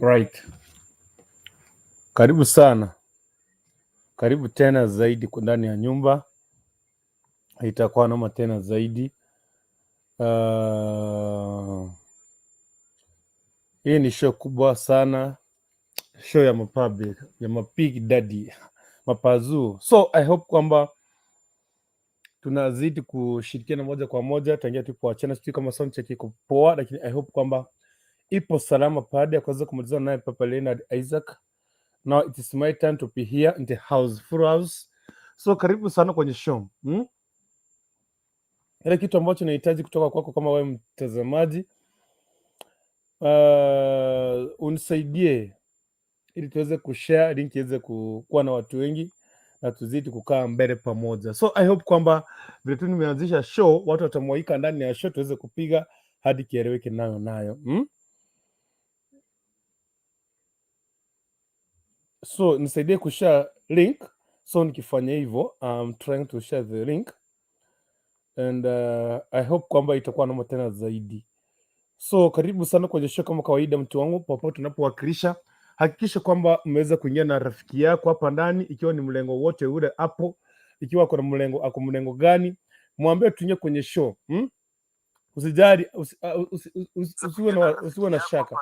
Right. Karibu sana, karibu tena zaidi ndani ya nyumba, itakuwa noma tena zaidi. Hii ni show kubwa sana, show ya mapublic, ya mabig daddy, mapazuu. So I hope kwamba tunazidi kushirikiana moja kwa moja tangia tulipoachana. Sijui kama sound check iko poa, lakini I hope kwamba ipo salama baada ya kuweza kumalizana naye Papa Leonard Isaac. Now it is my time to be here in the house, full house. So karibu sana kwenye show. Ile kitu ambacho nahitaji kutoka kwako kama wewe mtazamaji, unisaidie ili tuweze kushare link iweze kuwa na watu wengi na tuzidi kukaa mbele pamoja. So I hope kwamba vile tu nimeanzisha show, watu watamwaika ndani ya show tuweze kupiga hadi kieleweke nayo nayo. So nisaidie kushare link. So nikifanya hivyo, I'm trying to share the link and I hope kwamba itakuwa noma tena zaidi. So karibu sana kwenye show kama kawaida, mtu wangu, popote unapowakilisha, hakikisha kwamba umeweza kuingia na rafiki yako hapa ndani, ikiwa ni mlengo wote ule hapo, ikiwa kuna mlengo ako mlengo gani, mwambie tuingie kwenye show. Usijali, usiwe na shaka.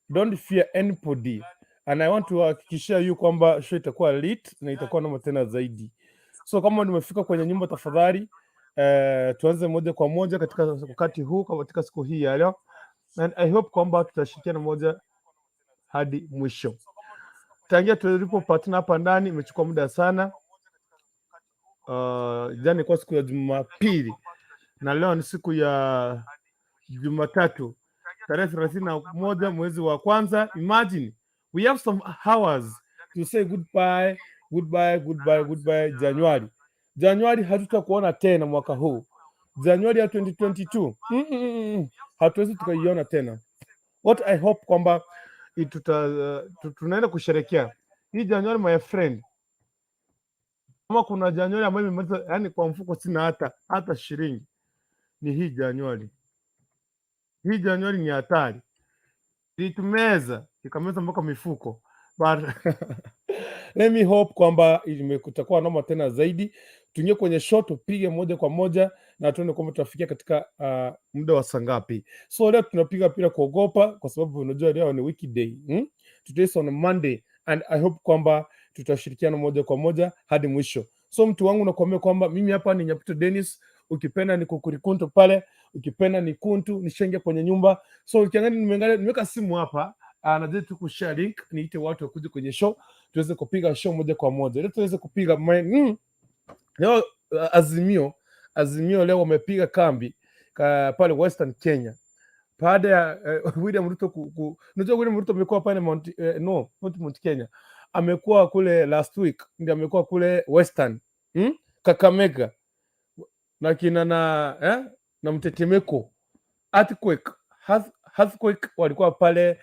Don't fear anybody and I want to hakikishia you kwamba show itakuwa lit na itakuwa noma tena zaidi. So kama nimefika kwenye nyumba, tafadhali tuanze moja kwa moja katika wakati huu, katika siku hii ya leo, and I hope kwamba tutashirikiana moja hadi mwisho. Tangia tulipopatana hapa ndani imechukua muda sana. Jana ilikuwa siku ya Jumapili na leo ni siku ya Jumatatu tarehe 31 mwezi wa kwanza. Imagine we have some hours to say goodbye, goodbye, goodbye, goodbye Januari. Januari hatutakuona tena mwaka huu, Januari ya 2022 hatuwezi tukaiona tena. What I hope kwamba tunaenda kusherekea hii Januari, my friend. Kama kuna Januari ambayo imemaliza, yani kwa mfuko sina hata shilingi, ni hii Januari. Hii Januari ni hatari, ilitumeza ikameza mpaka mifuko, but let me hope kwamba kutakuwa noma tena zaidi. Tuingie kwenye show tupige moja kwa moja na tuone kwamba tutafikia katika muda wa saa ngapi. So leo tunapiga bila kuogopa, kwa sababu unajua leo ni weekday. Today is on Monday and I hope kwamba tutashirikiana moja kwa moja hadi mwisho. So mtu wangu, nakuambia kwamba mimi hapa ni Nyaputo Dennis, ukipenda ni kukurikuntu pale, ukipenda ni kuntu nishenge kwenye nyumba. So ukiangalia nimeangalia nimeweka simu hapa, najaribu tu kushare link niite watu wakuje kwenye show tuweze kupiga show moja kwa moja. Leo tuweze kupiga leo Azimio leo wamepiga kambi pale Western Kenya baada ya William Ruto unajua William Ruto amekuwa pale Mount, no, not Mount Kenya, amekuwa kule last week, ndio amekuwa kule Western, Kakamega na kina na na mtetemeko earthquake, earthquake walikuwa pale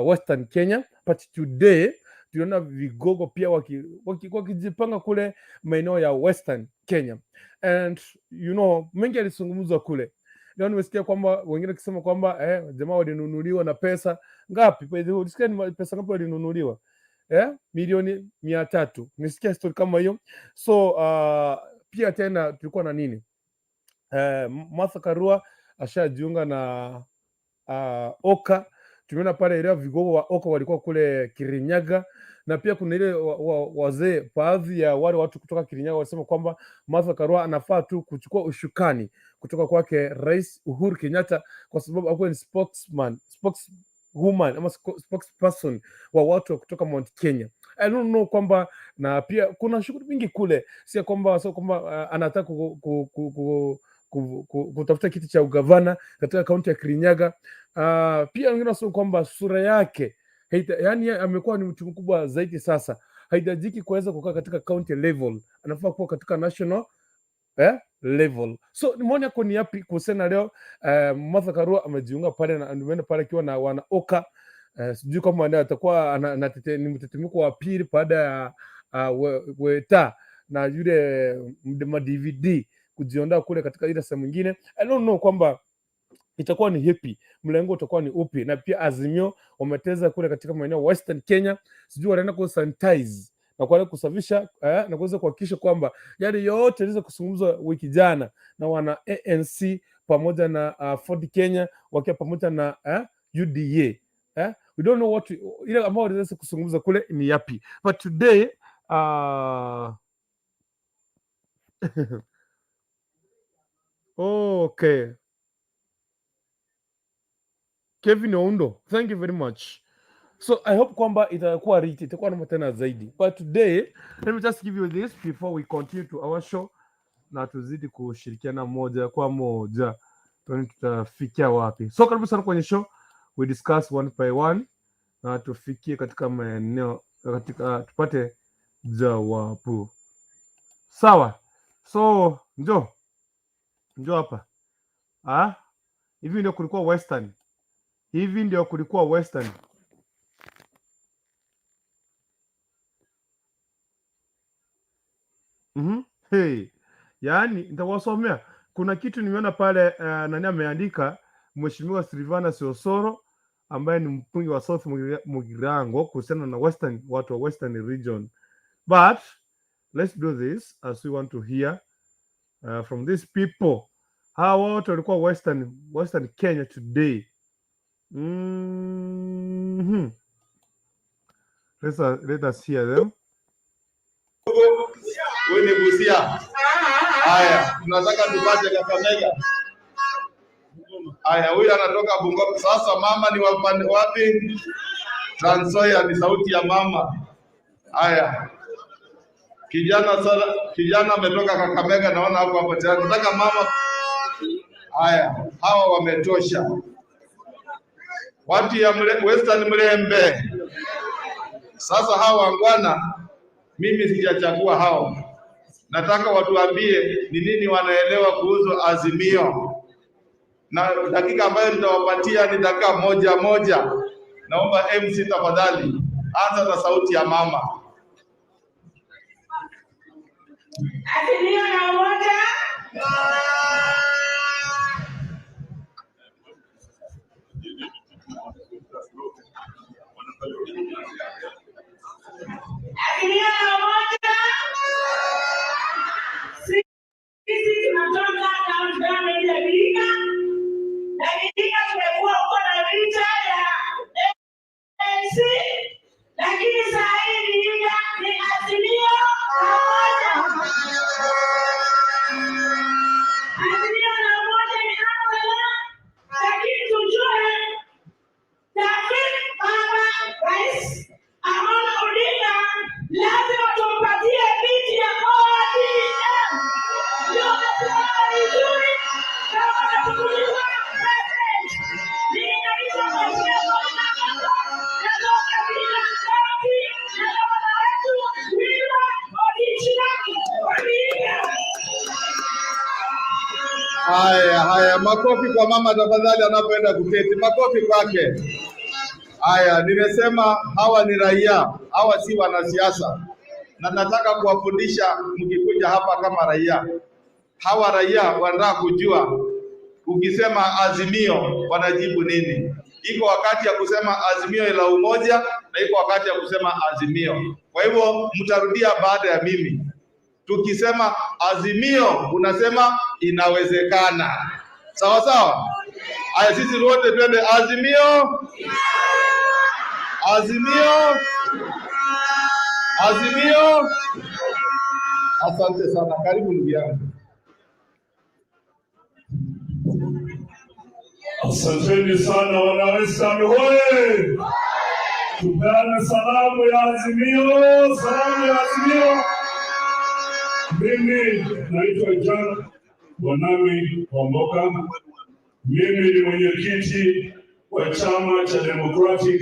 Western Kenya, but today tuliona vigogo pia wakijipanga kule maeneo ya Western Kenya and you know mengi yalizungumzwa kule. Leo nimesikia kwamba wengine wakisema kwamba jamaa walinunuliwa na pesa ngapi? By the way, ulisikia ni pesa ngapi walinunuliwa? Milioni 300. Nisikia story kama hiyo. So pia tena tulikuwa na nini? Martha Karua ashajiunga na Oka. Tumeona pale ile vigogo wa Oka walikuwa kule Kirinyaga, na pia kuna ile wazee, baadhi ya wale watu kutoka Kirinyaga walisema kwamba Martha Karua anafaa tu kuchukua ushukani kutoka kwake Rais Uhuru Kenyatta kwa sababu akuwe ni spokesman, spokeswoman ama spokesperson wa watu wa kutoka Mount Kenya. I don't know kwamba na pia kuna shughuli mingi kule, si kwamba sio kwamba anataka kutafuta kiti cha ugavana katika kaunti ya Kirinyaga. Pia wengine wanasema kwamba sura yake yani amekuwa ni mtu mkubwa zaidi sasa, haitajiki kuweza kukaa katika county level, anafaa kuwa katika national level. So maoni yako ni yapi kuhusiana leo? Martha Karua amejiunga pale na ameenda pale akiwa na wana Oka. Sijui kama ndiye atakuwa ni mtetemeko wa pili baada ya Weta na yule ma DVD kujiondoa kule katika ile sehemu nyingine. I don't know kwamba Itakuwa ni hipi, mlengo utakuwa ni upi? Na pia Azimio wameteza kule katika maeneo Western Kenya, sijui wanaenda ku sanitize na kuenda kusafisha na kuweza kuhakikisha kwamba yale yote yaliweza kuzungumzwa wiki jana na wana ANC pamoja na Ford Kenya wakiwa pamoja na UDA, we don't know what ile ambao waliweza kuzungumza kule ni yapi, but today okay. Kevin Oundo, thank you very much. So I hope kwamba itakuwa rich, itakuwa noma tena zaidi. But today, let me just give you this before we continue to our show na tuzidi kushirikiana moja kwa moja. Tuone tutafikia wapi. So karibu sana kwenye show. We discuss one by one na tufikie katika maeneo katika tupate jawabu. Sawa. So njoo. Njoo hapa. Ah? Hivi ndio kulikuwa Western. Hivi ndio kulikuwa Western. Hey. Yaani nitawasomea. Kuna kitu nimeona pale nani ameandika, Mheshimiwa Silvana Siosoro ambaye ni mbunge wa South Mugirango kuhusiana na Western, watu wa Western region. But let's do this as we want to hear from these people. Hawa wote walikuwa Western Kenya today. Let us hear them. Huyu ni Busia. Haya, tunataka tupate Kakamega. Haya, huyu anatoka Bungoma. Sasa mama ni wapande wapi? Trans Nzoia ni sauti ya mama. Haya, kijana sana, kijana ametoka Kakamega, naona hapo hapo tayari. Nataka mama. Haya, hawa wametosha. Watu ya Western Mlembe. Sasa hawa wangwana, mimi sijachagua hao. Nataka watuambie ni nini wanaelewa kuhusu Azimio, na dakika ambayo nitawapatia ni dakika moja moja. Naomba MC tafadhali, anza na sauti ya mama. Azimio la Umoja. Azimio la Umoja. Sisi tunatoka kaunti government ya Vihiga, na Vihiga tumekuwa huko na vita ya ANC, lakini saa hii Vihiga ni Azimio la Umoja. Azimio la Umoja ni Abdalla, lakini tujue Tafik Baba Rais Amolo Odinga lazima tumpatie viti ya ODM. Ndio amesimama vizuri na wanachukuliwa president. Mimi naitwa Mheshimiwa Paulina Kato, natoka Vihiga County na gavana wetu Wilbur Otichilo wa Vihiga. Haya, haya, makofi kwa mama tafadhali, anapoenda kuketi, makofi kwake. Haya, nimesema hawa ni raia, hawa si wanasiasa, na nataka kuwafundisha mkikuja hapa kama raia. Hawa raia wanataka kujua ukisema Azimio wanajibu nini. Iko wakati ya kusema Azimio la umoja na iko wakati ya kusema Azimio. Kwa hivyo mtarudia baada ya mimi. Tukisema Azimio unasema inawezekana. Sawa sawa? Aya, sisi wote twende Azimio, Azimio, Azimio. Asante sana, karibu ndugu yangu. Asanteni sana wana Western hoye! Tupeane salamu ya Azimio, salamu ya Azimio. Mimi naitwa Jack Wanami Wamboka. Mimi ni mwenyekiti wa chama cha Democratic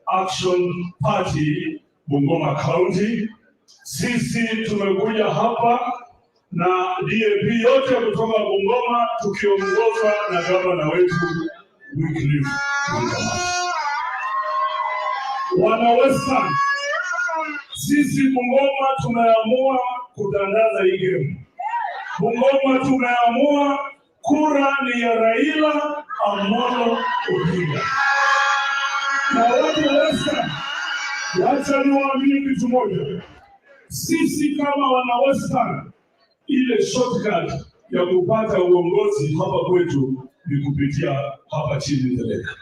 Action Party Bungoma County. Sisi tumekuja hapa na DAP yote kutoka Bungoma tukiongozwa na gavana wetu Wycliffe Wangamati. Wana Western, sisi Bungoma tumeamua kutangaza hii game. Bungoma tumeamua kura ni ya Raila Amolo Odinga. Na watu wa Western, wacha niwaambie kitu moja, sisi kama wana Western, ile shortcut ya kupata uongozi hapa kwetu ni kupitia hapa chini Theleka.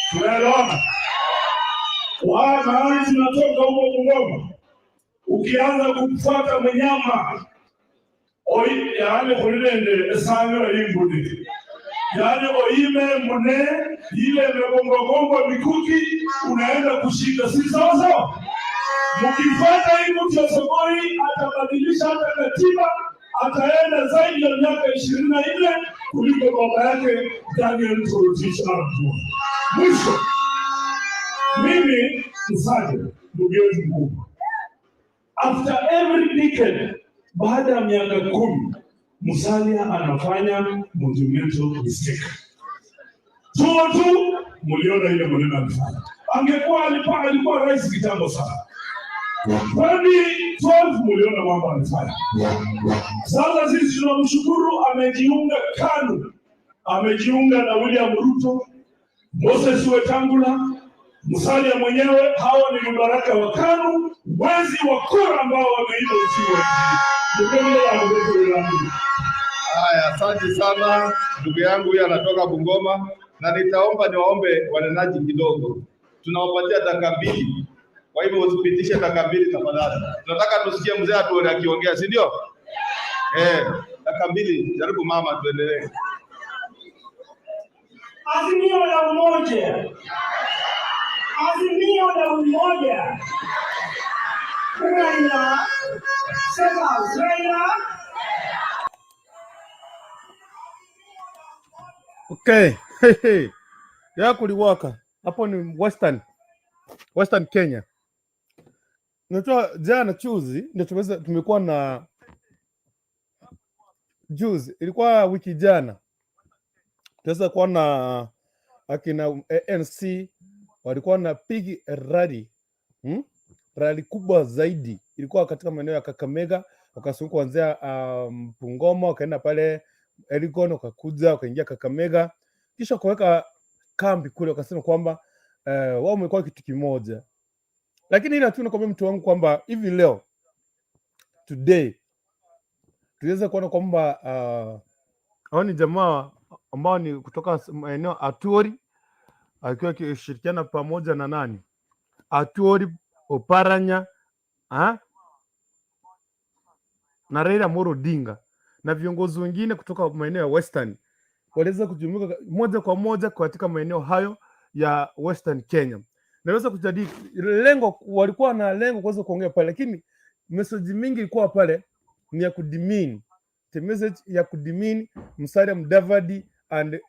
Tunaelewana? Mahali tunatoka huko Bungoma, ukianza kumfuata mnyama oi, yaani khulilende esangiro imbuni, yaani oime mune ile imegongwagongwa mikuki, unaenda kushika, si sawa sawa? Mkifuata hii mtu ya Sokoi atabadilisha hata katiba, ataenda zaidi ya miaka 24 kuliko baba yake Daniel Toroitich arap Moi. Mwisho, mimi Musalia, ndugu yetu mkubwa, after every decade, baada ya miaka 10, Musalia anafanya monumental mistake. Tuo tu mliona ile maneno alifanya. Angekuwa alikuwa rais kitambo sana. 2012 mliona mambo alifanya. Sasa sisi tunamshukuru, amejiunga KANU, amejiunga na William Ruto, Moses Wetangula, Musalia mwenyewe. Hawa ni vibaraka wa KANU, wezi wa kura ambao wameiba uchumi wa nchi. Haya, asante sana ndugu yangu, huyu anatoka Bungoma, na nitaomba niwaombe wanenaji kidogo, tunawapatia dakika 2. Kwa hivyo usipitishe dakika 2 tafadhali. Tunataka tusikie mzee atuone akiongea, si ndio? Dakika 2, jaribu mama, tuendelee. Azimio la umoja, azimio la umoja. Raila, sema Raila. Okay. Ya kuliwaka hapo ni Western Kenya. Unajua jana juzi ndio tumekuwa na juzi, ilikuwa wiki jana, tuweza kuwa na akina ANC walikuwa na big rally, Rally kubwa zaidi ilikuwa katika maeneo ya Kakamega, wakazunguka kuanzia Bungoma, wakaenda pale Elgon, wakakuja wakaingia Kakamega, kisha kuweka kambi kule, wakasema kwamba wao wamekuwa kitu kimoja. Lakini ila tu nakwambia mtu wangu kwamba hivi leo today tuliweza kuona kwamba hao ni jamaa ambao ni kutoka maeneo Atwoli, akiwa akishirikiana pamoja na nani, Atwoli, Oparanya na Raila Amolo Odinga na viongozi wengine kutoka maeneo ya Western waliweza kujumuika moja kwa moja katika maeneo hayo ya Western Kenya. Naweza kujadili lengo, walikuwa na lengo kuweza kuongea pale, lakini message mingi ilikuwa pale ni ya kudemean, the message ya kudemean Musalia Mudavadi and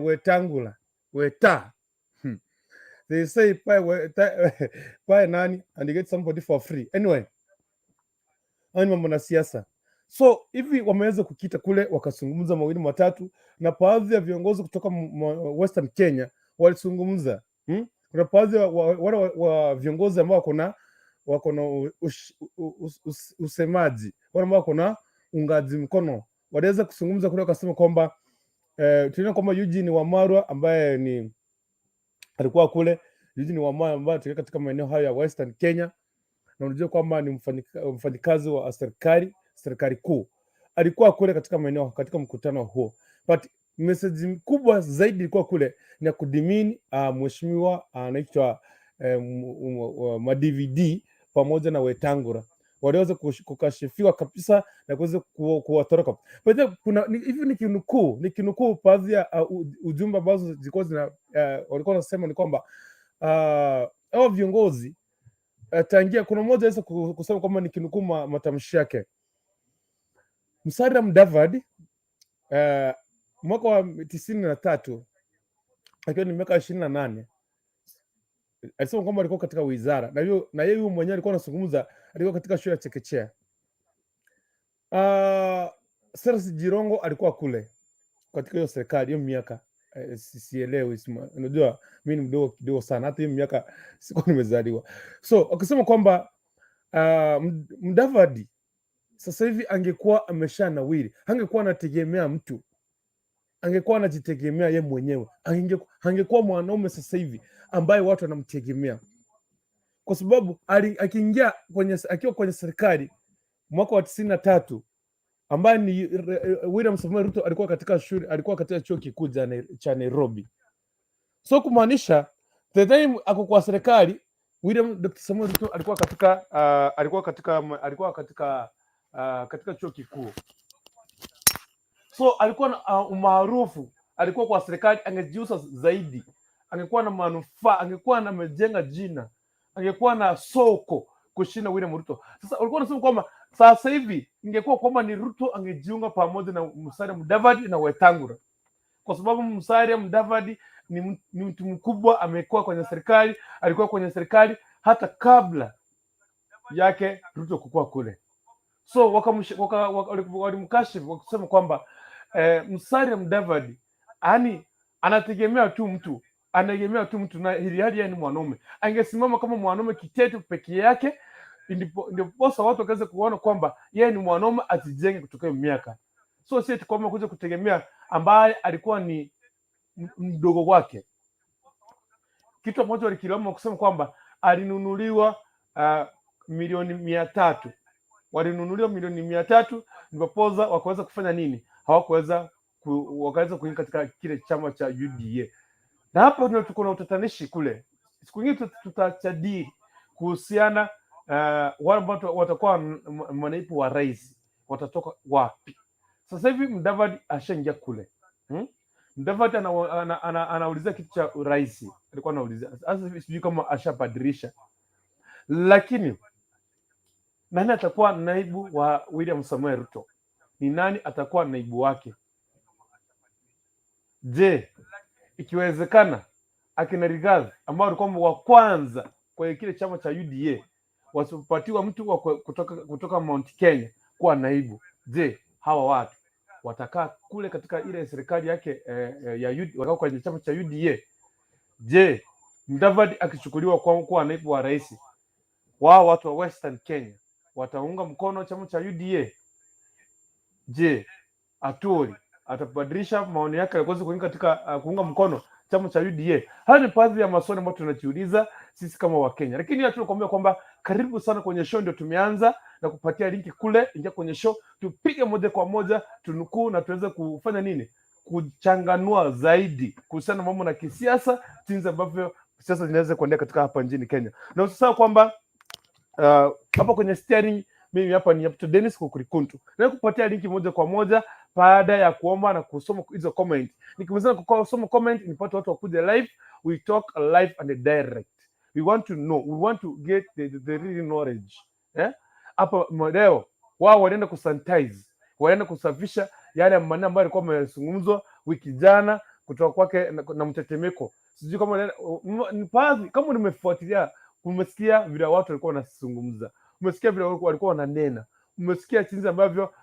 Wetangula Weta. They say buy Weta, buy nani and you get somebody for free. Anyway, hayo ni mambo na siasa. So hivi wameweza kukita kule wakazungumza mawili matatu, na baadhi ya viongozi kutoka Western Kenya walizungumza. Kuna baadhi ya wale wa viongozi ambao wako na usemaji, wale ambao wako na uungaji mkono waliweza kuzungumza kule, wakasema kwamba tuliona kwamba Eugene Wamalwa ambaye ni alikuwa kule, Eugene Wamalwa ambaye anatokea katika maeneo hayo ya Western Kenya, na unajua kwamba ni mfanyikazi wa serikali kuu, alikuwa kule katika maeneo katika mkutano huo, but message kubwa zaidi ilikuwa kule ni ya kudemean mheshimiwa anaitwa Mudavadi pamoja na Wetangula waliweza kukashifiwa kabisa na kuweza kuwatoroka. But then kuna hivi nikinukuu baadhi ya ujumbe ambazo zilikuwa zina walikuwa wanasema ni kwamba hao viongozi tangia kuna mmoja aweza kusema kwamba nikinukuu matamshi yake, Musalia Mudavadi mwaka wa 93 akiwa ni miaka 28 alisema kwamba alikuwa katika wizara na hiyo na yeye mwenyewe alikuwa anazungumza, alikuwa katika shule ya chekechea. Cyrus Jirongo alikuwa kule katika hiyo serikali hiyo miaka sielewi, unajua mimi ni mdogo kidogo sana, hata hiyo miaka sikuwa nimezaliwa. So wakisema kwamba Mudavadi sasa hivi angekuwa amesha nawiri, angekuwa anategemea mtu, Angekuwa anajitegemea ye mwenyewe, angekuwa mwanaume sasa hivi ambaye watu wanamtegemea, kwa sababu akiingia kwenye akiwa kwenye serikali mwaka wa 93, ambaye ni William Samoei Ruto alikuwa katika shule, alikuwa katika chuo kikuu cha Nairobi. So kumaanisha the time ako kwa serikali, William Dr. Samoei Ruto alikuwa katika chuo kikuu. So alikuwa na umaarufu, alikuwa kwa serikali, angejiuza zaidi, angekuwa na manufaa, angekuwa na amejenga jina, angekuwa na soko kushinda William Ruto. Sasa ulikuwa unasema kwamba sasa hivi ingekuwa kwamba ni Ruto angejiunga pamoja na Musalia Mudavadi na Wetangula, kwa sababu Musalia Mudavadi ni mtu mkubwa, amekuwa kwenye serikali, alikuwa kwenye serikali hata kabla yake Ruto kukua kule. So walimkashifu wakisema kwamba Musalia Mudavadi yani anategemea tu mtu na ili hali yeye ni mwanaume. Angesimama kama mwanaume kitete peke yake, ndiposa watu wakaweza kuona kwamba yeye ni mwanaume, atijenge kutoka hiyo miaka. So si eti kwamba kuja kutegemea ambaye alikuwa ni mdogo wake. Kitu ambacho walikilaumu kusema kwamba alinunuliwa milioni 300, walinunuliwa milioni 300, ndiposa wakaweza kufanya nini? Hawakuweza wakaweza kuingia katika kile chama cha UDA. Na hapa ndio tuko na utatanishi kule. Siku nyingine tutajadili kuhusiana wale ambao watakuwa manaibu wa rais watatoka wapi. Sasa hivi Mudavadi ashaingia kule, Mudavadi anaulizia kitu cha urais, alikuwa anaulizia. Sasa hivi sijui kama ashabadilisha, lakini nani atakuwa naibu wa William Samoei Ruto? Ni nani atakuwa naibu wake? Je, ikiwezekana akina Rigathi ambao walikuwa wa kwanza kwenye kile chama cha UDA wasipopatiwa mtu wa kutoka Mount Kenya kuwa naibu, je, hawa watu watakaa kule katika ile serikali yake ya UD, watakaa kwenye chama cha UDA? Je, Mudavadi akichukuliwa kuwa naibu wa rais, wao watu wa Western Kenya wataunga mkono chama cha UDA? Je, Atwoli atabadilisha maoni yake ya kuweza kuingia katika kuunga mkono chama cha UDA? Haya ni baadhi ya maswali ambayo tunajiuliza sisi kama Wakenya, lakini ya tunakuambia kwamba karibu sana kwenye show, ndio tumeanza na kupatia linki kule, ingia kwenye show tupige moja kwa moja, tunukuu na tuweze kufanya nini, kuchanganua zaidi kuhusiana na mambo na kisiasa, jinsi ambavyo siasa zinaweza kuendea katika hapa nchini Kenya, na usisahau kwamba hapa kwenye steering mimi hapa ni Yapto Dennis Kukurikuntu, na kupatia linki moja kwa moja baada ya kuomba na kusoma hizo comment. Nikimaliza kusoma comment, nipate watu wakuja live, we talk live and direct. We want to know, we want to get the real knowledge. Eh? Hapa leo wao walienda kusanitize, walienda kusafisha yale maneno ambayo yalikuwa yamezungumzwa wiki jana kutoka kwake na mtetemeko. Sijui kama ni baadhi, kama nimefuatilia, umesikia vile watu walikuwa wanazungumza, umesikia vile walikuwa wananena, umesikia jinsi ambavyo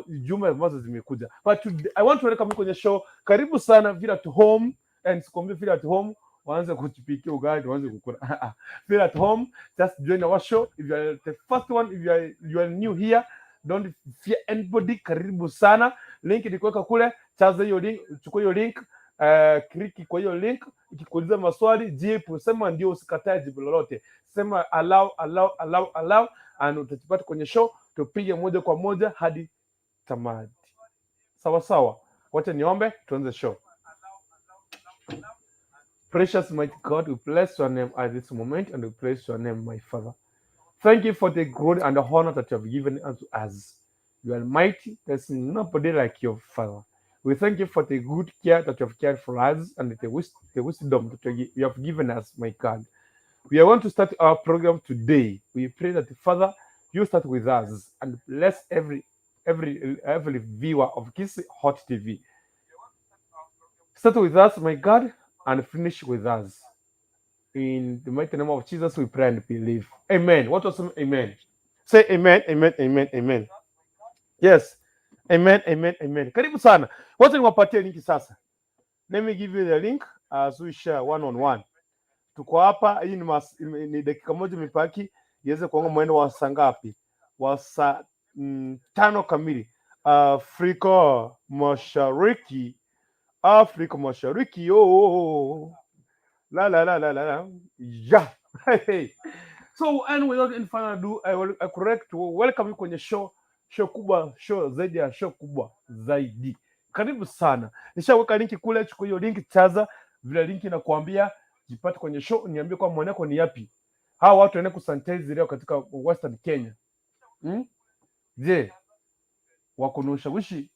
jumbe ambazo zimekuja. But today, I want to welcome you kwenye show. Karibu sana, feel at home, and sikwambie feel at home waanze kujipikia ugali, waanze kukula. Feel at home, just join our show. If you are the first one, if you are new here, don't fear anybody. Karibu sana. Link nikuweka kule, chaza hiyo link, chukua hiyo link, click kwa hiyo link. Ikikuuliza maswali, jibu, sema ndio, usikatae jibu lolote, sema allow, allow, allow, allow, and utajipata kwenye show, tupige moja kwa moja hadi tamati. Sawa sawa, wacha niombe tuanze show. Precious mighty God, we bless your name at this moment and we bless your name, my Father. Thank you for the glory and the honor that you have given unto us. You are mighty. There's nobody like your Father. We thank you for the good care that you have cared for us and the wisdom that you have given us, my God. We are going to start our program today. We pray that the Father, you start with us and bless every viewer of Kiss Hot TV. Start with us, my God, and finish with us. In the mighty name of Jesus, we pray and believe. Amen. What was amen? Say amen, amen, amen, amen. Yes. Amen, amen, amen. Karibu sana. Wacha niwapatie linki sasa. Let me give you the link as we share one on one. Tuko hapa, hii ni dakika moja imebaki iweze kuanga mwendo wa saa ngapi? Wa saa 5 kamili Afrika Mashariki. Afrika Mashariki yo la la la la la la, yeah. Hey. So and without any further ado, I will I correct welcome you kwenye show kubwa, show zaidi ya show kubwa zaidi. Karibu sana, nishaweka linki kule, chukua hiyo linki, chaza vile linki inakuambia, jipate kwenye show, niambie kwa maoni yako ni yapi. Hawa watu waende kusanitize leo katika Western Kenya, Je, wako na ushawishi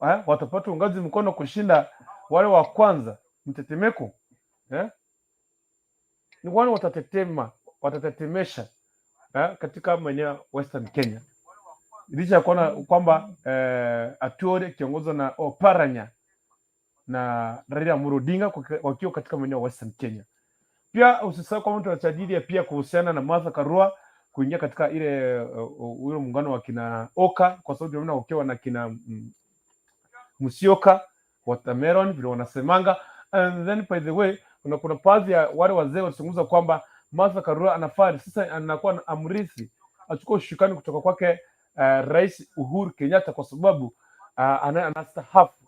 eh? Watapata uungaji mkono kushinda wale wa kwanza mtetemeko, eh? Ni wale watatetema, watatetemesha eh, katika maeneo ya Western Kenya, licha ya kuona kwamba Atwoli akiongozwa na Oparanya na Raila Amolo Odinga wakiwa katika maeneo ya Western Kenya. Pia usisahau kwamba tunajadili pia kuhusiana na Martha Karua kuingia katika ile ule muungano wa kina Oka, kwa sababu tunaona wakiwa na kina Musyoka watermelon vile wanasemanga. And then by the way, kuna baadhi ya wale wazee walizungumza kwamba Martha Karua anafaa sasa anakuwa amrithi achukue ushukani kutoka kwake Rais Uhuru Kenyatta kwa sababu anastaafu,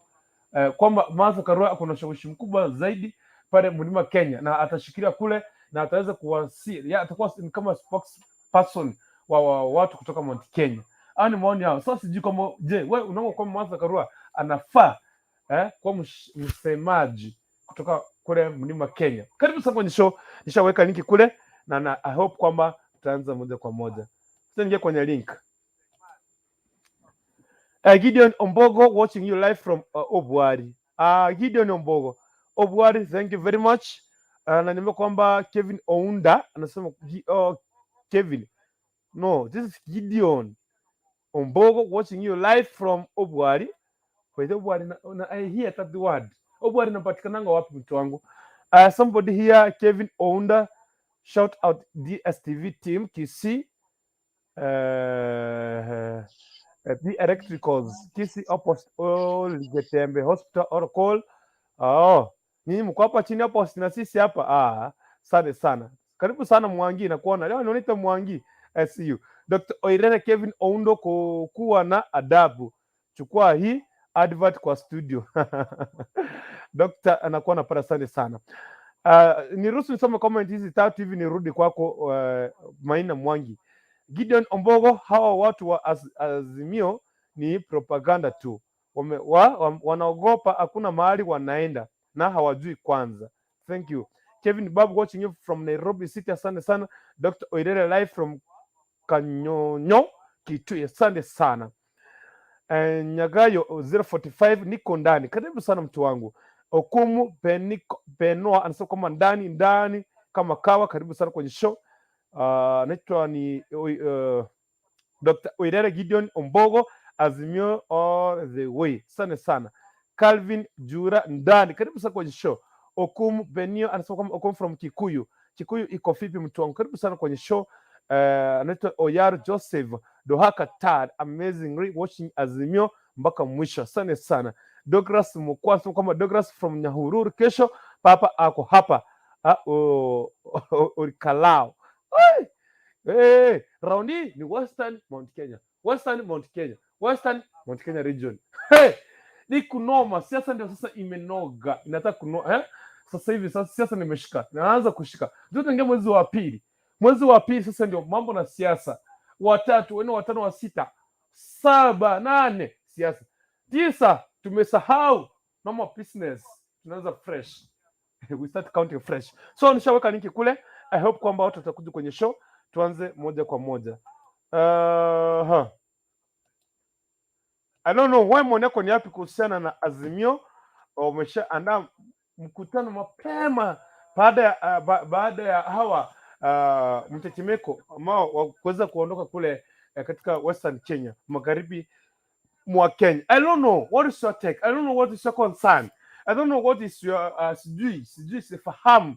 kwamba Martha Karua kuna ushawishi mkubwa zaidi pale Mlima Kenya na atashikilia kule na ataweza kuwasili ya, atakuwa ni kama spokesperson wa watu kutoka Mount Kenya. Hayo ni maoni yao. Sasa sijui kama, je, wewe unaona kwamba Martha Karua anafaa kuwa msemaji kutoka kule Mlima Kenya? Karibu sana kwenye show, nishaweka linki kule na I hope kwamba tutaanza moja kwa moja. Sasa ingia kwenye link. Gideon Ombogo watching you live from Obwari. Gideon Ombogo. Obwari, thank you very much. Na niambia kwamba Kevin Ounda anasema oh, Kevin. No, this is Gideon Ombogo watching you live from Obwari. Kwa hiyo Obwari na I hear that word. Obwari inapatikananga wapi, mtu wangu? Somebody here, Kevin Ounda, shout out DSTV team Kisii. The Electricals Kisii opposite Getembe Hospital or call. Oh, nyinyi mko hapa chini hapo na sisi hapa. Ah, asante sana. Karibu sana Mwangi, nakuona leo naonita Mwangi. I see you. Dr. Oirere Kevin Oundo, kuwa na adabu. Chukua hii advert kwa studio. Dr. anakuwa na pale, asante sana. Niruhusu nisome comment hizi tatu hivi nirudi kwako, Maina Mwangi. Gideon Ombogo, hawa watu wa Azimio ni propaganda tu. Wanaogopa, hakuna mahali wanaenda na hawajui kwanza. Thank you. Kevin Babu watching you from Nairobi City, asante sana. Dr. Oirere live from Kanyonyo, Kitui, asante sana. Nyagayo 045, niko ndani, karibu sana mtu wangu. Okumu Beniko, Benoa anasema kwamba ndani ndani kama kawa, karibu sana kwenye show. Naitwa ni Dr. Oirere Gideon Ombogo, Azimio all the way, asante sana. Calvin Jura ndani, karibu sana kwenye show. Okumu Benio anasema kwamba Okumu from Kikuyu. Kikuyu iko vipi, mtu wangu? Karibu sana kwenye show. Anaitwa Oyar Joseph, Doha, Qatar, amazingly watching Azimio mpaka mwisho, asante sana. Douglas Mukwa anasema kwamba Douglas from Nyahururu, kesho papa ako hapa Olkalou. Hey, hey, raundi hii ni Western Mount Kenya, Western Mount Kenya, Western Mount Kenya region. Hey, ni kunoma. Siasa ndio sasa imenoga, inataka kuno, eh? Sasa hivi sasa siasa nimeshika, naanza kushika. Ndio tunaingia mwezi wa pili, mwezi wa pili sasa ndio mambo na siasa, watatu, wanne, watano, wa sita, saba, nane, siasa, tisa, tumesahau normal business, tunaanza fresh, we start counting fresh. So nishaweka linki kule. I hope kwamba watu watakuja kwenye show, tuanze moja kwa moja. Huh. I don't know wewe maoni yako ni yapi kuhusiana na Azimio wameshaandaa mkutano mapema baada ya hawa mtetemeko ambao wa kuweza kuondoka kule katika Western Kenya, magharibi mwa Kenya. I don't know what is your take. I don't know what is your concern. I don't know what is your sijui sifahamu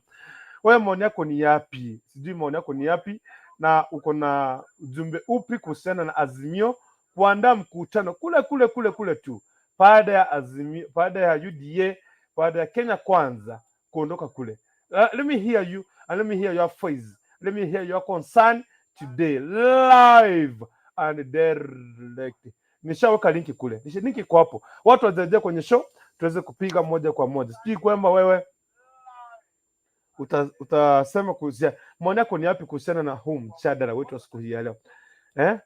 wewe maoni yako ni yapi? Sijui maoni yako ni yapi na uko na ujumbe upi kuhusiana na Azimio kuandaa mkutano kule kule kule kule tu baada ya Azimio, baada ya UDA, baada ya Kenya Kwanza kuondoka kule. Let me hear you and let me hear your voice. Let me hear your concern today live and direct. Nishaweka linki kule, linki iko hapo, watu wajarejea kwenye show, tuweze kupiga moja kwa moja. Sijui kwamba wewe utasema kuhusia maoni yako ni yapi kuhusiana na huu mjadala wetu wa siku hii ya leo, eh?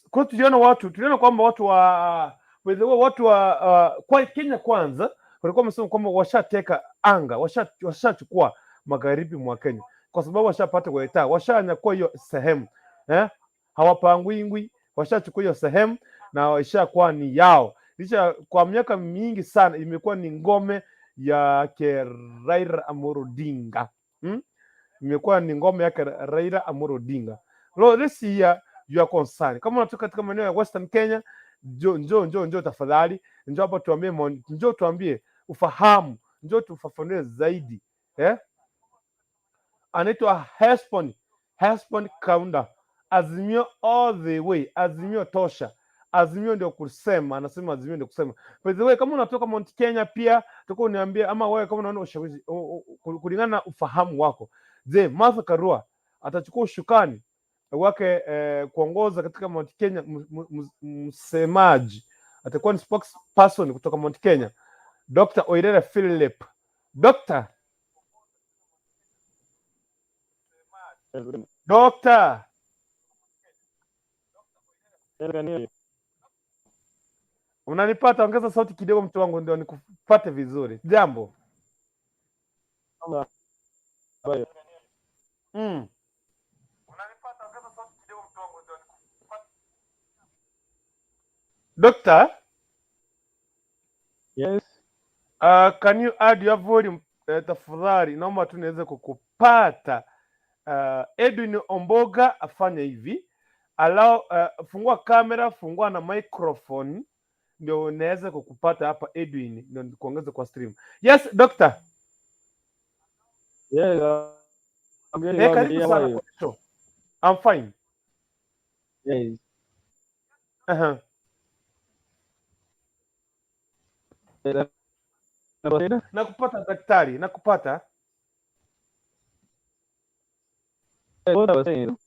Kwa hiyo tuliona kwamba watu wa, by the way, watu wa kwa Kenya Kwanza walikuwa wamesema kwamba washateka anga, washachukua magharibi mwa Kenya kwa sababu washapata Weta, washanyakua hiyo sehemu, eh? Hawapangwingwi, washachukua hiyo sehemu na waishakuwa ni yao. Licha kwa miaka mingi sana imekuwa ni ngome yake Raila Amolo Odinga, Imekuwa ni ngome yake Raila Amolo Odinga. Lo, let's hear your concern. Kama unatoka katika maeneo ya Western Kenya, njoo, njoo, njoo, njoo tafadhali, njoo hapa tuambie maoni, njoo tuambie ufahamu, njoo tufafanue zaidi, eh? Anaitwa Hespon, Hespon Kaunda, Azimio all the way, Azimio tosha, Azimio ndio kusema, anasema Azimio ndio kusema. By the way, kama unatoka Mount Kenya pia tuko uniambie, ama wewe kama unaona ushawishi kulingana na ufahamu wako, je, Martha Karua atachukua ushukani wake kuongoza katika Mount Kenya? Msemaji atakuwa ni spokesperson kutoka Mount Kenya, Dr. Oirere Philip. Dr. Doctor, unanipata? Ongeza sauti kidogo mtu wangu ndio nikupate vizuri. Jambo. Unanipata? Ongeza sauti kidogo mtu wangu ndio nikupate. Doctor, Yes. Can you add your volume, tafadhali? Naomba tu niweze kukupata. Edwin Omboga afanye hivi. Allow, fungua kamera, fungua na microphone ndio unaweza kukupata hapa Edwin, ndio nikuongeze kwa stream. Yes, doctor. Yes. I'm getting Eh, loud and karibu clear. How sana are you? kwa show. I'm fine. Yes. Proceed. Nakupata daktari, nakupata. What I was saying.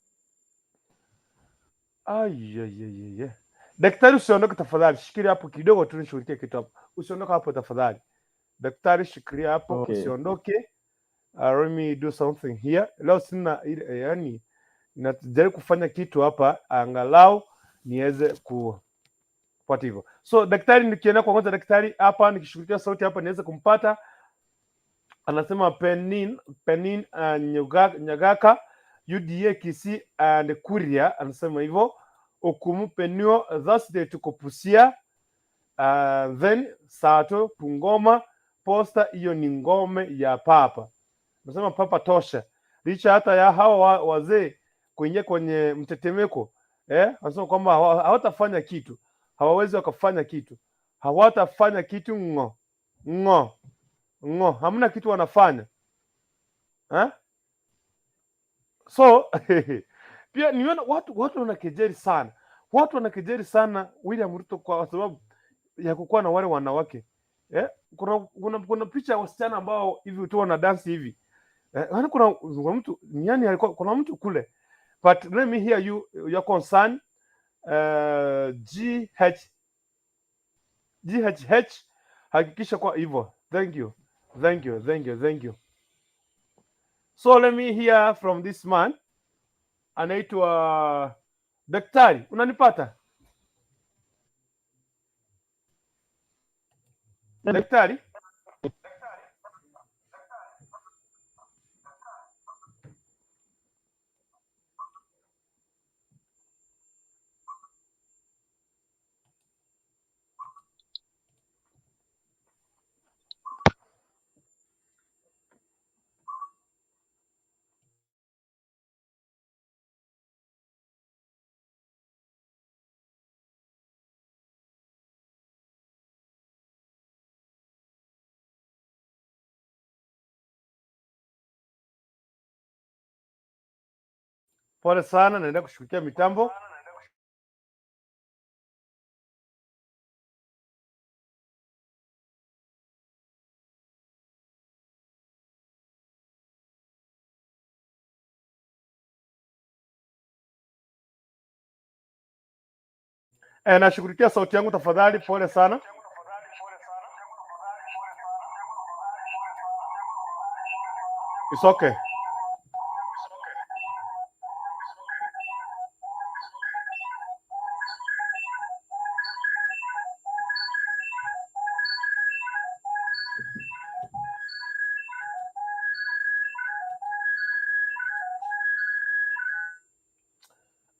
Ai, ai, ai, ai. Daktari, usiondoke tafadhali, shikilia hapo kidogo tu nishughulikie kitu hapo. Usiondoke hapo tafadhali. Daktari, shikilia hapo, Okay. usiondoke. Let me do something here. Leo sina ile, yani najaribu kufanya kitu hapa angalau niweze kupata hivyo. So daktari, nikienda kuongoza daktari hapa, nikishughulikia sauti hapa niweze kumpata. Anasema Penin Nyagaka UDA Kisii and Kuria, anasema hivyo Okumu Penuo Thursday tuko Busia, then Sato Bungoma Posta, hiyo ni ngome ya papa. Nasema papa tosha, licha hata ya hawa wazee kuingia kwenye mtetemeko, eh, wanasema kwamba hawatafanya kitu, hawawezi wakafanya kitu, hawatafanya kitu ng'o ng'o ng'o, hamna kitu wanafanya, eh? So pia niona watu wanakejeli sana, watu wanakejeli sana William Ruto kwa sababu ya kukuwa na wale wanawake, eh? Kuna picha ya wasichana ambao hivi tu wana dance hivi, eh, yaani kuna mtu yani alikuwa kuna mtu kule, but let me hear you your concern. GH GHH, hakikisha kwa hivyo. Thank you, thank you, thank you, thank you. So let me hear from this man anaitwa daktari, unanipata daktari? Pole sana, naendelea kushughulikia mitambo. Nashughulikia sauti yangu tafadhali, pole sana. It's okay.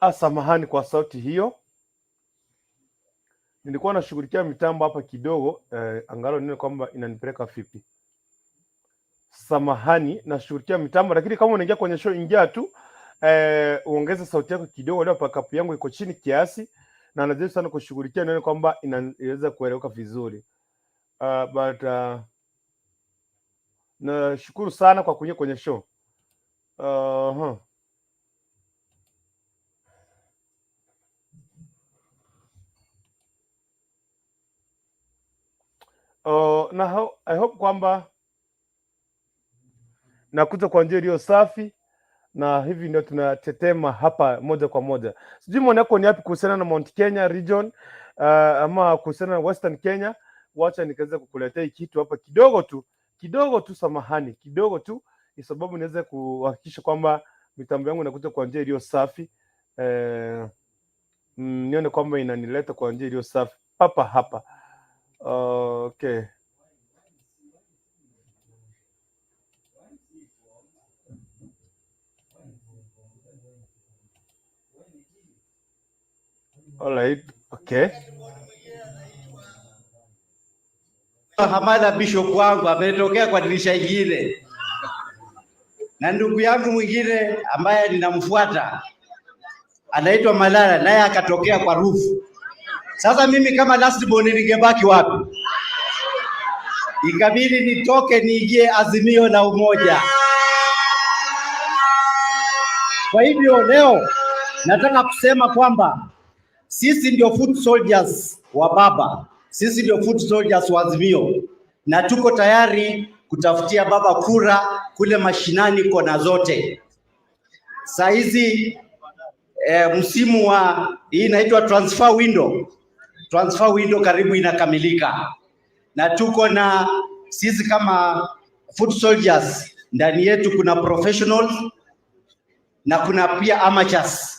Ah, samahani kwa sauti hiyo, nilikuwa nashughulikia mitambo hapa kidogo angalau nione kwamba inanipeleka vipi. Samahani, nashughulikia mitambo, lakini kama unaingia kwenye show, ingia tu uongeze sauti yako kidogo. Leo pakapu yangu iko chini kiasi, na najaribu sana kushughulikia nione kwamba inaweza kueleweka vizuri. But nashukuru sana kwa kuingia kwenye show. Na I hope kwamba nakuja kwa njia iliyo safi na hivi ndio tunatetema hapa moja kwa moja. Sijui maoni yako ni yapi kuhusiana na Mount Kenya region ama kuhusiana na Western Kenya. Wacha nikaweza kukuletea hii kitu hapa kidogo tu, kidogo tu, samahani, kidogo tu, ni sababu niweze kuhakikisha kwamba mitambo yangu inakuja kwa njia iliyo safi. Nione kwamba inanileta kwa njia iliyo safi papa hapa. Okay. All right. Okay. Hamada Bishop wangu ametokea kwa dirisha ingine, na ndugu yangu mwingine ambaye ninamfuata anaitwa Malala, naye akatokea kwa roof. Sasa mimi kama last born ningebaki wapi? Ikabidi nitoke niingie Azimio la Umoja. Kwa hivyo leo nataka kusema kwamba sisi ndio foot soldiers wa baba, sisi ndio foot soldiers wa Azimio, na tuko tayari kutafutia baba kura kule mashinani kona zote. Saa hizi msimu wa hii inaitwa transfer window, transfer window karibu inakamilika, na tuko na sisi kama foot soldiers, ndani yetu kuna professionals na kuna pia amateurs.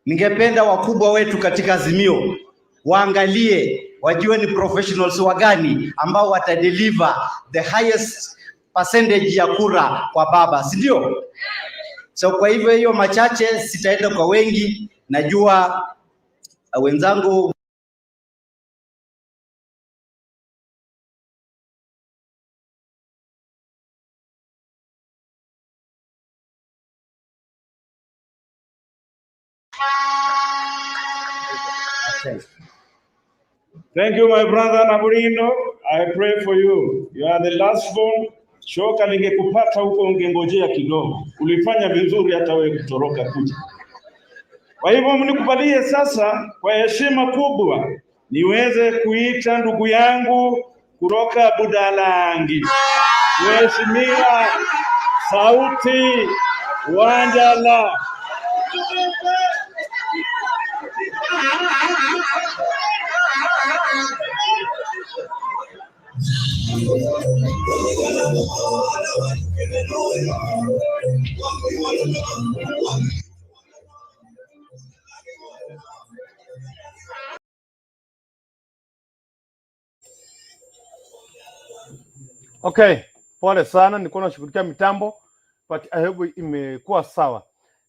Ningependa wakubwa wetu katika Azimio waangalie, wajue ni professionals wagani ambao watadeliver the highest percentage ya kura kwa baba, si ndio? So kwa hivyo hiyo machache, sitaenda kwa wengi, najua wenzangu. Thank you, my brother Naburino. I pray for you. You are the last born. Shoka ningekupata huko ungengojea kidogo. Ulifanya vizuri hata wewe kutoroka kuja. Kwa hivyo mnikubalie sasa kwa heshima kubwa niweze kuita ndugu yangu kutoka Budalangi, Mheshimiwa Sauti Wanjala. Okay, pole sana, nilikuwa nashughulikia mitambo but I hope imekuwa sawa.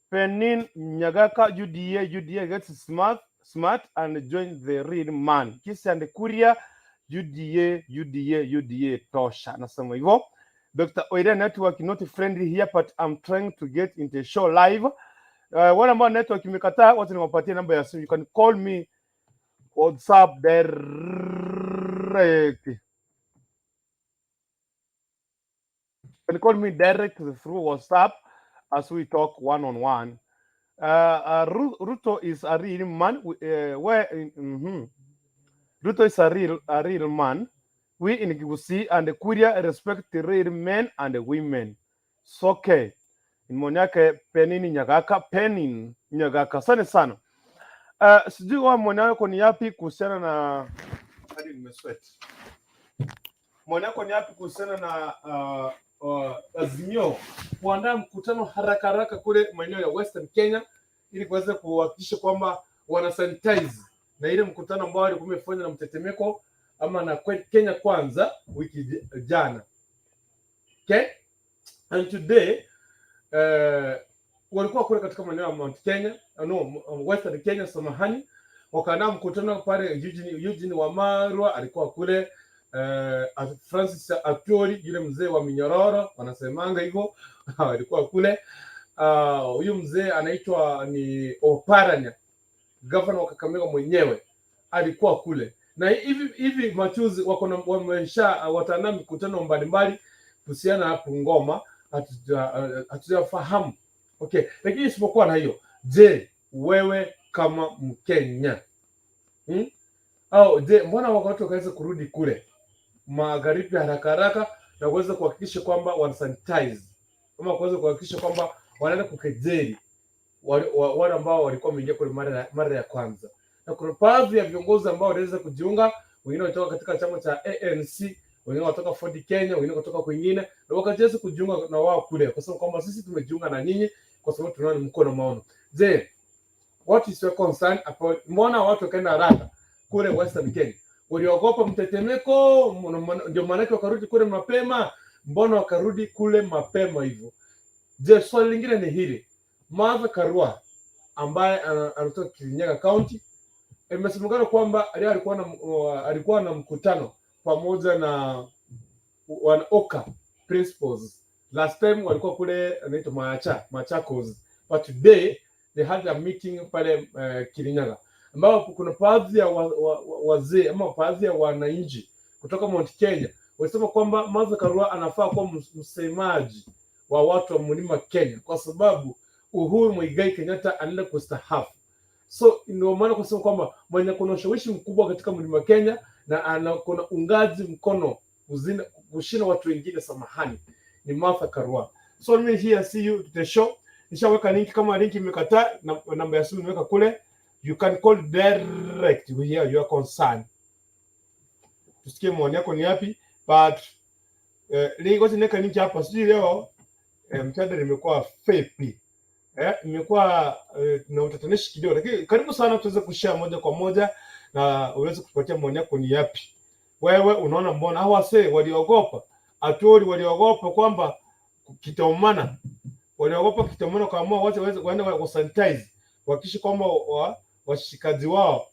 Penin Nyagaka, UDA, UDA gets smart, smart and join the real man. Kisi and Kuria, UDA, UDA, UDA tosha. Nasema hivyo. Dr. Oire, network not friendly here but I'm trying to get into the show live. Wale ambao network imekataa, wacha niwapatie namba ya simu. You can call me WhatsApp direct. You can call me direct through WhatsApp as we talk one on one. Ruto is a real man. Ruto is a real man. We in Gusii and Kuria respect the real men and women. It's okay. Maoni yake Penini Nyagaka, Penin Nyagaka. Asante sana. Sijui wa maoni yako ni yapi kuhusiana na, hadi nimesweat. Maoni yako ni yapi kuhusiana na Azimio kuandaa mkutano haraka haraka kule maeneo ya Western Kenya ili kuweza kuhakikisha kwamba wana sanitize na ile mkutano ambao walikuwa wamefanya na mtetemeko ama na Kenya Kwanza wiki jana. Okay? And today walikuwa kule katika maeneo ya Mount Kenya, no, Western Kenya, samahani, wakaandaa mkutano pale. Eugene Wamalwa alikuwa kule, Francis Atwoli yule mzee wa minyororo wanasemanga hivyo alikuwa kule. Huyu mzee anaitwa ni Oparanya, gavana wa Kakamega mwenyewe alikuwa kule, na hivi hivi majuzi wako na wamesha wataandaa mikutano mbalimbali kuhusiana na Bungoma, hatujafahamu. Okay, lakini isipokuwa na hiyo, je, wewe kama Mkenya, Au je, mbona watu wakaweza kurudi kule magharibi haraka haraka na kuweza kuhakikisha kwamba wana sanitize ama kuweza kuhakikisha kwamba wanaenda kukejeli wale ambao walikuwa wameingia kule mara ya kwanza? Na kuna baadhi ya viongozi ambao waliweza kujiunga, wengine walitoka katika chama cha ANC, wengine watoka Ford Kenya, wengine kutoka kwingine, na wakaweza kujiunga na wao kule, kwa sababu kwamba sisi tumejiunga na nyinyi kwa sababu tunaona mko na maono. Je, what is your concern about, mbona watu wakaenda haraka kule Western Kenya? Waliogopa mtetemeko, ndio maanake wakarudi kule mapema. Mbona wakarudi kule mapema hivyo? Je, swali lingine ni hili: Martha Karua ambaye anatoka Kirinyaga County, imesemekana kwamba leo alikuwa na mkutano pamoja na wana OKA principals. Last time walikuwa kule anaitwa Machakos, but today they had a meeting pale Kirinyaga, ambapo kuna baadhi ya wazee ama baadhi ya wananchi kutoka Mount Kenya walisema kwamba Martha Karua anafaa kuwa msemaji wa watu wa Mlima Kenya kwa sababu Uhuru Muigai Kenyatta anaenda kustaafu. So ndio maana kusema kwamba mwenye kuna ushawishi mkubwa katika Mlima Kenya na ana kuna ungaji mkono kushinda watu wengine, samahani, ni Martha Karua. So mimi here, see you to the show. Nishaweka link, kama link imekataa, na namba ya simu nimeweka kule. You can call direct, we hear your concern. Tusikie maoni yako ni yapi, but link, wacha niweka link hapa. Sijui leo mjadala imekuwa fepi, imekuwa na utatanishi kidogo, lakini karibu sana tuweze kushare moja kwa moja na uweze kutupatia maoni yako ni yapi. Wewe unaona mbona hawa wasee waliogopa? Atwoli waliogopa kwamba kitaumana, waliogopa kitaumana, kaamua wache waweze waende wa sanitize, kuhakikisha kwamba washikaji wao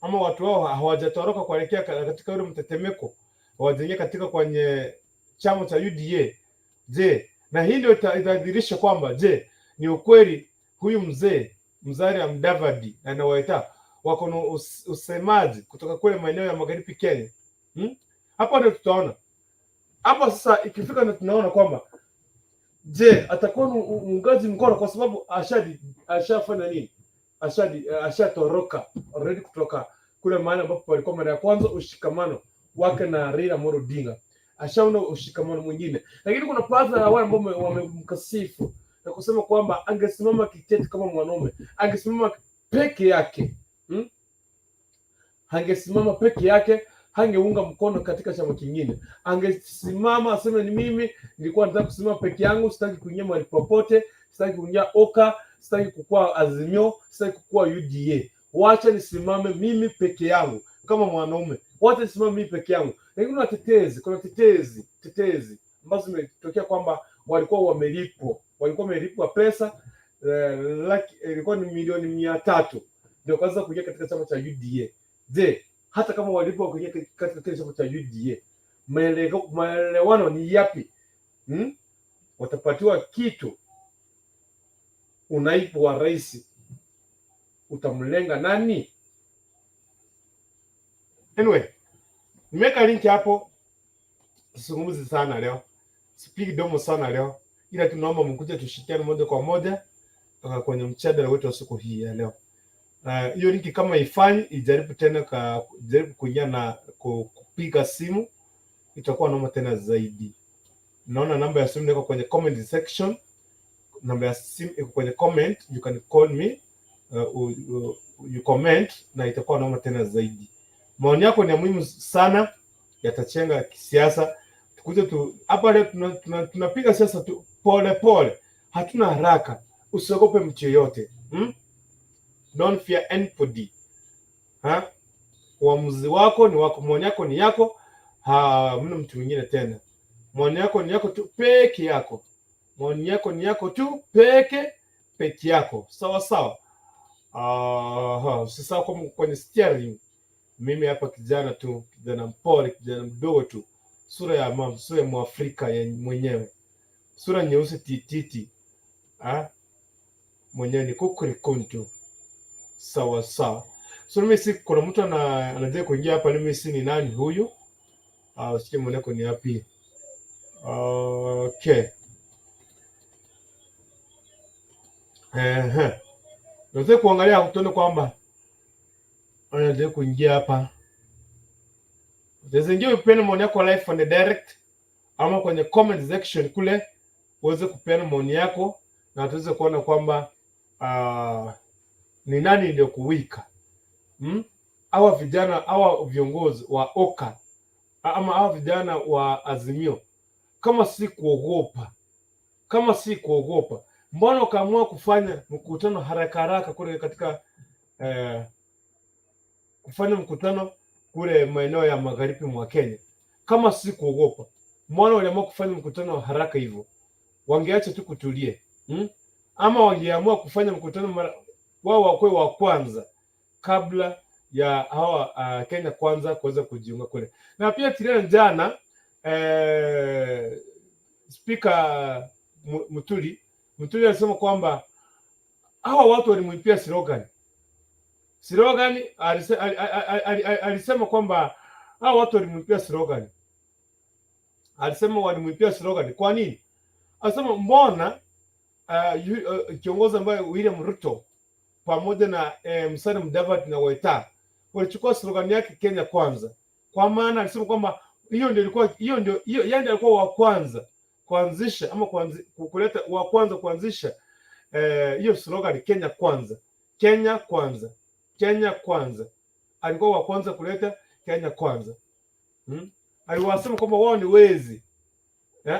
ama watu wao hawajatoroka kuelekea katika ule mtetemeko, hawajaingia katika kwenye chama cha UDA. Je, na hii ndio itadhihirisha kwamba je, ni ukweli huyu mzee Musalia Mudavadi na anawaita wako na usemaji kutoka kule maeneo ya magharibi Kenya, Hapo ndio tutaona hapo sasa, ikifika ndio tunaona kwamba je, atakuwa ni muungaji mkono kwa sababu ashafanya nini, ashatoroka already kutoka kule mahali ambapo palikuwa mara ya kwanza ushikamano wake na Raila Amolo Odinga, ashaona ushikamano mwingine, lakini kuna baadhi ya wale ambao wamemkasifu na kusema kwamba angesimama kitete kama mwanaume, angesimama peke yake, Angesimama peke yake, hangeunga mkono katika chama kingine, angesimama aseme ni mimi nilikuwa nataka kusimama peke yangu, sitaki kuingia mahali popote, sitaki kuingia OKA, sitaki kukua Azimio, sitaki kukua UDA, wacha nisimame mimi peke yangu kama mwanaume, wacha nisimame mimi peke yangu. Lakini kuna tetezi ambazo zimetokea kwamba walikuwa wamelipwa, walikuwa wamelipwa pesa ilikuwa ni milioni 300 ndio kwanza kuingia katika chama cha UDA. Je, hata kama walipwa kuingia katika kile chama cha UDA, maelewano ni yapi? Watapatiwa kitu? Unaibu wa rais utamlenga nani? Anyway, nimeweka link hapo. Sizungumzi sana leo, sipigi domo sana leo, ila tunaomba mkuje tushirikiane moja kwa moja kwenye mjadala wetu wa siku hii ya leo. Hiyo link kama ifanyi, ijaribu tena jaribu kuingia na kupiga simu, itakuwa noma tena zaidi. Naona namba ya simu iko kwenye comment section, namba ya simu iko kwenye comment, you can call me, you comment na itakuwa noma tena zaidi. Maoni yako ni ya muhimu sana, yatachenga kisiasa. Tukuje tu hapa leo tunapiga siasa tu pole pole, hatuna haraka. Usiogope mtu yoyote, Don't fear anybody. Ha? Uamuzi wako ni wako, maoni yako ni yako, hamna mtu mwingine tena. Maoni yako ni yako tu peke yako, maoni yako ni yako tu peke yako, sawa sawa. Usisahau kwamba kwenye steering mimi hapa kijana tu, kijana mpole, kijana mdogo tu, sura ya mama, sura ya Mwafrika ya mwenyewe, sura nyeusi tititi, ah, mwenyewe ni kukurikuntu, sawa sawa. So mimi si kuna mtu anajua kuingia hapa, mimi si ni nani huyu? Usikie mweneko ni yapi? Okay. Ehe. Naweza kuangalia tuone kwamba anajua kuingia hapa. Unaweza ingia upeane maoni yako live on the direct ama kwenye comment section kule uweze kupeana maoni yako na tuweze kuona kwamba ni nani ndio kuwika. Hawa vijana, hawa viongozi wa OKA ama hawa vijana wa Azimio, kama si kuogopa, kama si kuogopa, mbona ukaamua kufanya mkutano haraka haraka kule katika kufanya mkutano kule maeneo ya magharibi mwa Kenya? Kama si kuogopa, mbona waliamua kufanya mkutano haraka hivyo? Wangeacha tu kutulie, Ama wangeamua kufanya mkutano wao wakuwe wa kwanza kabla ya hawa Kenya Kwanza kuweza kujiunga kule. Na pia tiliana jana Speaker Muturi alisema kwamba hawa watu walimwipia slogan. Slogan alisema kwamba hawa watu walimwipia slogan. Alisema walimwipia slogan. Kwa nini? Alisema mbona kiongozi ambaye William Ruto pamoja na Musalia Mudavadi na Weta walichukua slogan yake Kenya Kwanza. Kwa maana alisema kwamba hiyo ndio ilikuwa hiyo ndio hiyo yeye ndiye alikuwa wa kwanza kuanzisha ama kuleta wa kwanza kuanzisha hiyo slogan Kenya Kwanza. Kenya Kwanza. Kenya Kwanza. Alikuwa wa kwanza kuleta Kenya Kwanza. Aliwasema kwamba wao ni wezi.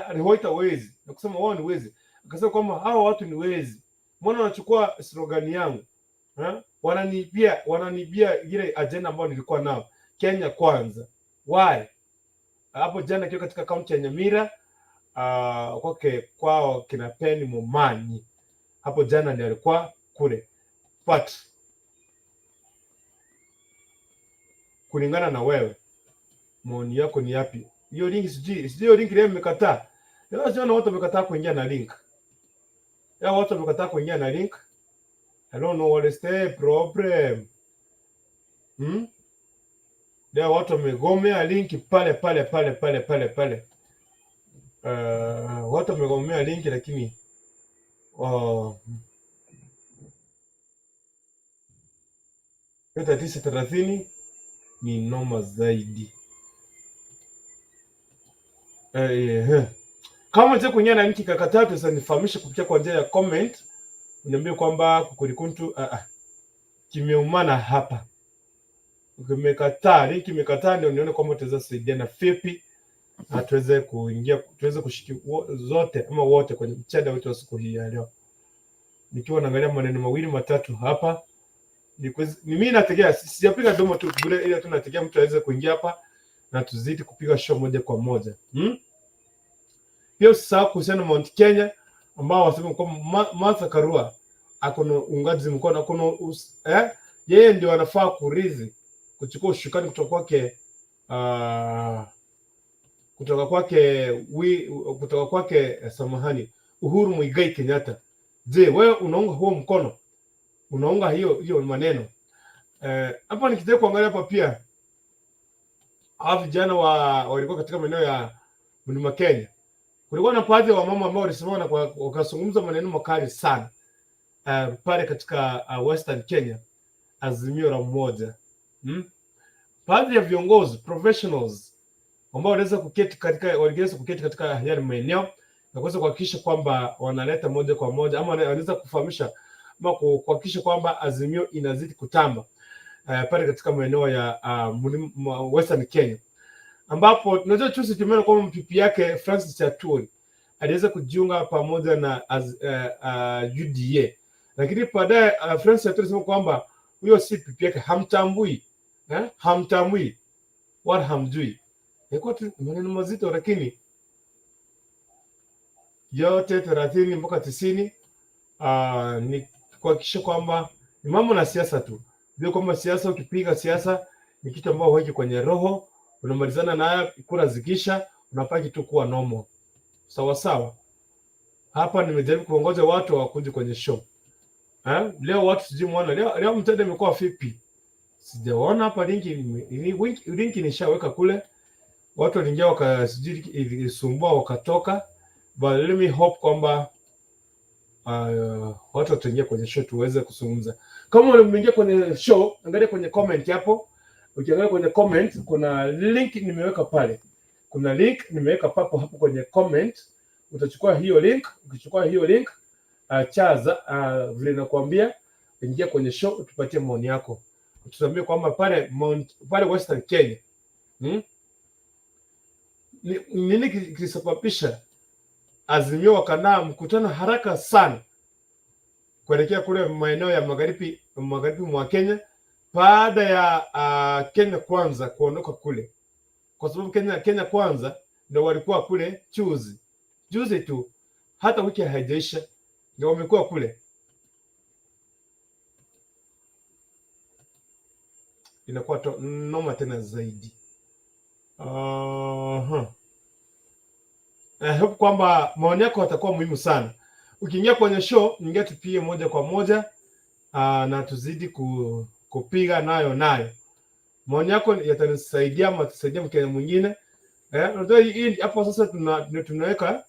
Aliwaita wezi na kusema wao ni wezi. Akasema kwamba hawa watu ni wezi. Mbona wanachukua slogan yangu? Wananibia ile agenda ambayo nilikuwa nao. Kenya Kwanza. Why? Hapo jana kiwa katika kaunti ya Nyamira, kwake kwao kina Penny Momanyi. Hapo jana ndiye alikuwa kule. But kulingana na wewe, maoni yako ni yapi? Hiyo link sijui hiyo link leo imekataa. Leo siona watu wamekataa kuingia na link. Leo watu wamekataa kuingia na link. I don't know what is the problem. Leo watu wamegomea link pale pale pale pale pale pale. Watu wamegomea link lakini 9:30 ni noma zaidi. Kama unataka kuingia na link kaka tatu, sasa nifahamishe kupitia kwa njia ya comment, uniambie kwamba kukurikuntu kimeumana hapa. Kimekataa, link imekataa, ndio nione kwamba tutaweza kusaidiana vipi na tuweze kuingia, tuweze kushiki zote ama wote kwenye mchada wetu wa siku hii ya leo. Nikiwa naangalia maneno mawili matatu hapa, ni mimi nategea, sijapiga domo tu bure, ila tu nategea mtu aweze kuingia hapa na tuzidi kupiga show moja kwa moja. Pia usisahau kuhusiana na Mount Kenya ambao wasema kwamba Martha Karua ako na uungaji mkono, ako na yeye ndio anafaa kurithi kuchukua ushukani kutoka kwake samahani, Uhuru Muigai Kenyatta. Je, wewe unaunga huo mkono? Unaunga hiyo maneno? Hapa nikitaka kuangalia hapa pia hawa vijana walikuwa katika maeneo ya Mlima Kenya. Kulikuwa na baadhi ya wamama ambao walisimama na wakazungumza maneno makali sana pale katika Western Kenya, Azimio la Umoja. Baadhi ya viongozi professionals ambao waliweza kuketi katika yale maeneo na kuweza kuhakikisha kwamba wanaleta moja kwa moja ama wanaweza kufahamisha ama kuhakikisha kwamba Azimio inazidi kutamba pale katika maeneo ya Western Kenya. Ambapo unajua juzi tumeona kwamba pipi yake Francis Atwoli aliweza kujiunga pamoja na UDA, lakini baadaye Francis Atwoli alisema kwamba huyo si pipi yake, hamtambui, eh? Hamtambui wala hamjui. Ilikuwa tu maneno mazito, lakini yote 30 mpaka 90 ni kuhakikisha kwamba ni mambo na siasa tu, ndio kwamba siasa, ukipiga siasa ni kitu ambao huweki kwenye roho, unamalizana nayo, kura zikisha, unabaki tu kuwa normal. Sawa sawa. Hapa nimejaribu kuongoza watu wakuje kwenye show. Eh? Leo watu sijui mwana leo, leo mtandao imekuwa vipi? Sijaona hapa link nishaweka kule. Watu waliingia waka sijui ilisumbua wakatoka. But let me hope kwamba watu wataingia kwenye show tuweze kuzungumza. Kama umeingia kwenye show, angalia kwenye comment hapo. Ukiangalia kwenye comment kuna link nimeweka pale. Kuna link nimeweka papo hapo kwenye comment. Utachukua hiyo link, ukichukua hiyo link chaza vile nakwambia, ingia kwenye show utupatie maoni yako. Utuambie kwamba pale Western Kenya, Nini kilisababisha Azimio wakaandaa mkutano haraka sana kuelekea kule maeneo ya magharibi mwa Kenya baada ya Kenya Kwanza kuondoka kule, kwa sababu Kenya Kwanza ndio walikuwa kule juzi juzi tu, hata wiki haijaisha ndio wamekuwa kule. Inakuwa noma tena zaidi. I hope kwamba maoni yako yatakuwa muhimu sana. Ukiingia kwenye show, ingia tupige moja kwa moja na tuzidi kupiga nayo nayo. Maoni yako yatanisaidia ama yatasaidia Mkenya mwingine. Eh, unajua hii hapo sasa tunaweka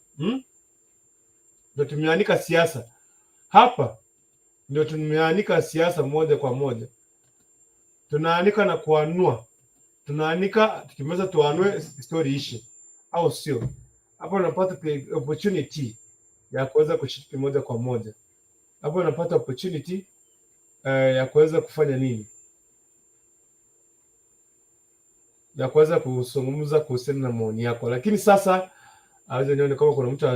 Ndio tumeanika siasa. Hapa ndio tumeanika siasa moja kwa moja. Tunaanika na kuanua. Tunaanika tukimaliza tuanue story ishe. Au sio? Hapo unapata opportunity ya kuweza kushiriki moja kwa moja. Hapo unapata opportunity ya kuweza kufanya nini? Ya kuweza kuzungumza kuhusiana na maoni yako. Lakini sasa acha nione kama kuna mtu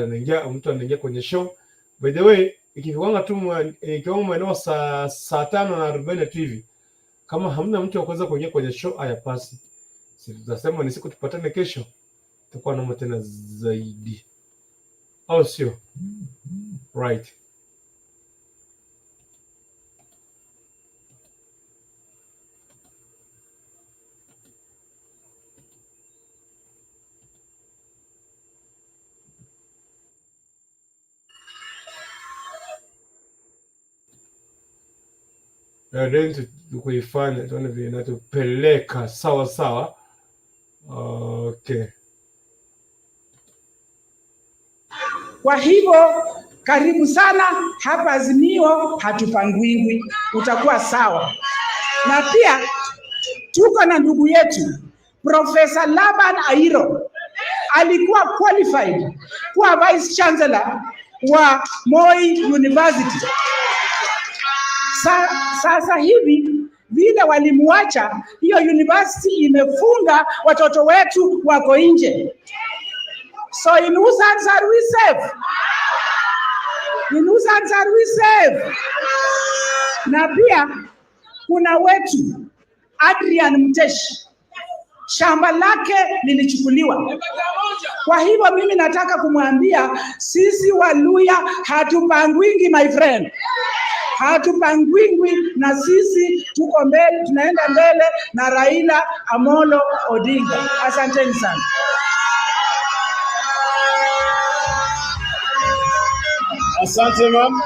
anaingia kwenye show. By the way, ikifikanga tu ikiwa maeneo saa 5:40 tu hivi, kama hamna mtu wa kuweza kuingia kwenye show, haya pasi, si tutasema ni siku tupatane kesho, tutakuwa noma tena zaidi, au sio? Right. Then kuifanya tuone vile inatupeleka sawa sawa. Okay. Kwa hivyo karibu sana hapa Azimio, hatupangwingwi, utakuwa sawa. Na pia tuko na ndugu yetu Profesa Laban Airo, alikuwa qualified kuwa vice chancellor wa Moi University. Sasa hivi vile walimuacha, hiyo university imefunga, watoto wetu wako nje. So in whose hands are we safe? In whose hands are we safe? Na pia kuna wetu Adrian Mteshi, shamba lake lilichukuliwa. Kwa hivyo mimi nataka kumwambia sisi Waluya hatupangwingi, my friend, hatupangwingwi, na sisi tuko mbele, tunaenda mbele na Raila Amolo Odinga. Asanteni sana. Asante mama,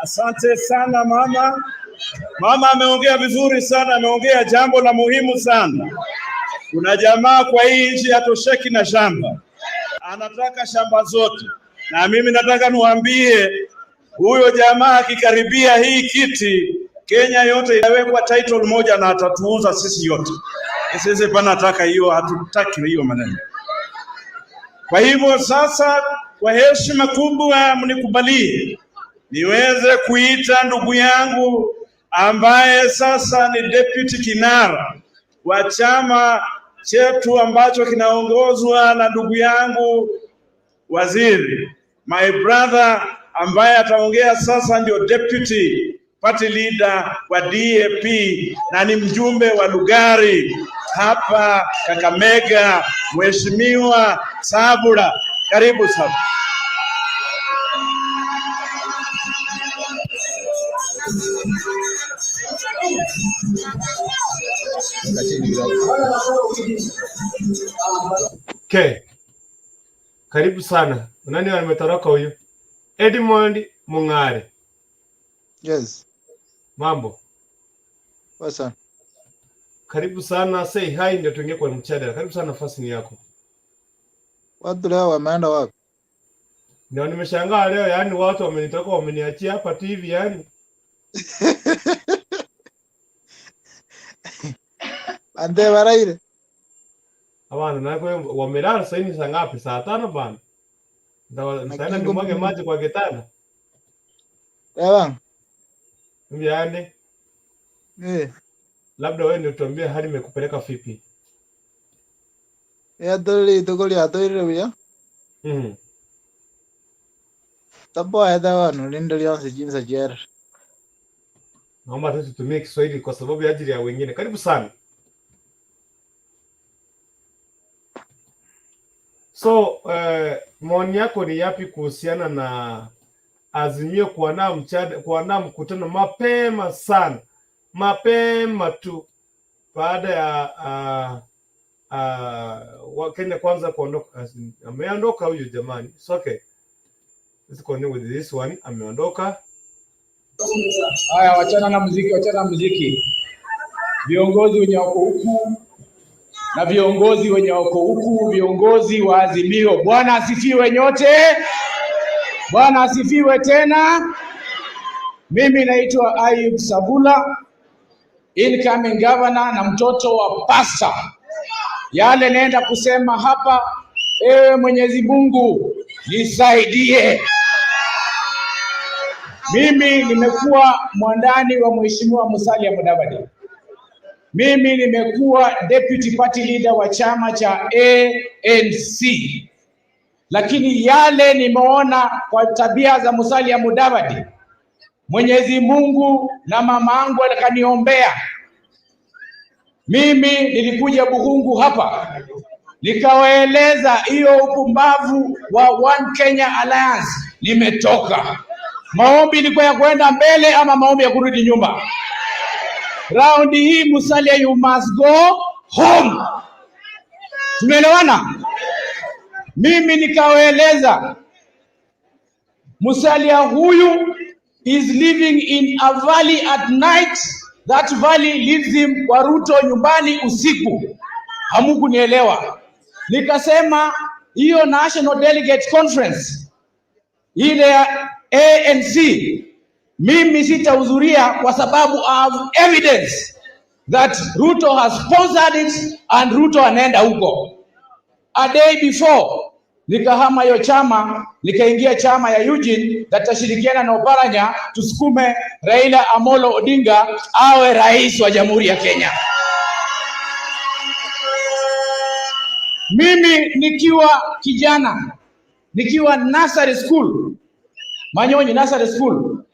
asante sana mama. Mama ameongea vizuri sana, ameongea jambo la muhimu sana. Kuna jamaa kwa hii nchi hatosheki na shamba, anataka shamba zote, na mimi nataka niwaambie huyo jamaa akikaribia hii kiti, Kenya yote itawekwa title moja na atatuuza sisi yote. Sisi panataka hiyo, hatutaki hiyo maneno. Kwa hivyo sasa, kwa heshima kubwa, mnikubalie niweze kuita ndugu yangu ambaye sasa ni deputy kinara wa chama chetu ambacho kinaongozwa na ndugu yangu waziri, my brother, ambaye ataongea sasa, ndio deputy party leader wa DAP na ni mjumbe wa Lugari hapa Kakamega, Mheshimiwa Sabula. Karibu sana. Okay. Karibu sana. Nani ametoroka huyu? Edmond Mung'are. Yes, Mambo. poa sana. Karibu sana. Say hi ndio tuingie kwa mjadala. Karibu sana, nafasi ni yako. Watu leo wameenda wapi? Ndio nimeshangaa leo, yani watu wamenitoka wameniachia hapa tu hivi yani. Ande baraire. Hapana, na kwa hiyo wamelala sasa hivi saa ngapi? Saa 5 bana. Nitaenda Kingo nimwage maji kwa kitanda. Ewa. Yaani Eh, labda wewe ndio tuambie hali imekupeleka vipi? ya doli tokoli atoire buya. Tapo aida wanu lindo lionse jinsa jer. Naomba tu tutumie Kiswahili kwa sababu ya ajili ya wengine. Karibu sana. So, maoni yako ni yapi kuhusiana na Azimio kuandaa mkutano mapema sana, mapema tu baada ya Wakenya Kwanza kuondoka? Ameondoka huyu jamani. It's okay. Let's continue with this one. Ameondoka. Haya, wachana na muziki, wachana na muziki. Viongozi wenye wako huku na viongozi wenye wako huku, viongozi wa Azimio. Bwana asifiwe nyote. Bwana asifiwe tena. Mimi naitwa Ayub Savula, incoming governor na mtoto wa pasta. Yale naenda kusema hapa, ewe Mwenyezi Mungu nisaidie. Mimi nimekuwa mwandani wa Mheshimiwa Musalia Mudavadi. Mimi nimekuwa deputy party leader wa chama cha ANC, lakini yale nimeona kwa tabia za Musalia Mudavadi, Mwenyezi Mungu na mama angu akaniombea. Mimi nilikuja Bukhungu hapa nikawaeleza hiyo upumbavu wa One Kenya Alliance, nimetoka. Maombi ilikuwa ya kwenda mbele ama maombi ya kurudi nyuma? Raundi hii Musalia, you must go home. Tumeelewana? Mimi nikawaeleza Musalia huyu is living in a valley at night. That valley leads him kwa Ruto nyumbani usiku. Hamukunielewa. Nikasema hiyo National Delegate Conference ile ya ANC mimi sitahudhuria kwa sababu I have evidence that Ruto has sponsored it and Ruto anaenda huko. A day before nikahama hiyo chama nikaingia chama ya Eugene that tashirikiana na Oparanya tusukume Raila Amolo Odinga awe rais wa Jamhuri ya Kenya. Mimi nikiwa kijana, nikiwa nursery school, Manyonyi nursery school,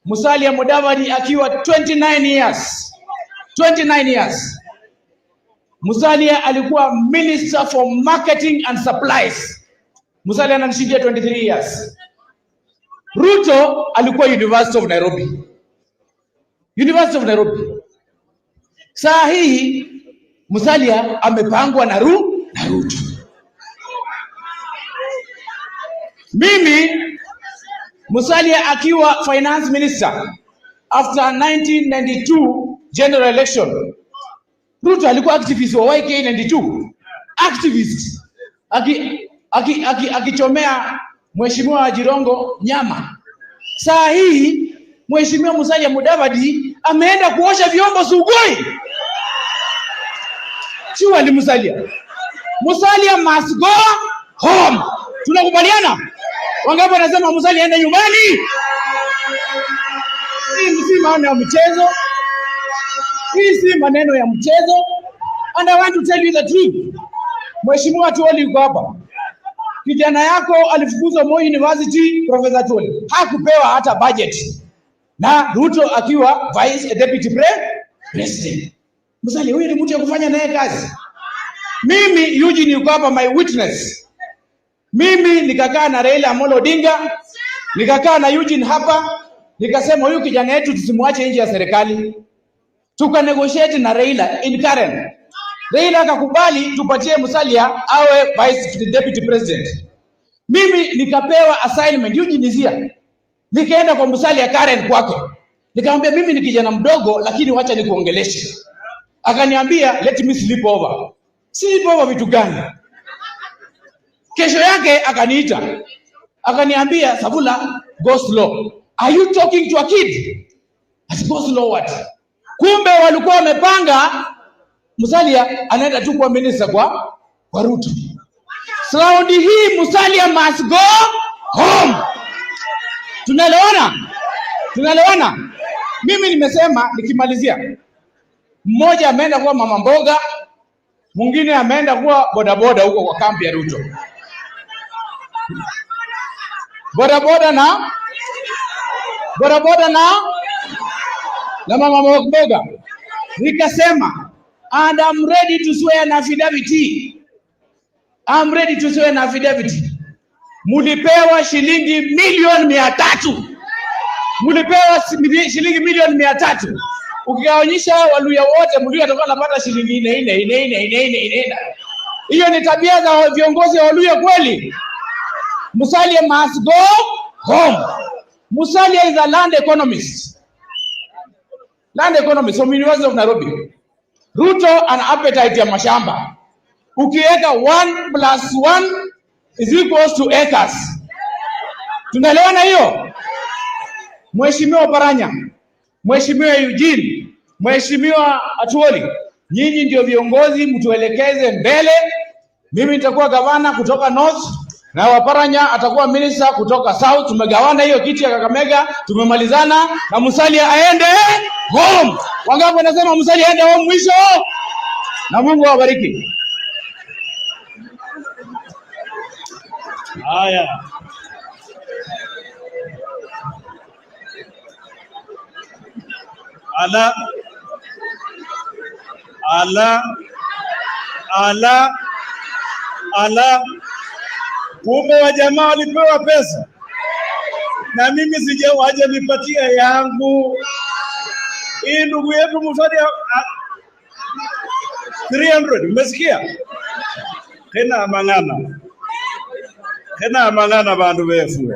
Musalia Mudavadi akiwa 29 years, 29 years. Musalia alikuwa minister for marketing and supplies. Musalia ananishindia 23 years. Ruto alikuwa University of Nairobi. University of Nairobi. Saa hii Musalia amepangwa na na Ruto. Mimi Musalia akiwa finance minister after 1992 general election. Ruto alikuwa activist wa YK 92. Activist. Akichomea Mheshimiwa Jirongo nyama. Saa hii Mheshimiwa Musalia Mudavadi ameenda kuosha vyombo Sugoi. Surely Musalia. Musalia must go home. Tunakubaliana? Wangapi wanasema Musalia aende nyumbani? Hii si maneno ya mchezo. Hii si maneno ya mchezo. And I want to tell you the truth. Mheshimiwa Atwoli yuko hapa. Kijana yako alifukuzwa Moi University, Professor Atwoli. Hakupewa hata budget. Na Ruto akiwa vice deputy president. Musalia, huyu ni mtu ya kufanya naye kazi. Mimi Eugene yuko hapa, my witness. Mimi nikakaa na Raila Amolo Odinga, nikakaa na Eugene hapa, nikasema huyu kijana yetu tusimwache nje ya serikali. Tuka negotiate na Raila in Karen. Raila akakubali tupatie Musalia awe vice deputy president. Mimi nikapewa assignment, Eugene is here. Nikaenda kwa Musalia Karen kwake. Nikamwambia, "Mimi ni kijana mdogo, lakini wacha nikuongeleshe." Akaniambia, "Let me sleep over." Sleep over vitu gani? Kesho yake akaniita. Akaniambia, "Savula, go slow. Are you talking to a kid?" Ati go slow what? Kumbe walikuwa wamepanga Musalia anaenda tu kuwa minister kwa Ruto. Raundi hii Musalia must go home. Tunaelewana? Tunaelewana? Mimi nimesema nikimalizia, mmoja ameenda kuwa mama mboga, mwingine ameenda kuwa bodaboda huko kwa kambi ya Ruto. Bodaboda na bodaboda na mama mboga. Nikasema, and I'm ready to swear an affidavit. I'm ready to swear an affidavit. Mulipewa shilingi milioni 300. Mulipewa shilingi milioni 300. Ukigawanisha Waluya wote, Mluya atakuwa anapata shilingi nne nne nne nne nne nne nne. Hiyo ni tabia za viongozi wa Waluya kweli? Musalia must go home. Musalia is a land economist. Land economist from University of Nairobi. Ruto ana appetite ya mashamba. Ukiweka 1 plus 1 is equals to acres. Tunaelewana hiyo? Mheshimiwa Paranya, Mheshimiwa Eugene, Mheshimiwa Atwoli, nyinyi ndio viongozi, mtuelekeze mbele. Mimi nitakuwa gavana kutoka North na Waparanya atakuwa minister kutoka South. Tumegawana hiyo kiti ya Kakamega, tumemalizana na Musalia aende home. Wangapi wanasema Musalia aende home mwisho? Na Mungu awabariki. Haya. Ala, ala, ala, ala, kumbe wa jamaa walipewa pesa na mimi sija wajanipatia yangu. Hii ndugu yetu Musalia 300, umesikia? Kena mang'ana, kena mang'ana bandu befu.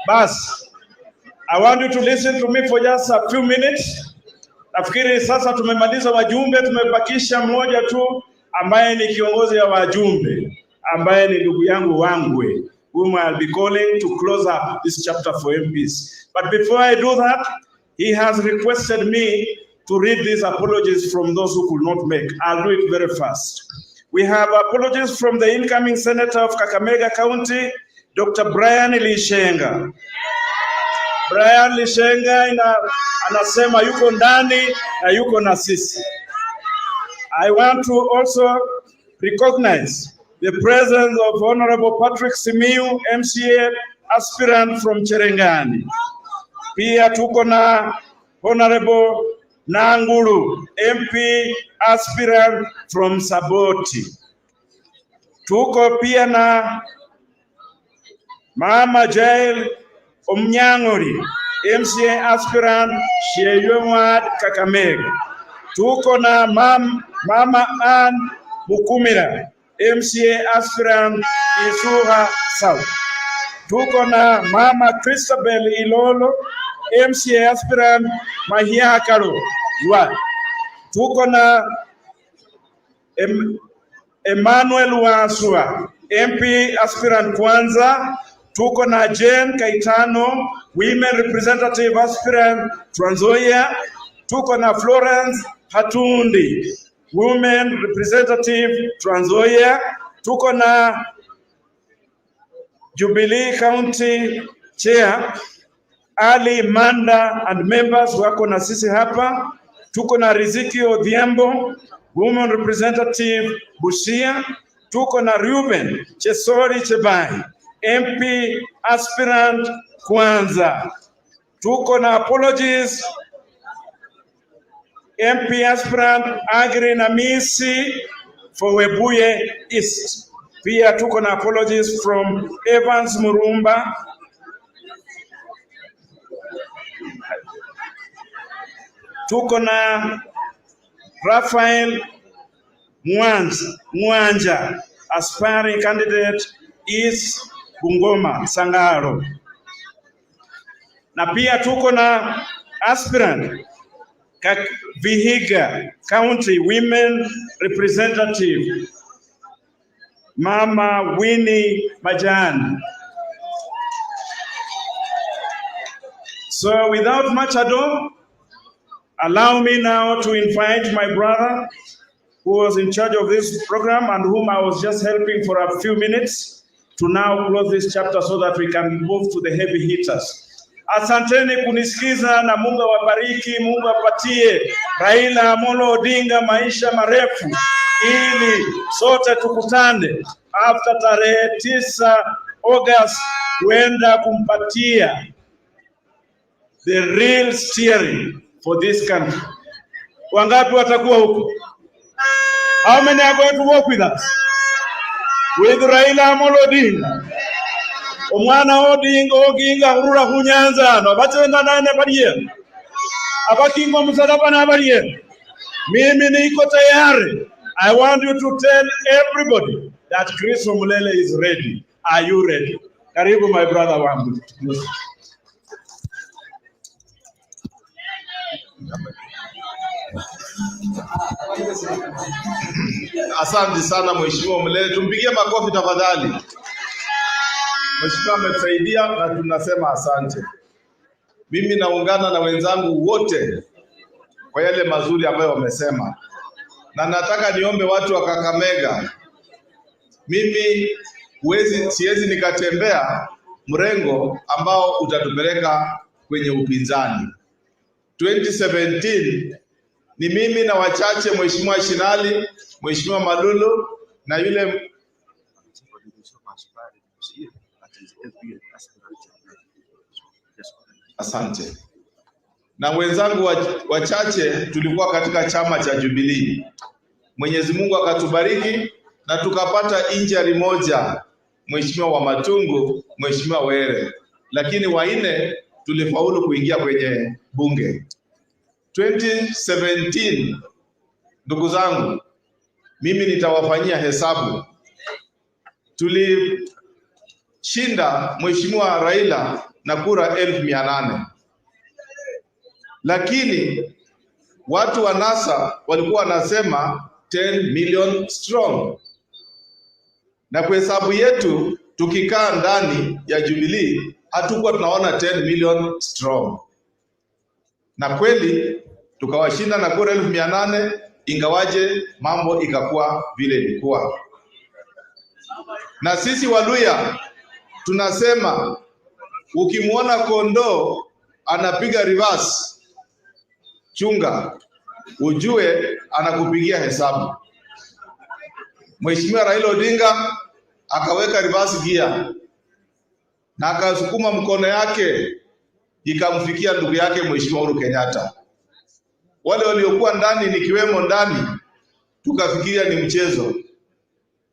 Bas, I want you to listen to me for just a few minutes. Nafikiri sasa tumemaliza wajumbe, tumebakisha mmoja tu ambaye ni kiongozi wa wajumbe ambaye ni ndugu yangu Wangwe, whom I'll be calling to close up this chapter for MPs. But before I do that, he has requested me to read these apologies from those who could not make. I'll do it very fast. We have apologies from the incoming senator of Kakamega County, Dr. Brian Lishenga. Brian Lishenga anasema yuko ndani na yuko na sisi. I want to also recognize the presence of Honorable Patrick Simiyu, MCA aspirant from Cherengani. Pia tuko na Honorable Nangulu, MP aspirant from Saboti. Tuko pia na Mama Jael Omnyang'ori, MCA aspirant Sheywe Ward, Kakamega. Tuko na Mama Ann Mukumira, MCA aspirant Isuha South. Tuko na Mama Christabel Ilolo, MCA aspirant Mahiakaro Ward. Tuko na Emmanuel Wasua, MP aspirant Kwanza. Tuko na Jane Kaitano, women representative aspirant Trans Nzoia. Tuko na Florence Hatundi, women representative Trans Nzoia. Tuko na Jubilee County Chair Ali Manda and members wako na sisi hapa. Tuko na Riziki Odhiambo, Women Representative Busia. Tuko na Ruben Chesori Chebai, MP aspirant Kwanza. Tuko na apologies MP aspirant Agri Namisi for Webuye East. Pia tuko na apologies from Evans Murumba. Tuko na Raphael Mwanja, aspiring candidate East Bungoma Sangaro. Na pia tuko na aspirant Vihiga County Women Representative Mama Winnie Majani. So without much ado, allow me now to invite my brother who was in charge of this program and whom I was just helping for a few minutes to now close this chapter so that we can move to the heavy hitters. Asanteni kunisikiza na Mungu awabariki, Mungu apatie Raila Amolo Odinga maisha marefu ili sote tukutane after tarehe 9 August kuenda kumpatia the real steering for this country. Wangapi watakuwa huko? How many are going to work with us? With Raila Amolo Odinga. Omwana Odinga Oginga khurura khunyanza ano bachenda nane baliye abakinga omusalaba nabaliye. Mimi niko tayari. I want you to tell everybody that Chris Omulele is ready. Are you ready? Karibu my brother wangu. Asante sana Mheshimiwa Mlele, tumpigie makofi tafadhali. Mheshimiwa ametusaidia na tunasema asante. Mimi naungana na wenzangu wote kwa yale mazuri ambayo wamesema, na nataka niombe watu wa Kakamega, mimi siwezi nikatembea mrengo ambao utatupeleka kwenye upinzani. 2017 ni mimi na wachache, Mheshimiwa Shinali, Mheshimiwa Malulu na yule asante, na wenzangu wachache tulikuwa katika chama cha Jubilee. Mwenyezi Mungu akatubariki na tukapata injury moja, Mheshimiwa wa Matungu, Mheshimiwa Were, lakini wanne tulifaulu kuingia kwenye bunge. 2017, ndugu zangu, mimi nitawafanyia hesabu. Tulishinda Mheshimiwa Raila na kura 800,000, lakini watu wa NASA walikuwa wanasema 10 million strong, na kwa hesabu yetu tukikaa ndani ya Jubilee hatukuwa tunaona 10 million strong, na kweli tukawashinda na kura 800,000, ingawaje mambo ikakuwa vile ilikuwa. Na sisi Waluya tunasema ukimuona kondoo anapiga reverse, chunga, ujue anakupigia hesabu. Mheshimiwa Raila Odinga akaweka reverse gear na akasukuma mkono yake ikamfikia ndugu yake Mheshimiwa Uhuru Kenyatta. Wale waliokuwa ndani, nikiwemo ndani, tukafikiria ni mchezo,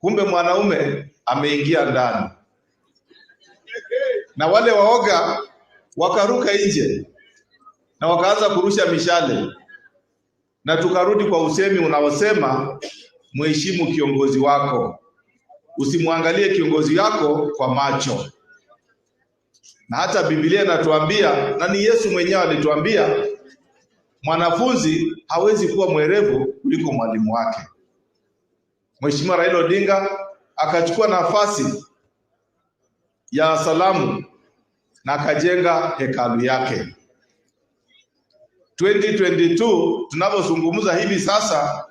kumbe mwanaume ameingia ndani, na wale waoga wakaruka nje na wakaanza kurusha mishale, na tukarudi kwa usemi unaosema mheshimu kiongozi wako, usimwangalie kiongozi wako kwa macho. Na hata Biblia inatuambia, na ni Yesu mwenyewe alituambia, mwanafunzi hawezi kuwa mwerevu kuliko mwalimu wake. Mheshimiwa Raila Odinga akachukua nafasi ya salamu na akajenga hekalu yake. 2022 tunavyozungumza hivi sasa,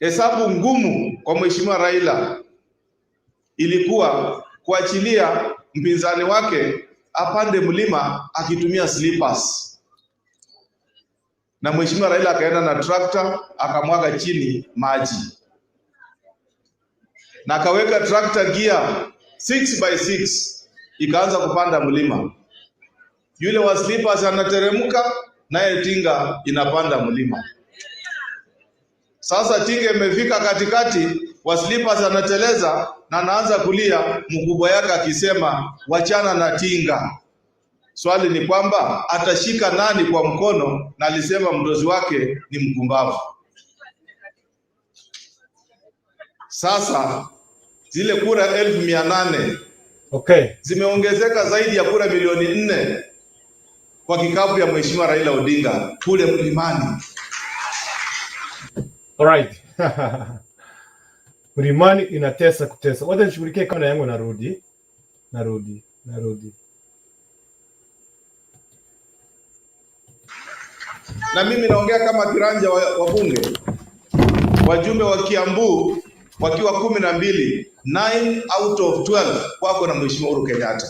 hesabu ngumu kwa Mheshimiwa Raila ilikuwa kuachilia mpinzani wake apande mlima akitumia slippers. Na Mheshimiwa Raila akaenda na tractor akamwaga chini maji na akaweka tractor gear 6 by 6 ikaanza kupanda mlima. Yule wa slippers anateremka, naye tinga inapanda mlima. Sasa tinga imefika katikati, wa slippers anateleza na anaanza kulia, mkubwa yake akisema, "Wachana na tinga." Swali ni kwamba atashika nani kwa mkono? Na alisema mdozi wake ni mpumbavu. Sasa zile kura 800,000 zimeongezeka zaidi ya kura milioni 4 kwa kikapu ya Mheshimiwa Raila Odinga kule mlimani. Alright. Mlimani inatesa kutesa. Wacha nishughulikie kamera yangu, narudi. Narudi, narudi. Na mimi naongea kama kiranja wa bunge. Wajumbe wa Kiambu wakiwa 12, 9 out of 12 wako na Mheshimiwa Uhuru Kenyatta.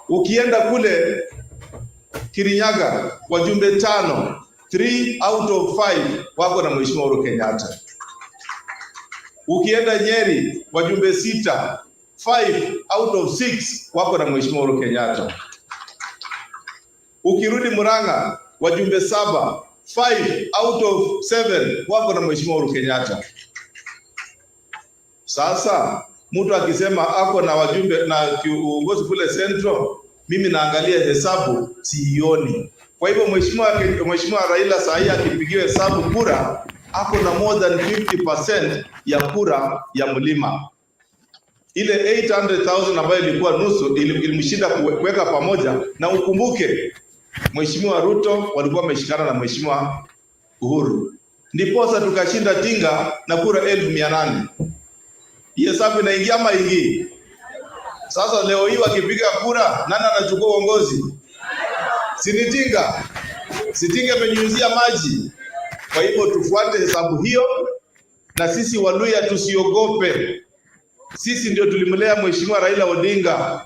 Ukienda kule Kirinyaga wajumbe 5, 3 out of 5 wako na Mheshimiwa Uhuru Kenyatta. Ukienda Nyeri wajumbe 6, 5 out of 6 wako na Mheshimiwa Uhuru Kenyatta. Ukirudi Murang'a wajumbe 7, 5 out of 7 wako na Mheshimiwa Uhuru Kenyatta. Sasa mtu akisema ako na wajumbe na uongozi kule Central, mimi naangalia hesabu sioni. Kwa hivyo Mheshimiwa Raila saa hii akipigiwa hesabu kura ako na more than 50% ya kura ya mlima. Ile 800,000 ambayo ilikuwa nusu ilimshinda kuweka pamoja. Na ukumbuke Mheshimiwa Ruto walikuwa wameshikana na Mheshimiwa Uhuru, ndiposa tukashinda Tinga na kura 800,000. Hii hesabu inaingia ama ingii? Sasa leo hii wakipiga kura, nani anachukua uongozi? Si ni Tinga? Si Tinga amenyunyizia maji? Kwa hivyo tufuate hesabu hiyo, na sisi Waluhya tusiogope. Sisi ndio tulimlea Mheshimiwa Raila Odinga,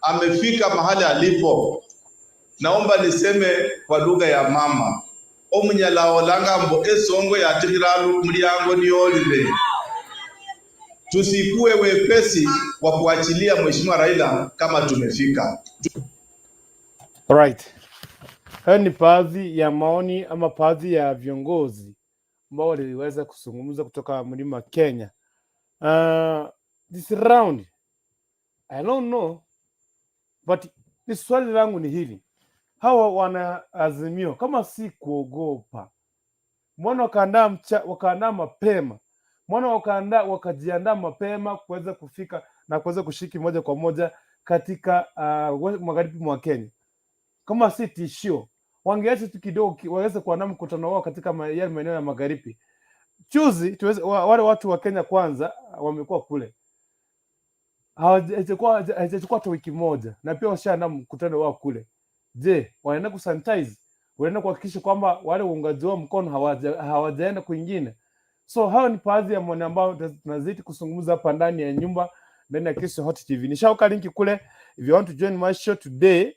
amefika mahali alipo. Naomba niseme kwa lugha ya mama, omunyala olanga mbo esongo yatikhiralu mulyango niolile. Tusikue wepesi wa kuachilia Mheshimiwa Raila kama tumefika. Alright. Hayo ni baadhi ya maoni ama baadhi ya viongozi ambao waliweza kuzungumza kutoka mlima Kenya. This round I don't know, but ni swali langu ni hili: hawa wana Azimio kama si kuogopa, mbona wakaandaa mapema? Mbona wakajiandaa mapema kuweza kufika na kuweza kushiriki moja kwa moja katika magharibi mwa Kenya? Kama si tishio, wangeacha tu kidogo waweze kuandaa mkutano wao katika yale maeneo ya magharibi. Juzi wale watu wa Kenya Kwanza wamekuwa kule, haijachukua hata wiki moja, na pia washaandaa mkutano wao kule. Je, wanaenda kusanitize? Wanaenda kuhakikisha kwamba wale waungaji wao mkono hawajaenda kwingine? So hayo ni baadhi ya maoni ambayo tunazidi kuzungumza hapa ndani ya nyumba, ndani ya Kristo Hot TV. Nishaweka linki kule if you want to join my show today.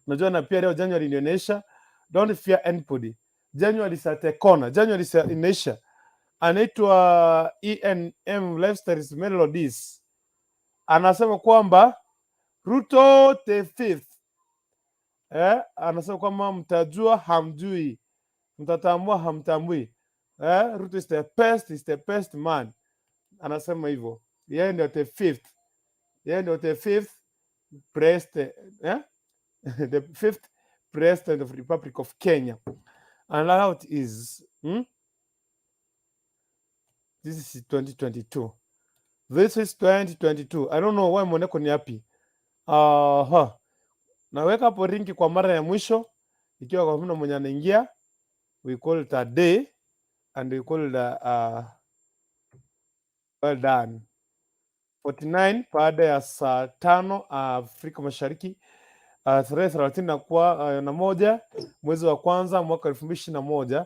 Najua na pia leo January inaonyesha, don't fear anybody. January is at a corner. January is inaisha. Anaitwa ENM Lifestyles Melodies. Anasema kwamba Ruto the fifth. Anasema kwamba mtajua hamjui, mtatambua hamtambui. Ruto is the best, is the best man. Anasema hivyo. Yeye ndio the fifth. Yeye ndio the fifth president, The fifth president of Republic of Kenya. And how it is. This is 2022. This is 2022. I don't know why Moneko ni happy. Naweka hapo rinki kwa mara ya mwisho, ikiwa kwa mtu mwenye anaingia, we call it a day and we call it a, well done. 49 baada ya saa 5 Afrika Mashariki, tarehe 31 mwezi wa kwanza mwaka 2021,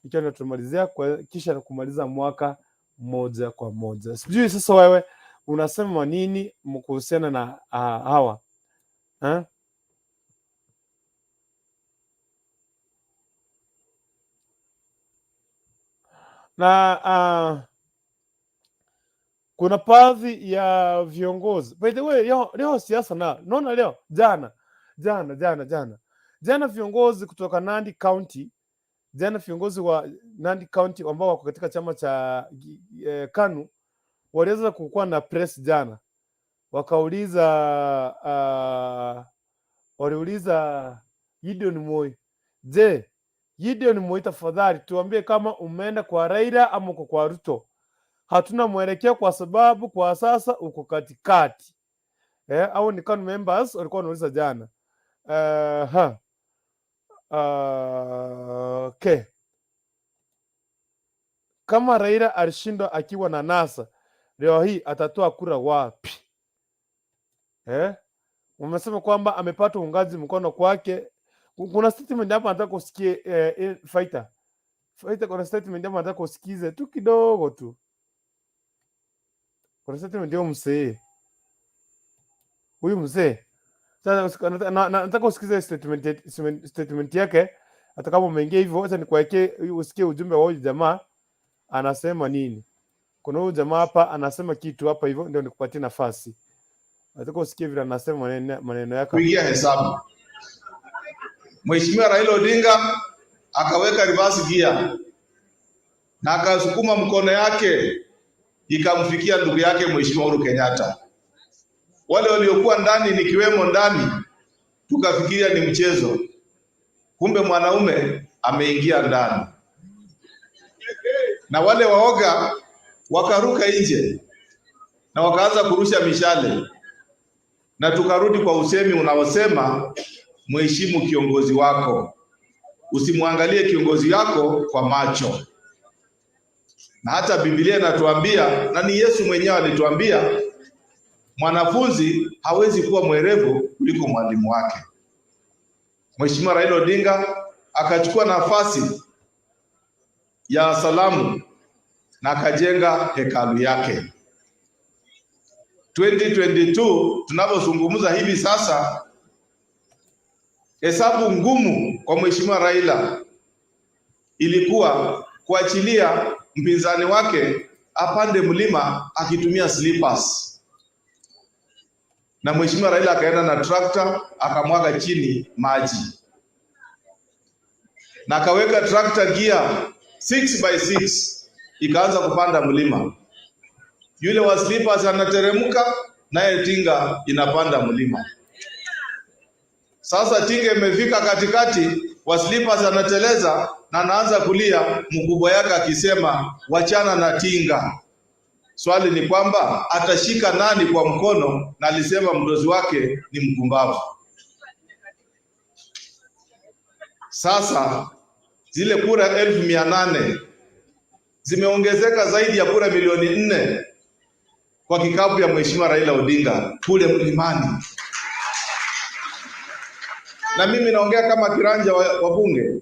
ikiwa ndio tumalizia kwa, kisha kumaliza mwaka moja kwa moja. Sijui sasa wewe unasema nini kuhusiana na hawa, ha? Na kuna baadhi ya viongozi, by the way, leo siasa na naona leo jana jana jana jana jana viongozi kutoka Nandi County, jana viongozi wa Nandi County ambao wako katika chama cha KANU waliweza kukuwa na press jana, wakauliza waliuliza Gideon Moi, je, Gideon Moi, tafadhali tuambie kama umeenda kwa Raila ama uko kwa Ruto. Hatuna mwelekeo kwa sababu kwa sasa uko katikati. Au ni KANU members walikuwa wanauliza jana. Ha. Okay. Kama Raila alishindwa akiwa na NASA, leo hii atatoa kura wapi? Eh? Umesema kwamba amepata uungaji mkono kwake. Kuna statement hapa nataka usikie, fighter. Fighter, kuna statement hapa nataka usikize tu kidogo tu. Kuna statement ndio mzee. Huyu mzee. Sasa nataka usikize statement yake, hata kama umeingia hivyo, acha nikuwekee usikie ujumbe wa huyu jamaa anasema nini. Kuna huyu jamaa hapa anasema kitu hapa hivyo, ndio nikupatie nafasi. Nataka usikie vile anasema maneno yake. Kuingia hesabu. Mheshimiwa Raila Odinga akaweka reverse gear na akasukuma mkono yake ikamfikia ndugu yake Mheshimiwa Uhuru Kenyatta. Wale waliokuwa ndani nikiwemo ndani, tukafikiria ni mchezo, kumbe mwanaume ameingia ndani, na wale waoga wakaruka nje na wakaanza kurusha mishale, na tukarudi kwa usemi unaosema mheshimu kiongozi wako, usimwangalie kiongozi wako kwa macho. Na hata Biblia inatuambia, na ni Yesu mwenyewe alituambia, mwanafunzi hawezi kuwa mwerevu kuliko mwalimu wake. Mheshimiwa Raila Odinga akachukua nafasi ya salamu na akajenga hekalu yake. 2022 tunavyozungumza hivi sasa, hesabu ngumu kwa Mheshimiwa Raila ilikuwa kuachilia mpinzani wake apande mlima akitumia slippers, na Mheshimiwa Raila akaenda na tractor akamwaga chini maji na akaweka tractor gear 6 by 6 ikaanza kupanda mlima. Yule wa slippers anateremka, naye tinga inapanda mlima. Sasa tinga imefika katikati, wa slippers anateleza na anaanza kulia, mkubwa yake akisema wachana na tinga. Swali ni kwamba atashika nani kwa mkono? Na alisema mdozi wake ni mpumbavu. Sasa zile kura 800,000 zimeongezeka zaidi ya kura milioni 4 kwa kikapu ya Mheshimiwa Raila Odinga kule mlimani. Na mimi naongea kama kiranja wa bunge,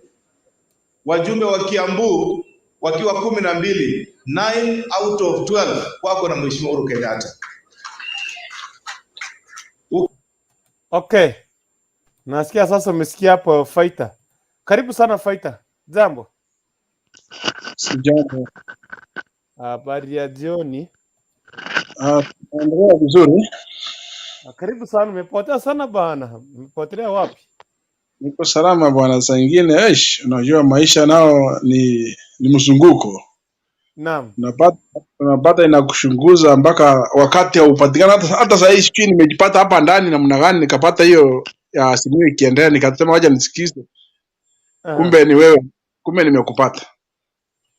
wajumbe wa Kiambu wakiwa 12, 9 out of 12 wako na Mheshimiwa Uhuru Kenyatta. Okay. Nasikia sasa umesikia hapo fighter. Karibu sana fighter. Jambo. Sijambo. Habari ya jioni. Naendelea vizuri. Karibu sana, umepotea sana bana. Umepotelea wapi? Niko salama bwana. Saa ingine eish, unajua maisha nao ni mzunguko. Naam. Unapata inakushunguza mpaka wakati haupatikana. Hata saa hii sijui nimejipata hapa ndani namna gani, nikapata hiyo ya simu ikiendelea, nikasema wacha nisikize. Kumbe ni wewe, kumbe nimekupata.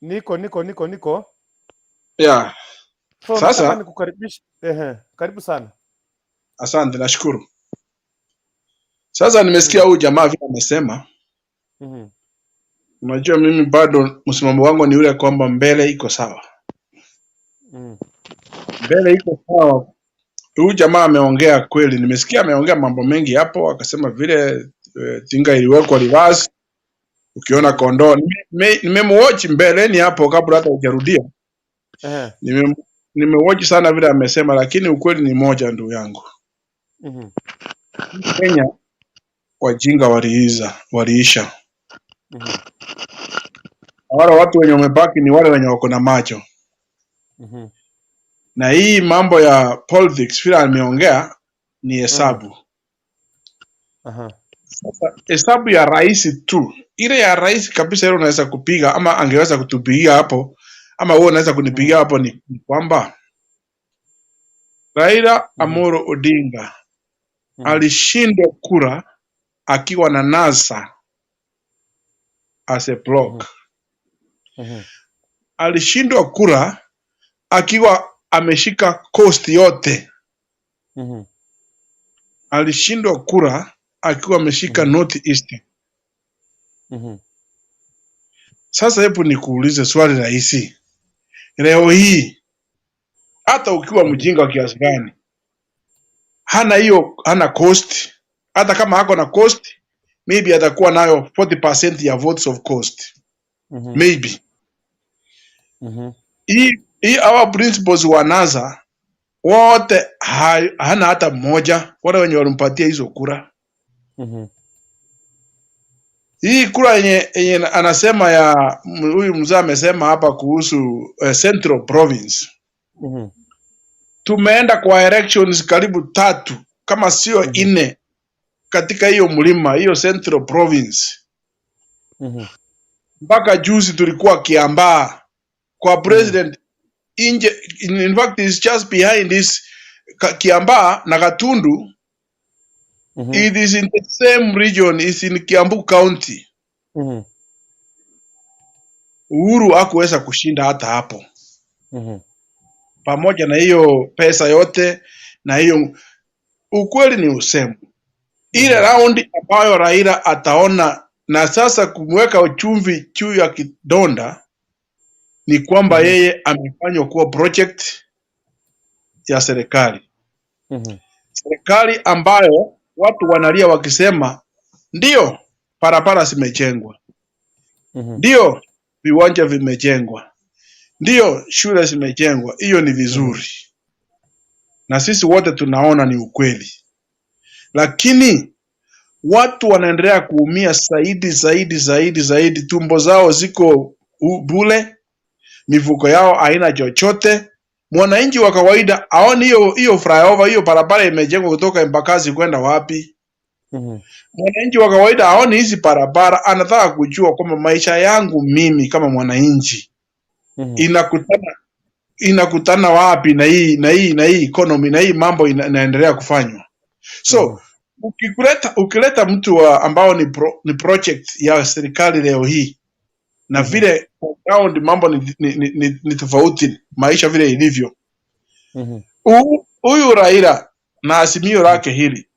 Niko niko niko niko. Yeah. So nataka Sasa nikukaribishe. Ehe, karibu sana. Asante, nashukuru. Sasa nimesikia huyu jamaa vile amesema. Unajua mimi bado msimamo wangu ni ule kwamba mbele iko sawa. Mbele iko sawa. Huyu jamaa ameongea kweli, nimesikia ameongea mambo mengi hapo, akasema vile tinga iliwekwa reverse, ukiona kondoo. Nimemwatch mbeleni hapo kabla hata hujarudia. Nimewatch sana vile amesema, lakini ukweli ni moja, ndugu yangu. Kenya wajinga waliisha. Wale watu wenye wamebaki ni wale wenye wako na macho. Na hii mambo ya politics vile ameongea ni hesabu. Sasa hesabu ya rahisi tu, ile ya rahisi kabisa, ile unaweza kupiga ama angeweza kutupigia hapo ama wewe unaweza kunipigia hapo, ni kwamba Raila Amolo Odinga alishindwa kura akiwa na NASA as a block. Alishindwa kura akiwa ameshika Coast yote. Alishindwa kura akiwa ameshika North East. Sasa hebu nikuulize swali rahisi. Leo hii hata ukiwa mjinga wa kiasi gani, hana hiyo, hana Coast. Hata kama ako na Coast, maybe atakuwa nayo 40% ya votes of Coast. Maybe. Hii our principals wa NASA wote hana hata mmoja, wale wenye walimpatia hizo kura. Hii kura yenye anasema ya huyu mzee amesema hapa kuhusu Central Province. Tumeenda kwa elections karibu tatu kama sio nne katika hiyo mlima hiyo Central Province. Mpaka juzi tulikuwa Kiambaa kwa president inje, in fact is just behind this Kiambaa na Gatundu. It is in the same region, is in Kiambu County. Uhuru hakuweza kushinda hata hapo, pamoja na hiyo pesa yote na hiyo ukweli ni usemu ile raundi ambayo Raila ataona na sasa kumweka chumvi juu ya kidonda ni kwamba yeye amefanywa kuwa project ya serikali, serikali ambayo watu wanalia wakisema ndio barabara zimejengwa, ndio viwanja vimejengwa, ndio shule zimejengwa. Hiyo ni vizuri, na sisi wote tunaona ni ukweli, lakini watu wanaendelea kuumia zaidi zaidi zaidi zaidi, tumbo zao ziko bule, mifuko yao haina chochote. Mwananchi wa kawaida aoni hiyo hiyo flyover, hiyo barabara imejengwa kutoka Embakasi kwenda wapi. Mwananchi wa kawaida aoni hizi barabara, anataka kujua kwamba maisha yangu mimi kama mwananchi inakutana wapi na hii economy na hii mambo inaendelea kufanywa. So ukileta mtu ambao ni project ya serikali leo hii na vile kwa ground mambo ni tofauti, maisha vile ilivyo. Huyu Raila na azimio lake hili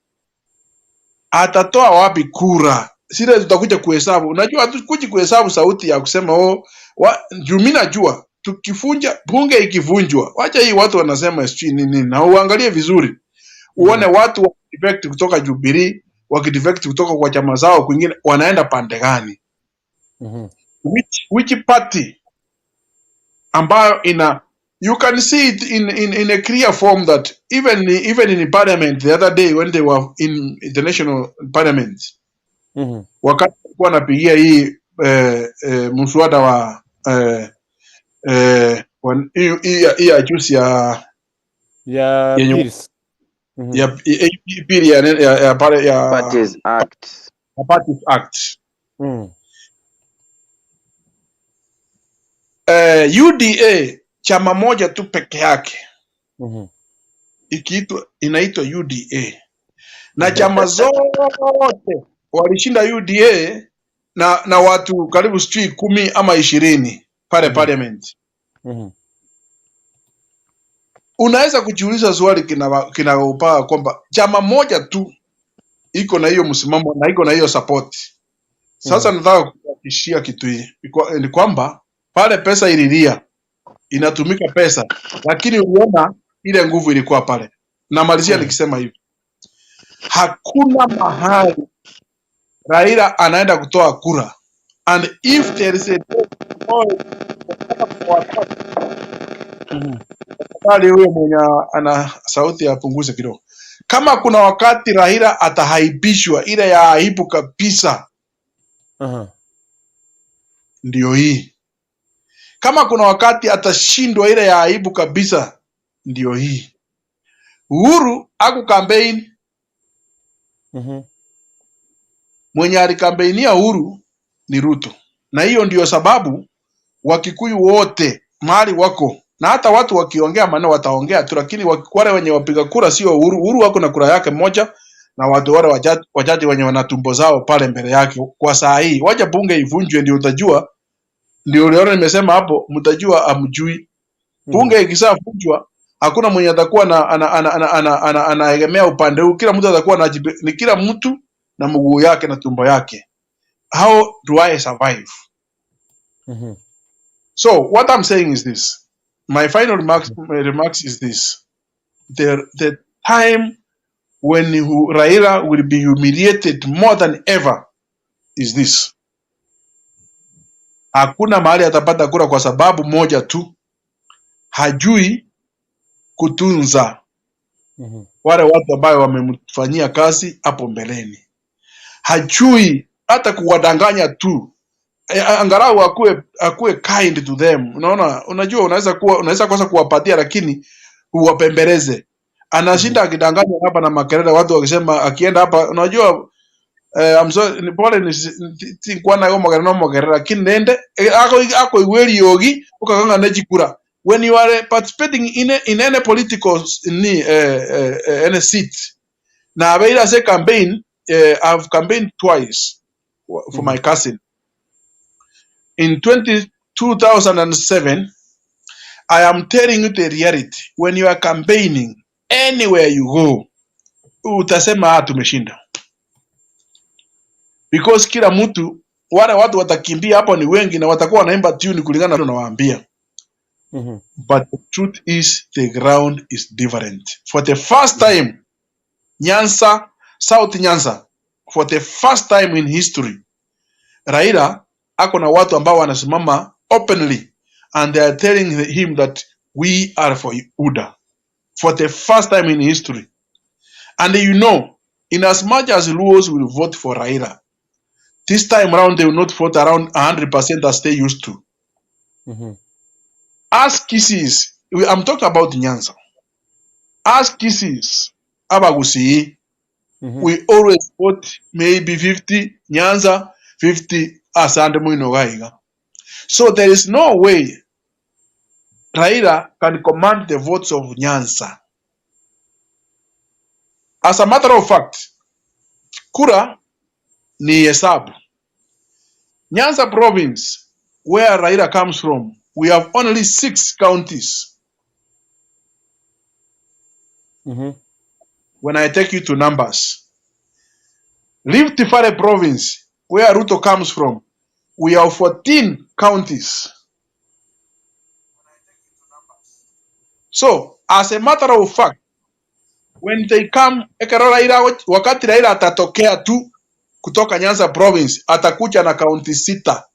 atatoa wapi kura? Sile tutakuja kuhesabu. Unajua hatukuji kuhesabu sauti ya kusema oh, juu mimi najua tukifunja bunge ikivunjwa, wacha hii watu wanasema sijui nini, na uangalie vizuri uone watu wakidefect kutoka Jubilee, wakidefect kutoka kwa chama zao kwingine, wanaenda pande gani? Which party ambayo ina, you can see it in a clear form that even in parliament the other day when they were in the national parliament, wakati walikuwa wanapigia hii mswada wa hii ya juzi ya ya yenye Bills. Ya pili ya pale ya Parties Act. Ya Parties Act. UDA, chama moja tu peke yake ikiitwa inaitwa UDA na chama zote walishinda UDA na watu karibu sijui 10 ama 20 pale parliament. Unaweza kujiuliza swali kinaupaa kwamba chama moja tu iko na hiyo msimamo na iko na hiyo support. Sasa nataka kuhakikishia kitu hii ni kwamba pale pesa ililia inatumika pesa, lakini uliona ile nguvu ilikuwa pale. Namalizia nikisema hivi, hakuna mahali Raila anaenda kutoa kura, and if there is a day tafadhali huyo mwenye ana sauti apunguze kidogo. Kama kuna wakati Raila atahaibishwa ile ya aibu kabisa, ndio hii. Kama kuna wakati atashindwa ile ya aibu kabisa, ndio hii. Uhuru aku campaign, mwenye alikampeinia Uhuru ni Ruto, na hiyo ndio sababu Wakikuyu wote mahali wako na hata watu wakiongea maneno wataongea tu, lakini wale wenye wapiga kura sio Uhuru. Uhuru wako na kura yake moja na watu wale wajaji wenye wana tumbo zao pale mbele yake. Kwa saa hii, wacha bunge ivunjwe, ndio utajua. Ndio uliona nimesema hapo, mtajua amjui. Bunge ikishavunjwa hakuna mwenye atakuwa na anaegemea ana, ana, ana, ana, ana, anaegemea upande huu. Kila mtu atakuwa na ni kila mtu na mguu yake na tumbo yake. How do I survive? So what I'm saying is this. My final remarks, my remarks is this. The time when Raila will be humiliated more than ever is this. Hakuna mahali atapata kura kwa sababu moja tu, hajui kutunza wale watu ambayo wamemfanyia kazi hapo mbeleni, hajui hata kuwadanganya tu. Angalau akuwe kind to them. Unaona, unajua unaweza kosa kuwapatia, lakini uwapembeleze. Anashinda akidanganya hapa na makelele, watu wakisema akienda hapa, unajua I'm sorry, ni pole ni tinkwana go mogere no mogere, lakini nende ako iweri yogi ukaganga nechikura. When you are participating in any political ni any seat na abeira se campaign, I've campaigned twice for my cousin in 2007. I am telling you the reality, when you are campaigning, anywhere you go utasema, "Ah, tumeshinda," because kila mtu, wale watu watakimbia hapo ni wengi na watakuwa wanaimba tune kulingana na nawaambia. But the truth is the ground is different. For the first time, Nyanza, South Nyanza, for the first time in history, Raila ako na watu ambao wanasimama openly and they are telling him that we are for UDA, for the first time in history. And you know, in as much as Luos will vote for Raila, this time round they will not vote around 100% as they used to. Ask Kisiis, I'm talking about Nyanza. Ask Kisiis, Abagusii, we always vote maybe 50 Nyanza, 50 Asante Mwino Gaiga. So there is no way Raila can command the votes of Nyanza. As a matter of fact, kura ni hesabu. Nyanza province, where Raila comes from, we have only six counties. When I take you to numbers, Rift Valley province, where Ruto comes from, we have 14 counties. So, as a matter of fact, when they come, ekero Raila, wakati Raila atatokea tu kutoka Nyanza province, atakuja na kaunti sita.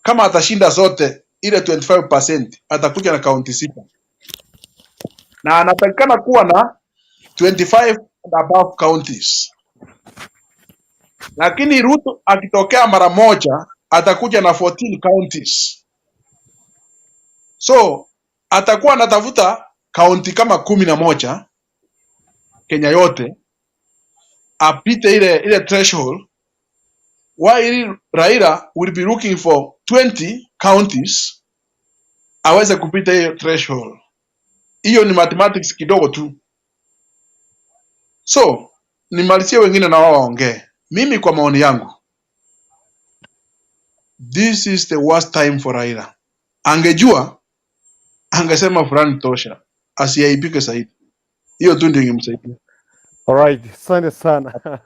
Kama atashinda zote, ile 25%, atakuja na kaunti sita, na anatakikana kuwa na 25 and above counties. Lakini Ruto akitokea mara moja atakuja na 14 counties, so atakuwa anatafuta kaunti kama 11 Kenya yote apite ile threshold, while Raila will be looking for 20 counties aweze kupita hiyo threshold. Hiyo ni mathematics kidogo tu. So nimalizie, wengine na wao waongee. Mimi kwa maoni yangu, this is the worst time for Raila. Angejua angesema fulani tosha, asiaibike zaidi. Hiyo tu ndio ingemsaidia. Alright, asante sana.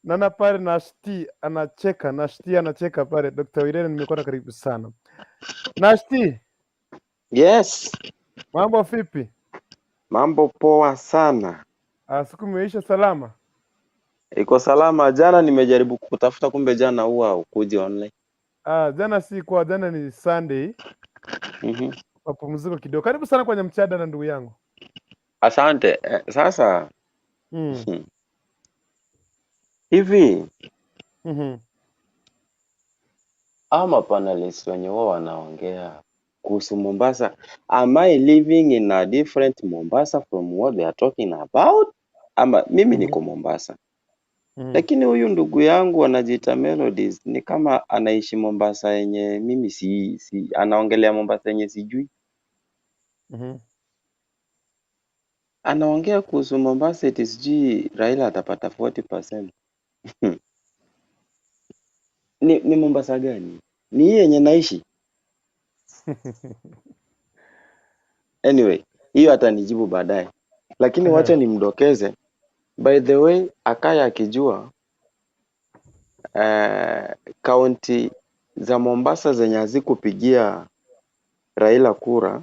Naona pale Nashti anacheka, Nashti anacheka pale. Dr. Irene, nimekuwa karibu sana. Nashti, Yes, mambo vipi? Mambo poa sana. Ah, siku imeisha salama? Iko salama. Jana nimejaribu kutafuta, kumbe jana huwa ukuji online. Ah, jana si kwa jana ni Sunday, mapumziko kidogo. Karibu sana kwenye mchada ndugu yangu. Asante. Sasa hivi Ama panelists wenye huwa wanaongea kuhusu Mombasa, am I living in a different Mombasa from what they are talking about? Ama mimi niko Mombasa, lakini huyu ndugu yangu anajiita Melodies ni kama anaishi Mombasa yenye mimi si anaongelea Mombasa yenye sijui. Anaongea kuhusu Mombasa eti sijui Raila atapata 40%. Ni Mombasa gani? Ni hii yenye naishi? Anyway, hiyo atanijibu baadaye, lakini wacha nimdokeze. By the way, akaya akijua kaunti za Mombasa zenye hazikupigia Raila kura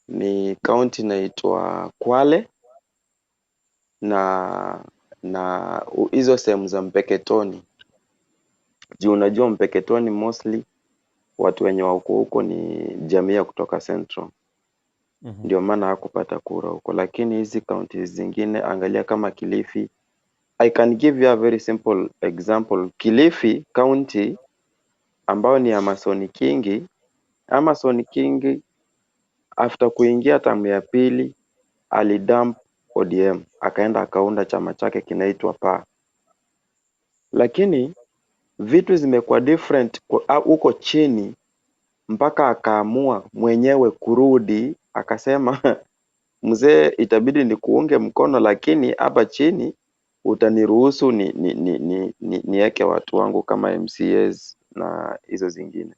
ni kaunti inaitwa Kwale na hizo sehemu za Mpeketoni. Juu unajua Mpeketoni mostly watu wenye wako huko ni jamii ya kutoka Central. Ndio maana hakupata kura huko, lakini hizi kaunti zingine angalia kama Kilifi. I can give you a very simple example. Kilifi county ambayo ni Amason Kingi, Amason Kingi after kuingia tamu ya pili alidump ODM akaenda akaunda chama chake kinaitwa PAA, lakini vitu zimekuwa different huko chini mpaka akaamua mwenyewe kurudi akasema mzee, itabidi nikuunge mkono, lakini hapa chini utaniruhusu niweke watu wangu kama MCAs na hizo zingine.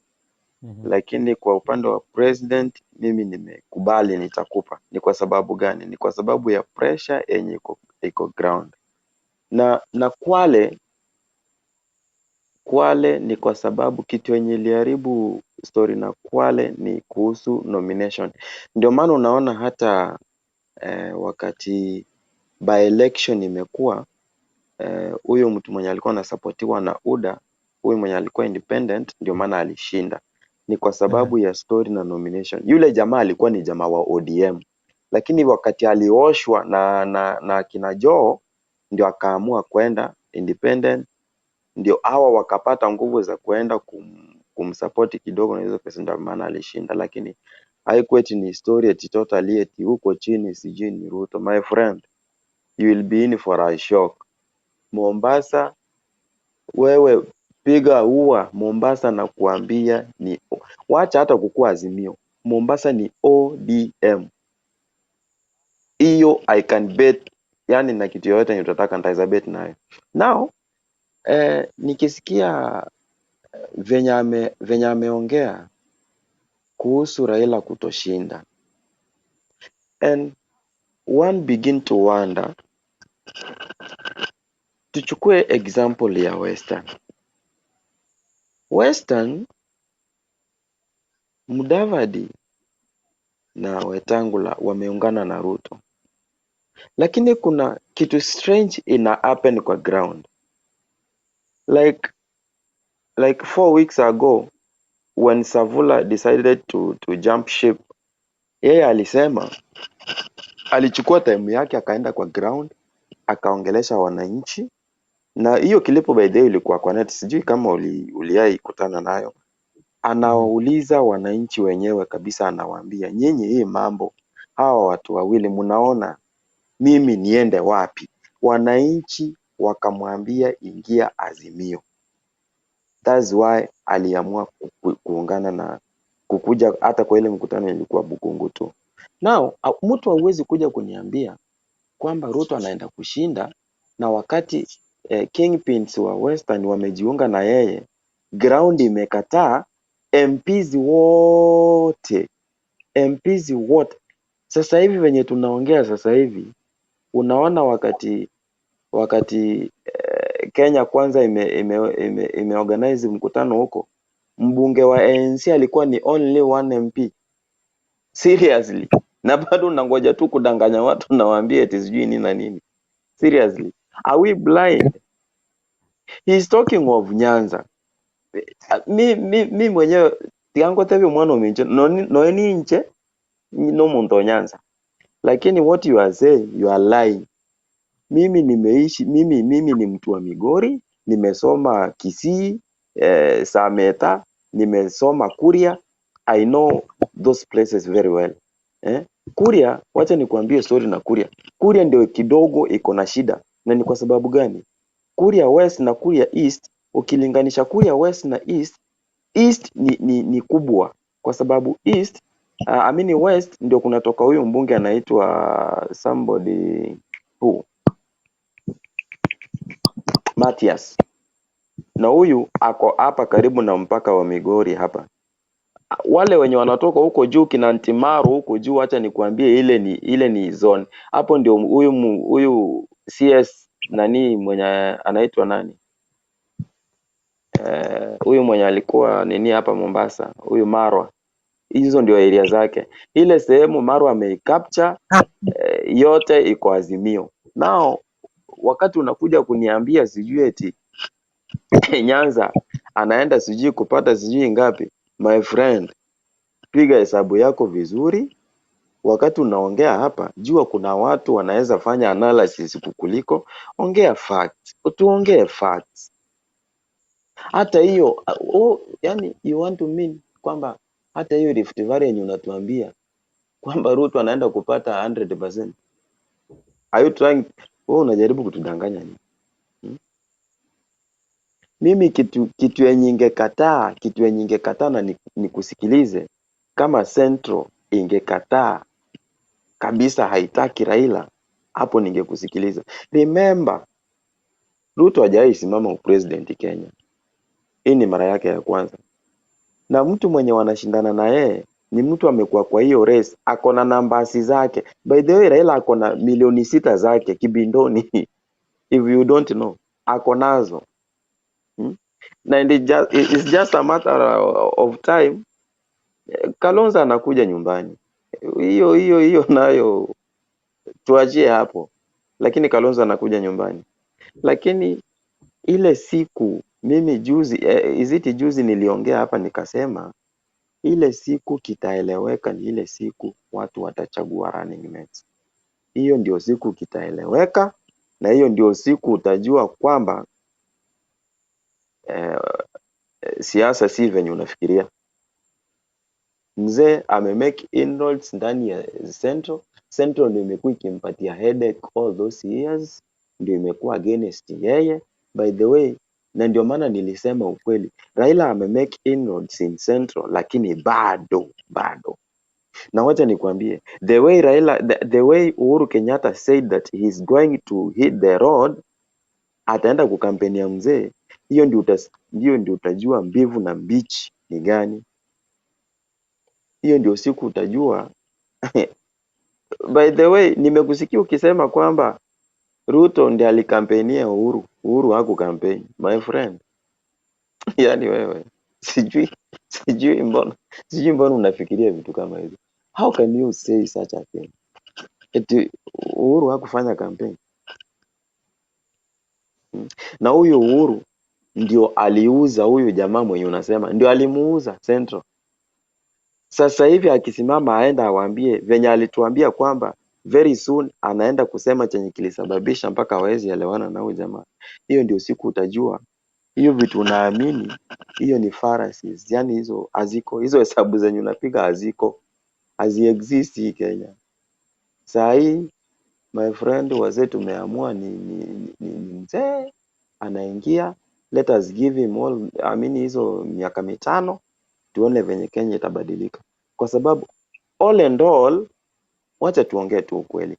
Lakini kwa upande wa president mimi nimekubali, nitakupa. Ni kwa sababu gani? Ni kwa sababu ya pressure yenye iko ground na Kwale ni kwa sababu kitu yenye iliharibu story na Kwale ni kuhusu nomination. Ndio maana unaona hata wakati by election imekuwa huyo mtu mwenye alikuwa anasapotiwa na UDA, huyu mwenye alikuwa independent, ndio maana alishinda. Ni kwa sababu ya story na nomination. Yule jamaa alikuwa ni jamaa wa ODM, lakini wakati alioshwa na kina Joho ndio akaamua kwenda independent, ndio hawa wakapata nguvu za kuenda kumsupport kidogo na hizo pesa, ndio maana alishinda. Lakini haikuwa eti ni story eti totally eti huko chini sijui ni Ruto. My friend, you will be in for a shock. Mombasa, wewe piga ua Mombasa na kuambia ni wacha hata kukua Azimio. Mombasa ni ODM. Hiyo I can bet, yani na kitu yoyote yenye utataka nitaweza bet nayo. Now nikisikia venye ameongea kuhusu Raila kutoshinda and one begin to wonder, tuchukue example ya Western. Western, Mudavadi na Wetangula wameungana na Ruto, lakini kuna kitu strange ina happen kwa ground. Like 4 weeks ago when Savula decided to jump ship, yeye alisema alichukua time yake akaenda kwa ground akaongelesha wananchi, na hiyo clip by the way ilikuwa kwa net, sijui kama uliwahi kutana nayo. Anawauliza wananchi wenyewe kabisa, anawaambia nyinyi, hii mambo hawa watu wawili mnaona mimi niende wapi? Wananchi wakamwambia ingia Azimio. That's why aliamua kuungana na kukuja hata kwa ile mkutano ilikuwa Bukungu tu. Now mtu hauwezi kuja kuniambia kwamba Ruto anaenda kushinda na wakati kingpins wa Western wamejiunga na yeye, ground imekataa, MPs wote MPs wote. Sasa hivi venye tunaongea sasa hivi, unaona wakati Kenya Kwanza ime organize mkutano huko, mbunge wa ANC alikuwa ni only one MP. Seriously, na bado unangoja tu kudanganya watu nawaambia eti sijui nini na nini. Seriously, are we blind? He is talking of Nyanza. Mi mwenyewe tiangotebi mwana ominche noeni inche nomuntu o Nyanza, lakini what you are saying, you are lying. Mimi nimeishi, mimi ni mtu wa Migori, Nimesoma Kisii, Sameta, nimesoma Kuria. I know those places very well. Eh? Kuria, wacha nikuambie story na Kuria. Kuria ndio kidogo iko na shida. Na ni kwa sababu gani? Kuria West na Kuria East, ukilinganisha Kuria West na East, East ni kubwa kwa sababu East, I mean West ndio kunatoka huyu mbunge anaitwa somebody who Mathias, na huyu ako hapa karibu na mpaka wa Migori hapa. Wale wenye wanatoka huko juu kina Ntimaru huko juu, acha nikuambie, ile ni zone hapo, ndio huyu CS nani mwenye anaitwa nani, huyu mwenye alikuwa nini hapa Mombasa, huyu Marwa, hizo ndio area zake. Ile sehemu Marwa ameicapture yote iko Azimio. Nao wakati unakuja kuniambia sijui eti Nyanza anaenda sijui kupata sijui ngapi, my friend, piga hesabu yako vizuri. Wakati unaongea hapa, jua kuna watu wanaweza fanya analysis kukuliko. Ongea facts, tuongee facts. Hata hiyo oh, yani you want to mean kwamba hata hiyo Rift Valley yenye unatuambia kwamba Ruto anaenda kupata 100%. Are you trying, wewe unajaribu kutudanganya nini? Hmm? Mimi kitu yenye ingekataa, kitu yenye ingekataa na nikusikilize, kama Central ingekataa kabisa haitaki Raila, hapo ningekusikiliza. Remember, Ruto hajawahi simama upresident Kenya. Hii ni mara yake ya kwanza, na mtu mwenye wanashindana na yeye ni mtu amekuwa kwa hiyo race, ako na numbers zake. By the way, Raila ako na milioni 6 zake kibindoni if you don't know, ako nazo, Na and it's just a matter of time Kalonzo anakuja nyumbani. Hiyo nayo tuachie hapo, lakini Kalonzo anakuja nyumbani. Lakini ile siku mimi juzi, is it juzi niliongea hapa nikasema ile siku kitaeleweka ni ile siku watu watachagua running mates. Hiyo ndio siku kitaeleweka, na hiyo ndio siku utajua kwamba siasa si venye unafikiria. Mzee amemake inroads ndani ya Central. Central ndio imekuwa ikimpatia headache all those years, ndio imekuwa against yeye. By the way, na ndio maana nilisema ukweli, Raila amemake inroads in Central, lakini bado bado. Na wacha nikwambie, the way Raila, the way Uhuru Kenyatta said that he is going to hit the road, ataenda kukampenia mzee, hiyo ndio utajua mbivu na mbichi ni gani. Hiyo ndio siku utajua. By the way, nimekusikia ukisema kwamba Ruto ndiye alikampenia Uhuru. Uhuru hakukampeni, my friend. Yaani wewe sijui mbona unafikiria vitu kama hizo. How can you say such a thing? Eti Uhuru hakufanya kampeni. Na huyu Uhuru ndio aliuza huyu jamaa mwenye unasema ndio alimuuza Central. Sasa hivi akisimama aenda awaambie venye alituambia kwamba very soon anaenda kusema chenye kilisababisha mpaka hawezi elewana na huyu jamaa. Hiyo ndio siku utajua hiyo vitu unaamini hiyo ni fallacies, yani hizo haziko, hizo hesabu zenye unapiga haziko, haziexist hii Kenya. Saa hii my friend, wazee tumeamua ni mzee anaingia, let us give him all, I mean hizo miaka 5 tuone venye Kenya itabadilika, kwa sababu all and all, wacha tuongee tu ukweli,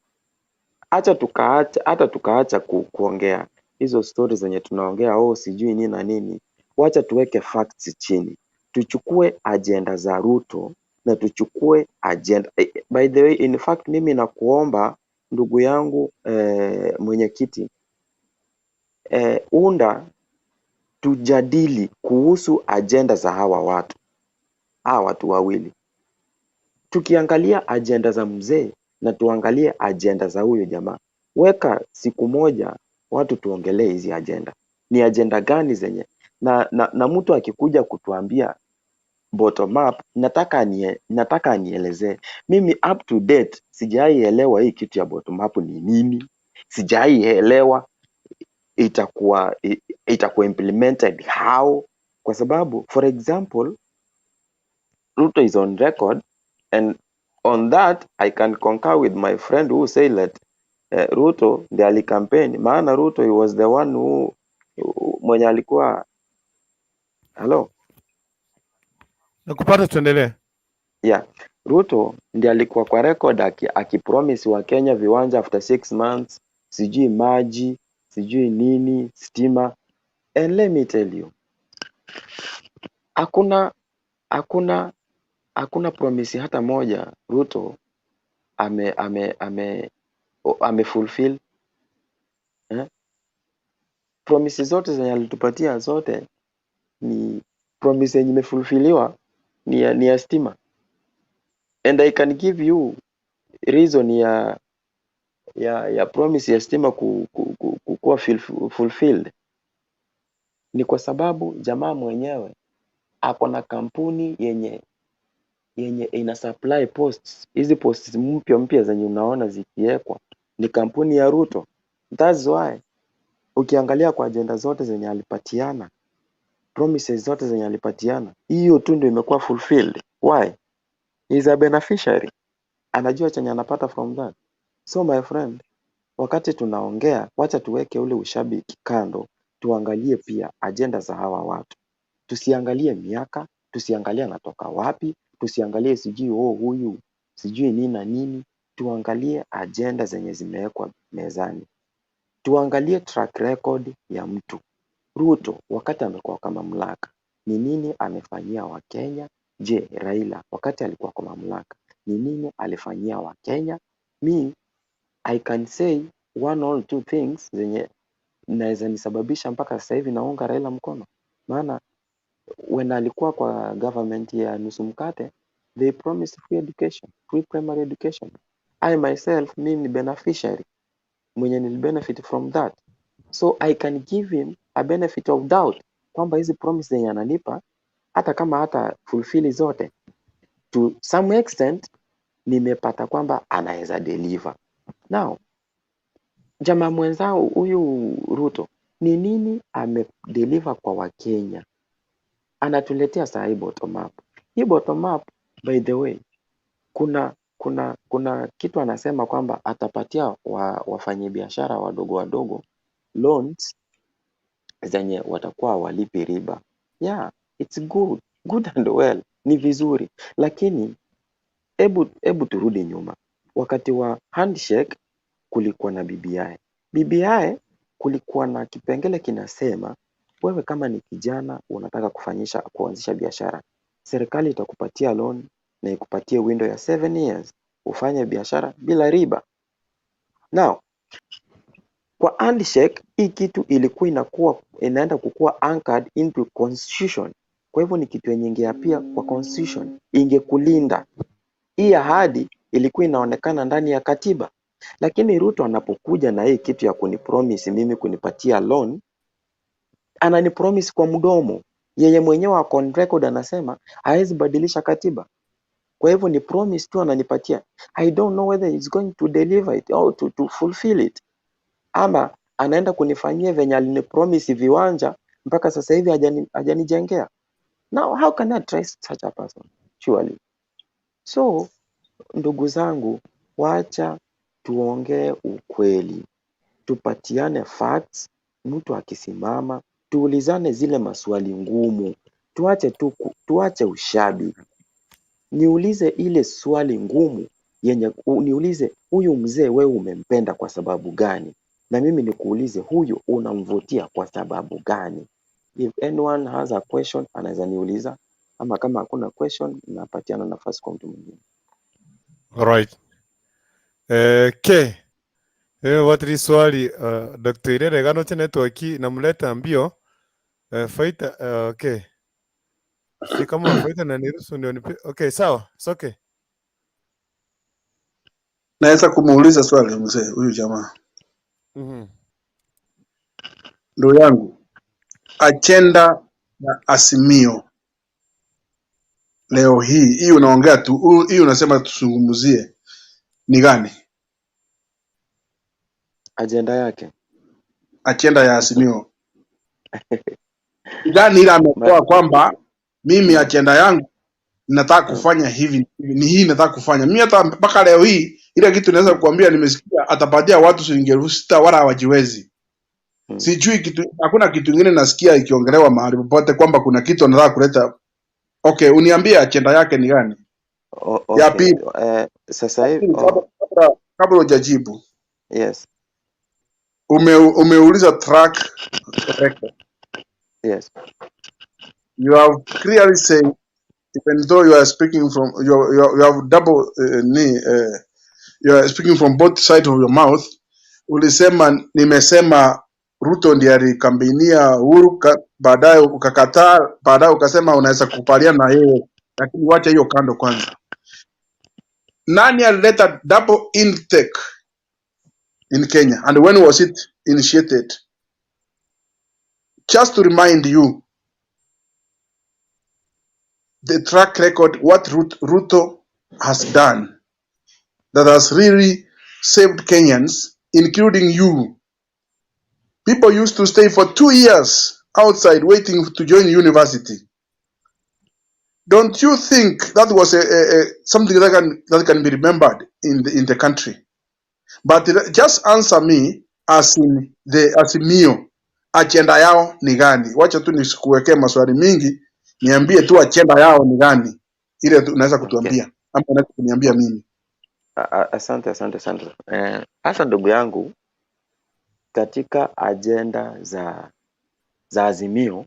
acha tukaacha hata tukaacha kuongea hizo stori zenye tunaongea, oh sijui nini na nini, wacha tuweke facts chini, tuchukue agenda za Ruto na tuchukue agenda. By the way, in fact mimi nakuomba ndugu yangu mwenyekiti, unda tujadili kuhusu agenda za hawa watu wawili. Tukiangalia agenda za mzee na tuangalie agenda za huyo jamaa, weka siku moja watu tuongelee hizi agenda, ni agenda gani zenye na mtu akikuja kutuambia bottom up, nataka anielezee. Mimi up to date sijaielewa hii kitu ya bottom up ni nini, sijaielewa. Itakuwa implemented how? Kwa sababu, for example, Ruto is on record, and on that I can concur with my friend who say that Ruto ndiye alicampaign, maana Ruto, he was the one who mwenye alikuwa, hello? Nakupata, tuendelee. Yeah, Ruto ndiye alikuwa kwa record akipromise Wakenya viwanja after 6 months, sijui maji, sijui nini, stima. And let me tell you, hakuna promise hata moja Ruto ame fulfill, eh? Promise zote zenye alitupatia zote, ni promise yenye imefulfiliwa ni ya stima. And I can give you reason ya promise ya stima kukuwa fulfilled ni kwa sababu jamaa mwenyewe ako na kampuni yenye ina supply posts. Hizi posts mpya mpya zenye unaona zikiwekwa ni kampuni ya Ruto. That's why ukiangalia kwa agenda zote zenye alipatiana, promises zote zenye alipatiana, hiyo tu ndio imekuwa fulfilled. Why? He is a beneficiary, anajua chenye anapata from that. So my friend, wakati tunaongea, wacha tuweke ule ushabiki kando, tuangalie pia agenda za hawa watu. Tusiangalie miaka, tusiangalie anatoka wapi, tusiangalie sijui, oh, huyu sijui nini na nini. Tuangalie agenda zenye zimewekwa mezani, tuangalie track record ya mtu. Ruto wakati amekuwa kwa mamlaka, ni nini amefanyia Wakenya? Je, Raila wakati alikuwa kwa mamlaka, ni nini alifanyia Wakenya? Me, I can say one or two things zenye naweza nisababisha mpaka sasa hivi naunga Raila mkono. Maana when alikuwa kwa government ya nusu mkate, they promised free education, free primary education. I myself, mimi ni beneficiary mwenye nilibenefit from that, so I can give him a benefit of doubt kwamba hizi promise zenye ananipa, hata kama hata fulfill zote, to some extent nimepata kwamba anaweza deliver. Now, jamaa mwenzao huyu Ruto, ni nini amedeliver kwa Wakenya? Anatuletea saa hii bottom up. Hii bottom up, by the way, kuna kitu anasema kwamba atapatia wafanyabiashara wadogo wadogo loans zenye watakuwa walipi riba. Yeah, it's good, good and well, ni vizuri, lakini hebu turudi nyuma. Wakati wa handshake kulikuwa na BBI. BBI kulikuwa na kipengele kinasema wewe kama ni kijana unataka kufanyisha kuanzisha biashara, serikali itakupatia loan na ikupatie window ya 7 years ufanye biashara bila riba. Now, kwa handshake hii kitu ilikuwa inakuwa inaenda kukuwa anchored into constitution. Kwa hivyo ni kitu yenye ingeappear kwa constitution, ingekulinda. Hii ahadi ilikuwa inaonekana ndani ya katiba, lakini Ruto anapokuja na hii kitu ya kunipromise mimi kunipatia loan, ananipromise kwa mdomo. Yeye mwenyewe ako on record anasema hawezi badilisha katiba. Kwa hivyo ni promise tu ananipatia. I don't know whether he's going to deliver it or to fulfill it, ama anaenda kunifanyia venye alinipromise viwanja, mpaka sasa hivi hajanijengea. Now how can I trust such a person, surely? So ndugu zangu, wacha tuongee ukweli, tupatiane facts. Mtu akisimama tuulizane zile maswali ngumu, tuache ushabiki. Niulize ile swali ngumu yenye niulize, huyu mzee wewe umempenda kwa sababu gani? Na mimi nikuulize, huyu unamvutia kwa sababu gani? If anyone has a question anaweza niuliza, ama kama hakuna question napatiana nafasi kwa mtu mwingine. Alright. K. Watiri swali Dr. Irere gano che network namleta mbio faita okay. Si kama faita na niruhusu ndio nipe. Okay, sawa. It's okay. Naweza kumuuliza swali mzee huyu jamaa? Mhm. Ndugu yangu, agenda ya Azimio leo hii hii unaongea tu, hii unasema tuzungumzie ni gani? Agenda yake Agenda ya Azimio gani ile Ma, ametoa kwamba mimi agenda yangu nataka kufanya hivi hivi, ni hii nataka kufanya mimi. Hata mpaka leo hii ile kitu naweza kuambia, nimesikia atapatia watu shilingi 6,000 wala hawajiwezi. Sijui kitu, hakuna kitu ingine nasikia ikiongelewa mahali popote kwamba kuna kitu anataka kuleta. Okay, uniambie agenda yake ni gani? Ya Okay. pili, Sasa hivi, kabla oh, kabla hujajibu, yes, umeuliza track record. Yes. You have clearly said, even though you are speaking from you have double knee, you are speaking from both sides of your mouth. Ulisema nimesema Ruto ndiye alikampenia Uhuru, baadaye ukakataa, baadaye ukasema unaweza kukubaliana na yeye, lakini wacha hiyo kando kwanza. Nani alileta double intake in Kenya and when was it initiated? Just to remind you the track record, what Ruto has done that has really saved Kenyans, including you. People used to stay for 2 years outside waiting to join university. Don't you think that was a something that can be remembered in the country? But just answer me as in the Azimio agenda yao ni gani? Wacha tu nisikuwekee maswali mingi, niambie tu agenda yao ni gani, ile tu unaweza kutuambia ama unaweza kuniambia mimi. Asante, asante, asante. Hasa ndugu yangu, katika agenda za Azimio,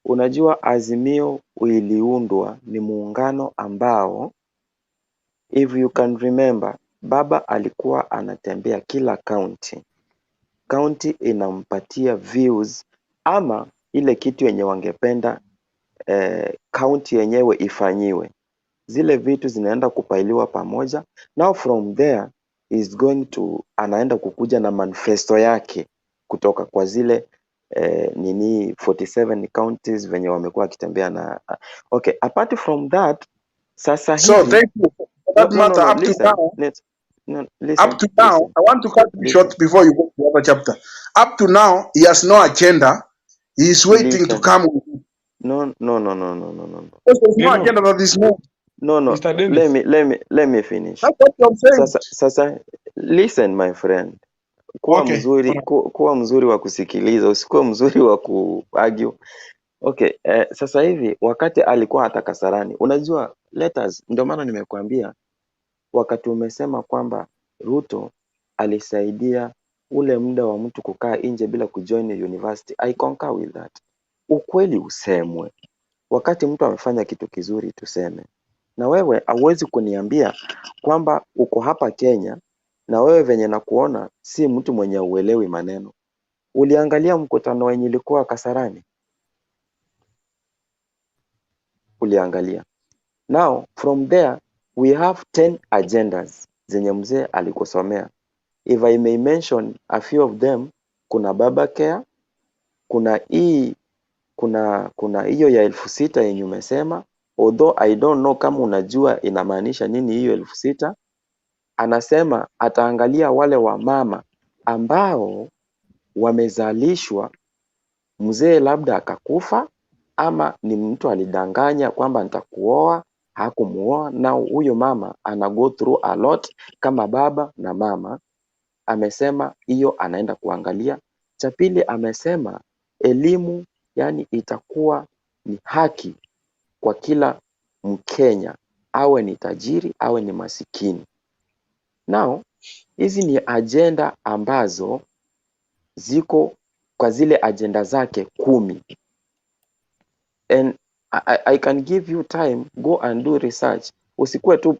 unajua Azimio iliundwa ni muungano ambao, if you can remember, baba alikuwa anatembea kila county. County inampatia views ama ile kitu yenye wangependa county yenyewe ifanyiwe. Zile vitu zinaenda kupailiwa pamoja. Now from there is going to, anaenda kukuja na manifesto yake kutoka kwa zile nini 47 counties venye wamekuwa wakitembea na. Okay, apart from that, sasa So hivi thank you. For no, that no, no, matter, no, up to listen, now, no, up listen, to now, listen, I want to cut you listen, short before you go to the other chapter. Up to now, he has no agenda. He is waiting to listen. come with it. No, no, no, no, no, no, no, no. Because there's no Deno, agenda that is known. No, no, Mr. let Dennis. me let me let me finish. That's what I'm saying. Sasa sasa, listen my friend, kuwa Okay. mzuri, Alright. kuwa mzuri wa kusikiliza, usikuwe mzuri wa kuargue. Okay, sasa hivi wakati alikuwa hata Kasarani, unajua, let us, ndio maana nimekuambia wakati umesema kwamba Ruto alisaidia ule muda wa mtu kukaa nje bila kujoin university. I concur with that. Ukweli usemwe, wakati mtu amefanya kitu kizuri tuseme. Na wewe hauwezi kuniambia kwamba uko hapa Kenya na wewe venye nakuona si mtu mwenye uelewi maneno. Uliangalia mkutano wenye ilikuwa Kasarani? Uliangalia? Now from there we have 10 agendas zenye mzee alikusomea. If I may mention a few of them, kuna Baba Care, kuna hii, kuna hiyo ya 6,000 yenye umesema, although I don't know kama unajua inamaanisha nini hiyo 6,000. Anasema ataangalia wale wamama ambao wamezalishwa, mzee labda akakufa ama ni mtu alidanganya kwamba nitakuoa, hakumuoa, na huyo mama ana go through a lot kama baba na mama. Amesema hiyo anaenda kuangalia. Cha pili amesema elimu, yani itakuwa ni haki kwa kila Mkenya, awe ni tajiri awe ni masikini. Now hizi ni agenda ambazo ziko kwa zile agenda zake 10. And I can give you time, go and do research. Usikuwe tu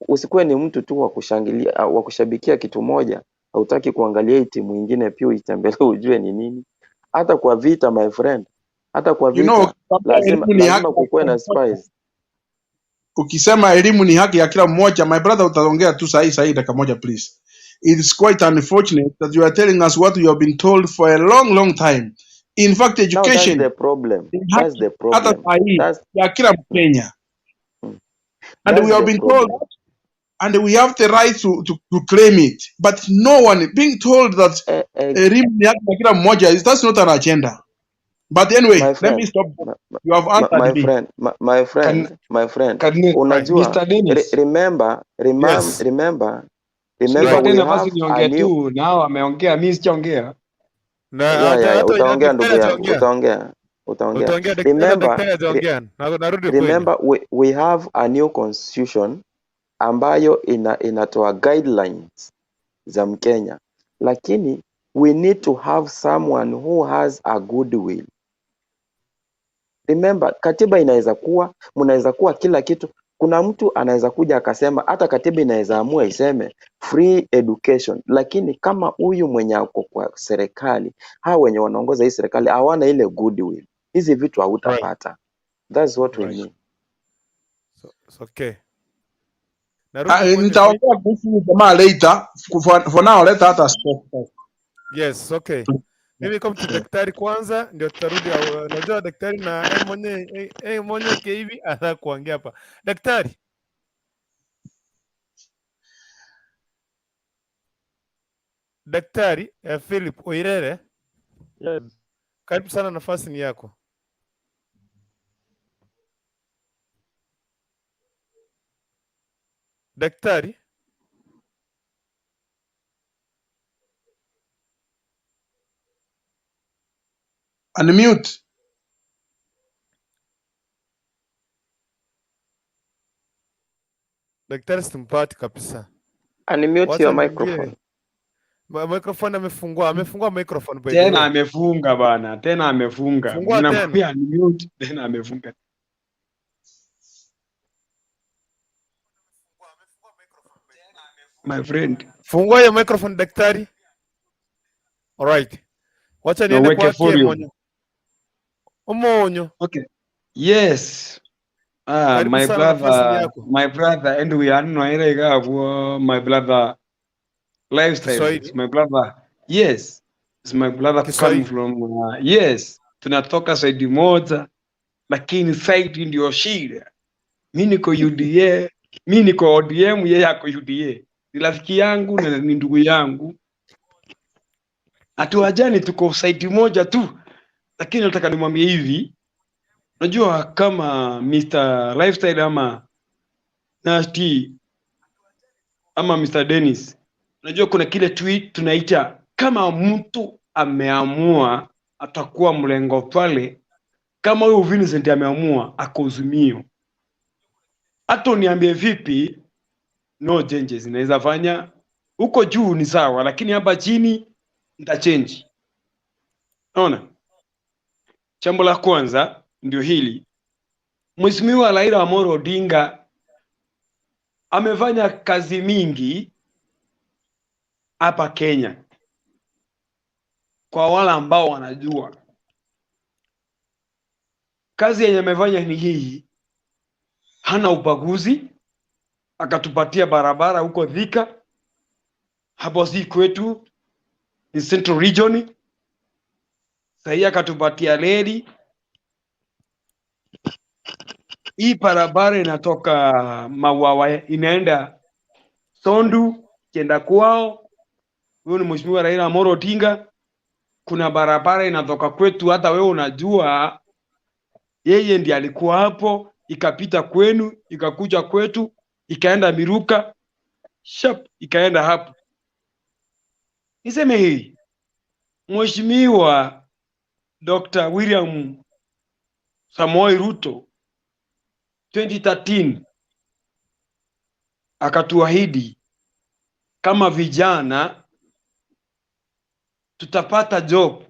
usikuwe ni mtu tu wa kushangilia, wa kushabikia kitu moja, hautaki kuangalia hii timu ingine pia uitembelee ujue ni nini. Hata kwa vita my friend, hata kwa You know, vita ukikwambia lazima elimu ni haki lazima ya kukuwe kila na mmoja. spies. Ukisema elimu ni haki ya kila mmoja, my brother, utaongea tu sahi sahi dakika moja please. It is quite unfortunate that you are telling us what you have been told for a long, long time. In fact, Now that's education the problem. ni That's haki the hata problem. saa hii That's ya kila Mkenya. And that's we have the been told problem. And we have the right to claim it. But no one being told that elimu ni haki ya kila mmoja, that's not an agenda. But anyway, My let me friend, stop. You have my, answered my me. friend, my friend, Can my friend. can Unajua, Mr. Dennis, remember, Yes. remember, remember nipatie we nafasi have a niongee new tu, nao ameongea, mimi sijaongea. Na yeah, hata yeah, yeah. hata Utaongea ndugu daktari yangu, ataongea. utaongea, utaongea. Utaongea daktari, hata Remember, daktari ataongea. Narudi kwenyu. remember we have a new constitution ambayo inatoa guidelines za Mkenya, lakini we need to have someone who has a good will. Remember, katiba inaweza kuwa, mnaweza kuwa kila kitu. Kuna mtu anaweza kuja akasema, hata katiba inaweza amua iseme free education, lakini kama huyu mwenye ako kwa serikali, hawa wenye wanaongoza hii serikali hawana ile goodwill, hizi vitu Right. hautapata. That's what we Right. need. So, it's okay. Narudi kwenyu Philip. Nitaongea kuhusu huyu jamaa later. For now, let others talk. Yes, okay. Mimi kama tu daktari kwanza ndio tutarudi. Unajua daktari na yeye mwenyewe yeye mwenyewe hivi anataka kuongea hapa. Daktari, Daktari Philip Oirere, Yes. karibu sana, nafasi ni yako. Daktari, Unmute. daktari simpati kabisa. Unmute Wacha your niingie. microphone. Microphone amefungua microphone by the Tena way. amefunga bana, tena amefunga. Fungua tena. Mnamwambia unmute, tena amefunga. My friend, Fungua hiyo microphone daktari. Alright. Wacha na niende uweke kwake volume. Monyo. Omonyo. Okay. Yes. Karibu My sana, nafasi ni brother, yako. my brother, and we are no my brother lifestyle. Kiswahili. It's my brother. Yes. It's my brother coming Kiswahili. from yes. Tunatoka side moja, lakini side ndio shida. Mi niko UDA, mi niko ODM, yeye ako UDA. Ni rafiki yangu na ni ndugu yangu. Hatuajani, tuko side moja tu. Lakini nataka nimwambie hivi, unajua kama Mr. Lifestyle ama Nashti ama Mr. Dennis, unajua kuna kile tweet tunaita kama mtu ameamua atakuwa mlengo pale, kama huyu Vincent ameamua akauzumio, hata uniambie vipi, no changes inaweza fanya huko juu ni sawa, lakini hapa chini nitachange. Unaona, jambo la kwanza ndio hili, Mheshimiwa Raila Amolo Odinga amefanya kazi mingi hapa Kenya. Kwa wale ambao wanajua kazi yenye amefanya ni hii, hana ubaguzi, akatupatia barabara huko Thika, hapo si kwetu, ni Central Region. Sahii akatupatia reli. Hii barabara inatoka Mawawa inaenda Sondu kienda kwao, huyu ni Mheshimiwa Raila Amolo Odinga. Kuna barabara inatoka kwetu, hata wewe unajua, yeye ndiye alikuwa hapo, ikapita kwenu, ikakuja kwetu, ikaenda Miruka shap, ikaenda hapo. Niseme hii, Mheshimiwa Dr. William Samoei Ruto 2013 akatuahidi kama vijana tutapata job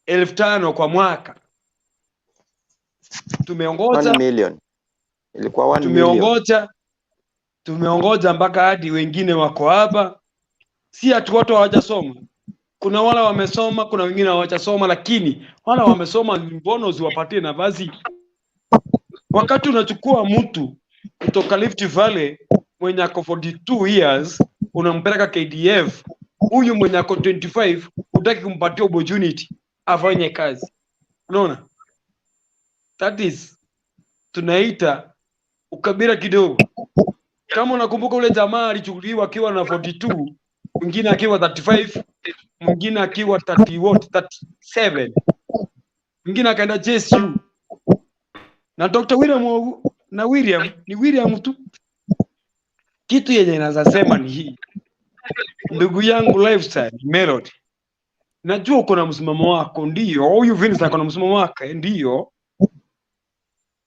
5,000 kwa mwaka. Tumeongoza, 1 million. Ilikuwa 1 million. tumeongoja mpaka hadi wengine wako hapa. Si ati watu hawajasoma, kuna wale wamesoma, kuna wengine hawajasoma, lakini wale wamesoma, mbona usiwapatie nafasi? Wakati unachukua mtu kutoka Rift Valley mwenye ako 42 years unampeleka KDF, huyu mwenye ako 25 hutaki kumpatia opportunity afanye kazi. Unaona, that is tunaita ukabila kidogo. Kama unakumbuka ule jamaa alichukuliwa akiwa na 42, mwingine akiwa 35, mwingine akiwa 30 what, 37, mwingine akaenda JSU na Dr. William, na William ni William tu. Kitu yenye naweza sema ni hii, ndugu yangu Lifestyle Melody, najua uko na msimamo wako, ndio huyu Vincent ako na msimamo wake, ndio,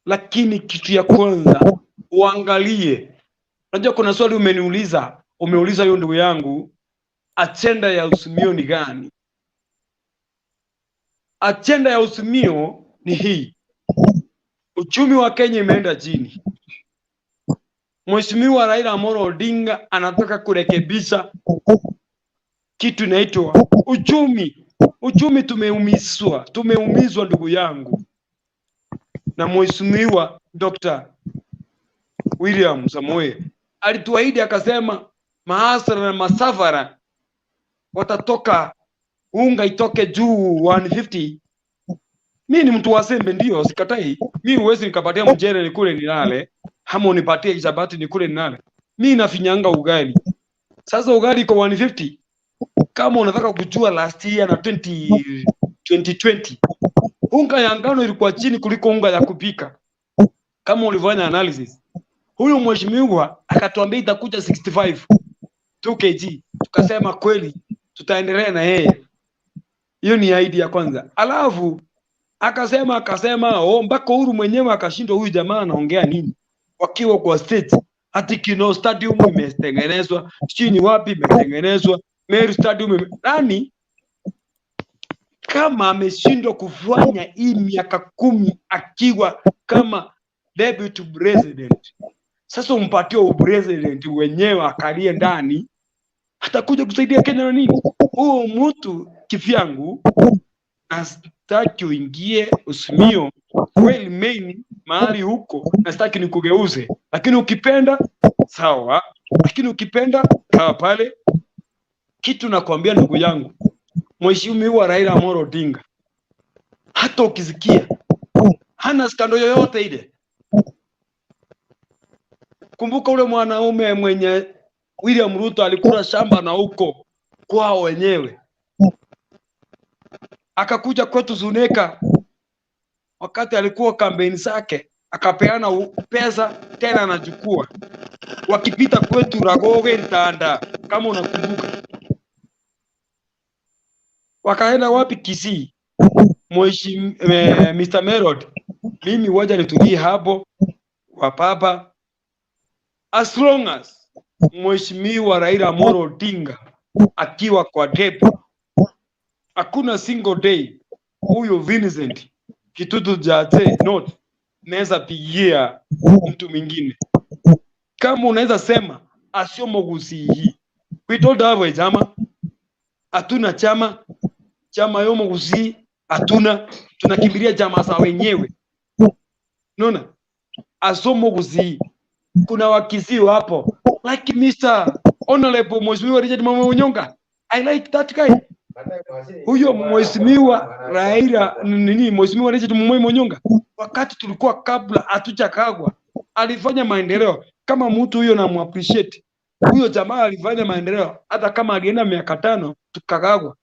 lakini kitu ya kwanza uangalie. Unajua kuna swali umeniuliza, umeuliza hiyo ndugu yangu, agenda ya Azimio ni gani? Agenda ya Azimio ni hii: uchumi wa Kenya imeenda chini. Mheshimiwa Raila Amolo Odinga anataka kurekebisha kitu inaitwa uchumi. Uchumi tumeumizwa, tumeumizwa ndugu yangu, na Mheshimiwa Dr. William Samoei alituahidi akasema, mahasara na masafara watatoka, unga itoke juu 150. Mi ni mtu wa sembe, ndio sikatai. Mi huwezi nikapatia mchele nikule nilale, ama unipatie chapati nikule nilale. Mi nafinyanga ugali. Sasa ugali iko 150. Kama unataka kujua last year na 2020 unga ya ngano ilikuwa chini kuliko unga ya kupika, kama ulifanya analysis. Huyu mheshimiwa akatuambia itakuja 65 2 kg, tukasema kweli tutaendelea na yeye. Hiyo ni ahadi ya kwanza. Alafu akasema oh, mpaka Uhuru mwenyewe akashindwa, huyu jamaa anaongea nini, wakiwa kwa state ati Kinoo Stadium imetengenezwa, sijui ni wapi imetengenezwa, Meru Stadium yani kama ameshindwa kufanya hii miaka 10 akiwa kama deputy president, sasa umpatie upresident wenyewe akalie ndani, atakuja kusaidia Kenya na nini? Huo mtu kivyangu nastaki uingie Azimio kweli main mahali huko, nastaki nikugeuze, lakini ukipenda sawa, lakini ukipenda kaa pale. Kitu nakwambia ndugu yangu, Mheshimiwa Raila Amolo Odinga, hata ukisikia hana scandal yoyote ile. Kumbuka ule mwanaume mwenye William Ruto alikula shamba na huko kwao wenyewe, akakuja kwetu Suneka wakati alikuwa kampeni zake, akapeana pesa tena anachukua, wakipita kwetu Ragoge Ntanda, kama unakumbuka, wakaenda wapi? Kisii. Mr. Merod, mimi waja nitulie hapo kwa papa, as long as Mheshimiwa Raila Amolo Odinga akiwa kwa debe, hakuna single day huyo Vincent Kitutu Jate not naweza pigia mtu mwingine. Kama unaweza sema asiomogusihi, we don't have a chama, hatuna chama, chama yomogusi hatuna, tunakimbilia chama za wenyewe. Unaona, asomogusi kuna Wakisii hapo like Mr. Honorable Mheshimiwa Richard Mama Onyonka. I like that guy. Huyo Mheshimiwa Raila nini, Mheshimiwa Richard Mama Onyonka, wakati tulikuwa kabla hatujakagwa alifanya maendeleo. Kama mtu huyo na appreciate huyo jamaa alifanya maendeleo, hata kama alienda miaka 5 tukakagwa.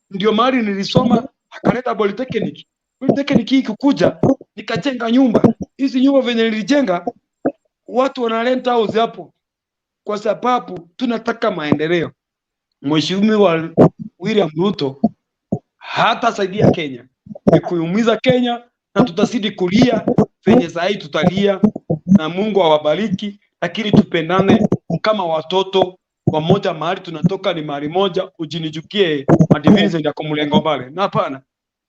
Ndio mahali nilisoma, akaleta polytechnic. Polytechnic hii ikikuja, nikajenga nyumba. Hizi nyumba venye nilijenga, watu wana rent house hapo, kwa sababu tunataka maendeleo. Mheshimiwa William Ruto hatasaidia Kenya, ni kuiumiza Kenya, na tutazidi kulia venye saa hii tutalia, na Mungu awabariki, lakini tupendane kama watoto wamoja. Mahali tunatoka ni mahali moja, ujinichukie ati Vincent yako mlengo pale, na hapana,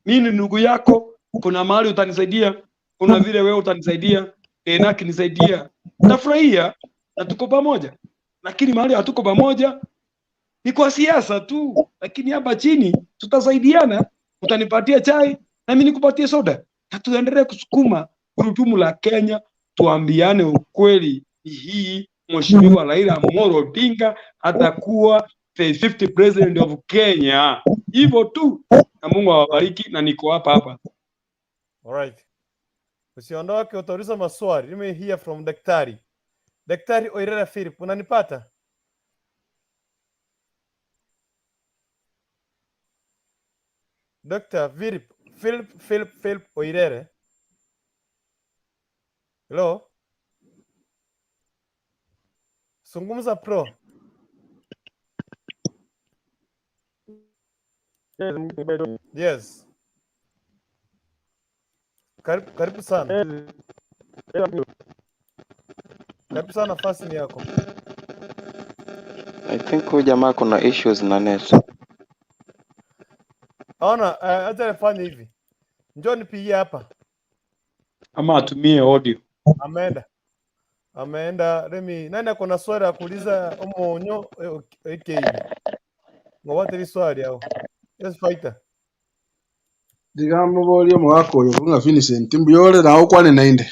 mimi ni ndugu yako. Kuna mahali utanisaidia, kuna vile wewe utanisaidia, tena akinisaidia nitafurahia na tuko pamoja, lakini mahali hatuko pamoja ni kwa siasa tu, lakini hapa chini tutasaidiana. Utanipatia chai na mimi nikupatie soda, na tuendelee kusukuma gurudumu la Kenya. Tuambiane ukweli hii, Mheshimiwa Raila Amolo Odinga atakuwa the 50 president of Kenya, hivyo tu, na Mungu awabariki, na niko hapa hapa. Alright. Usiondoke, utauliza maswali. Let me hear from daktari. Daktari Oirera Philip, unanipata? Dr. Philip Philip Philip Philip Oirere. Hello? Zungumza pro. Yes. Karibu, karibu sana. Karibu sana, nafasi ni yako. I think huyu jamaa kuna issues na net. Ona, acha nifanye hivi. Njoo nipigie hapa. Ama atumie audio. Ameenda. Ameenda. Let me nani ako na swali ya kuuliza omonyo okay. Ngowate swali hao. Yes fighter. Ndigamũboria omogaka oyo ng'a Vincent mbuyore nawe okwane nainde.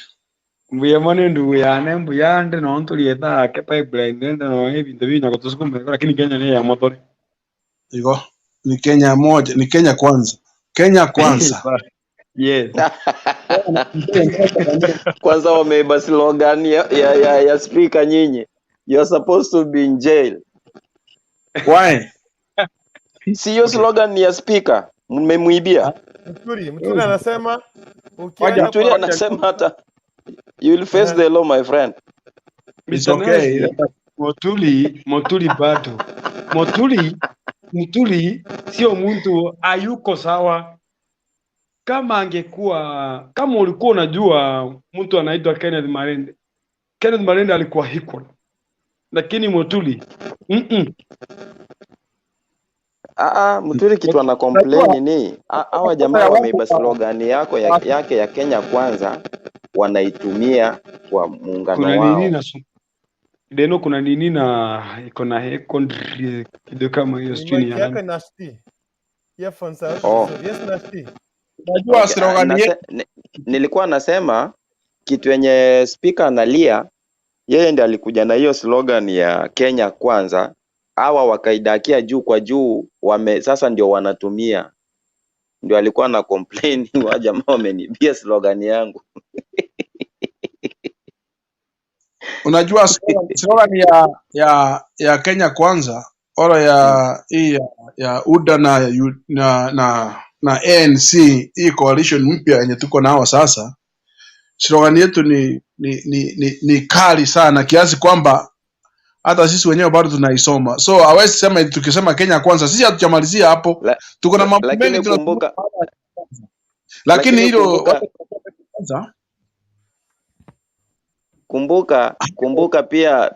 Mbuya mono endugu yane mbuyande no ntoriete ake pipeline rende no ebinto binya gotusukuma lakini Kenya ni ya motore. Igo ni Kenya moja, ni Kenya kwanza. Kenya kwanza. Yes. Kwanza wameiba slogan ya speaker nyinyi. You are supposed to be in jail. Why? Si hiyo slogan ni ya speaker. Mmemwibia. Mturi, Mturi anasema Waja ukienda Mturi kwa anasema hata you will face the law my friend. It's Mr. okay. Nasi, Motuli, Motuli bado. Motuli, Mutuli sio mtu hayuko sawa. Kama angekuwa kama ulikuwa unajua mtu anaitwa Kenneth Marende. Kenneth Marende alikuwa equal. Lakini Motuli Mturi kitu ana Unajua complain ni hawa jamaa ya watu wameiba slogan yako ya, yake ya Kenya kwanza wanaitumia kwa muungano kuna nini wao. na Deno kuna nini na iko na hekondri kitu kama hiyo ni sijui ni mic ya yako nani. ina shti. Earphones hawezi Oh, vizuri. Yes nashti. unajua okay. slogan yetu Nilikuwa nasema kitu yenye speaker analia, yeye ndiye alikuja na hiyo slogan ya Kenya kwanza, hawa wakaidakia juu kwa juu, wame sasa ndio wanatumia. Ndio alikuwa na complain wa jamaa wamenibia slogan yangu. unajua slogan ya Kenya kwanza ora ya hii ya UDA na, na ANC hii coalition mpya yenye tuko nao sasa, slogan yetu ni kali sana kiasi kwamba hata sisi wenyewe bado tunaisoma. So hawezi sema eti tukisema Kenya kwanza, sisi hatujamalizia hapo, La, tuko na mambo mengi lakini tunazungumza kumbuka, baada ya kwanza. Lakini lakini hilo kumbuka wacha tutasema kwanza. kumbuka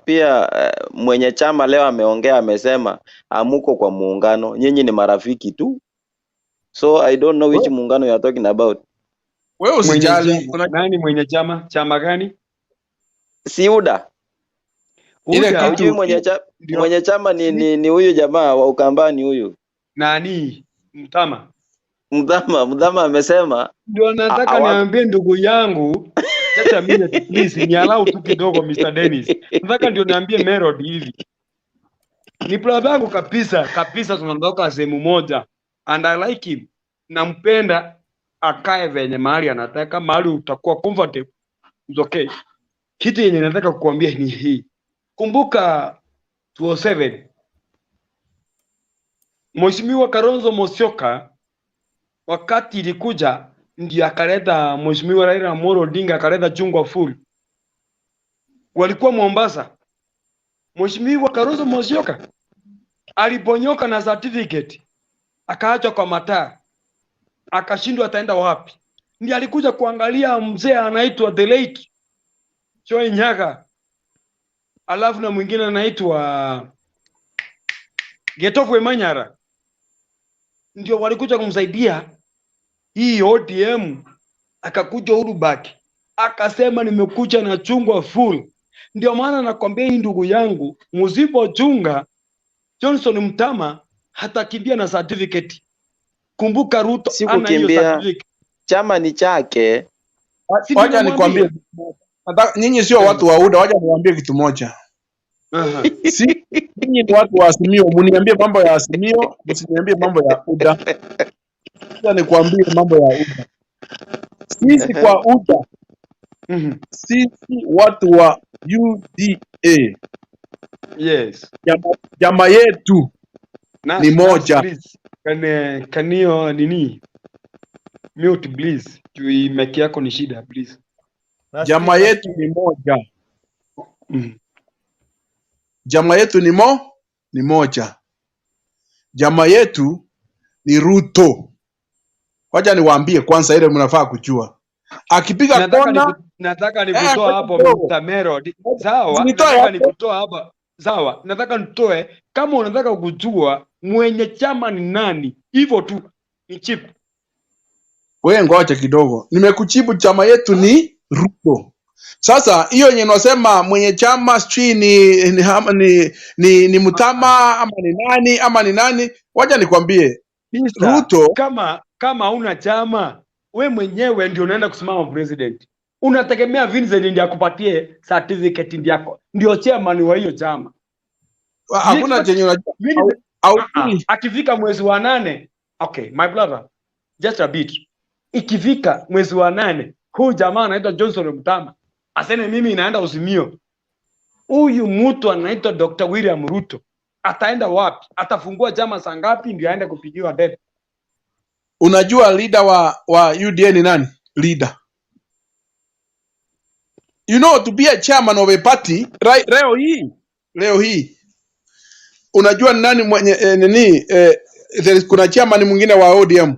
pia mwenye chama leo ameongea, amesema amuko kwa muungano, nyinyi ni marafiki tu. So I don't know which Wewe muungano you are talking about. wewe Mwenye usijali, chama nani? Mwenye chama chama gani? Si UDA. ile UDA Haujui kitu ndio mwenye chama si ni huyu jamaa wa Ukambani huyu nani? Mtama Mdhama amesema ndio nataka hawako niambie ndugu yangu, just a minute please, nialau tu kidogo Mr. Dennis. Nataka ndio niambie Melody hivi. Ni brother yangu kabisa kabisa, tunatoka sehemu moja and I like him. Nampenda akae venye mahali anataka, mahali utakuwa comfortable. It's okay. Kitu yenye nataka kukuambia ni hii. Kumbuka 2007 Mheshimiwa Kalonzo Musyoka wakati ilikuja ndiye akaleta Mheshimiwa Raila Amolo Odinga akaleta chungwa full. Walikuwa Mombasa. Mheshimiwa Kalonzo Musyoka aliponyoka na certificate akaachwa kwa mataa, akashindwa ataenda wapi. Ndiye alikuja kuangalia mzee anaitwa the late Choi Nyaga, alafu na mwingine anaitwa Getofu Manyara, ndio walikuja kumsaidia hii ODM. Akakuja Uhuru akasema nimekuja na chungwa full. Ndio maana nakwambia hii ndugu yangu, msipochunga Johnson Mtama hatakimbia na certificate. Kumbuka Ruto si ana hiyo kukimbia, certificate. chama ni chake. Si ndio Wacha namwambia? nikwambie, nyinyi sio watu wa UDA, wacha niwaambie kitu moja. Aha. Si nyinyi ni watu wa Azimio, mniambie mambo ya Azimio, msiniambie mambo ya UDA. Wacha nikwambie mambo ya UDA. Sisi kwa UDA Sisi watu wa UDA, Yes. chama yetu ni Nas, Nas, moja. Please. Can you nini? Mute please. Juu hii mic yako ni shida please. Chama Nasikia, yetu ni moja. Chama yetu ni moja. Chama yetu ni Ruto. Wacha niwaambie kwanza ile mnafaa kujua. Akipiga Nataka kona nataka nikutoa ngoja hapo kidogo. Mr. Melody. Sawa, Usinitoe nataka hapo. nikutoa hapa. Sawa, nataka nitoe kama unataka kujua mwenye chama ni nani. Hivyo tu. Ni cheap. Wewe ngoja kidogo. Nimekujibu chama yetu ni Ruto. Sasa hiyo yenye unasema mwenye chama sijui ni Mutama ama ni nani ama ni nani, wacha nikwambie Mister, Ruto kama hauna chama, we mwenyewe ndio unaenda kusimama president. Unategemea Vincent ndiye akupatie certificate ndiye yako. Ndio chairman wa hiyo chama. You Hakuna expect chenye unajua Vincent au akifika mwezi wa 8, okay, my brother, just a bit. Ikifika mwezi wa 8, huyu jamaa anaitwa Johnson Mutama aseme mimi naenda Azimio. Huyu mtu anaitwa Dr. William Ruto ataenda wapi? Atafungua chama saa ngapi ndio aende kupigiwa debe? Unajua leader wa UDA ni nani? Leader. You know, to be a chairman of a party, right, leo hii unajua ni nani mwenye nini kuna chairman mwingine wa ODM.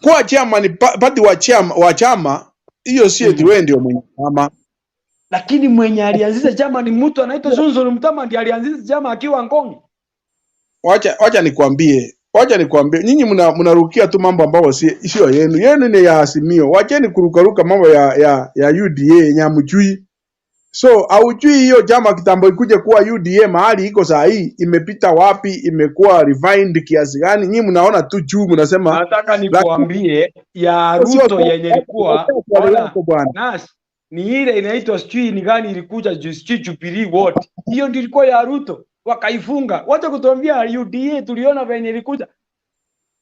Kuwa chairman party wa chama hiyo si eti wewe ndio mwenye chama. Lakini mwenye alianzisha chama ni mtu anaitwa Johnson Mutama, ndiye alianzisha chama akiwa Ngong. Wacha nikwambie. Wacha nikwambie, nyinyi mnarukia tu mambo ambayo sio yenu. Yenu ni ya Azimio. Wacheni kurukaruka mambo ya UDA yenye hamjui. So haujui hiyo chama kitambo ikuje kuwa UDA mahali iko saa hii imepita wapi, imekuwa refined kiasi gani? Nyinyi mnaona tu juu mnasema, Nataka lakini nikuambie ya sio Ruto yenye ilikuwa swali ona lako bwana. Nas ni ile inaitwa sijui ni gani ilikuja juu sijui Jubilee wote. Hiyo ndio ilikuwa ya Ruto wakaifunga. Wacha kutuambia UDA tuliona venye ilikuja.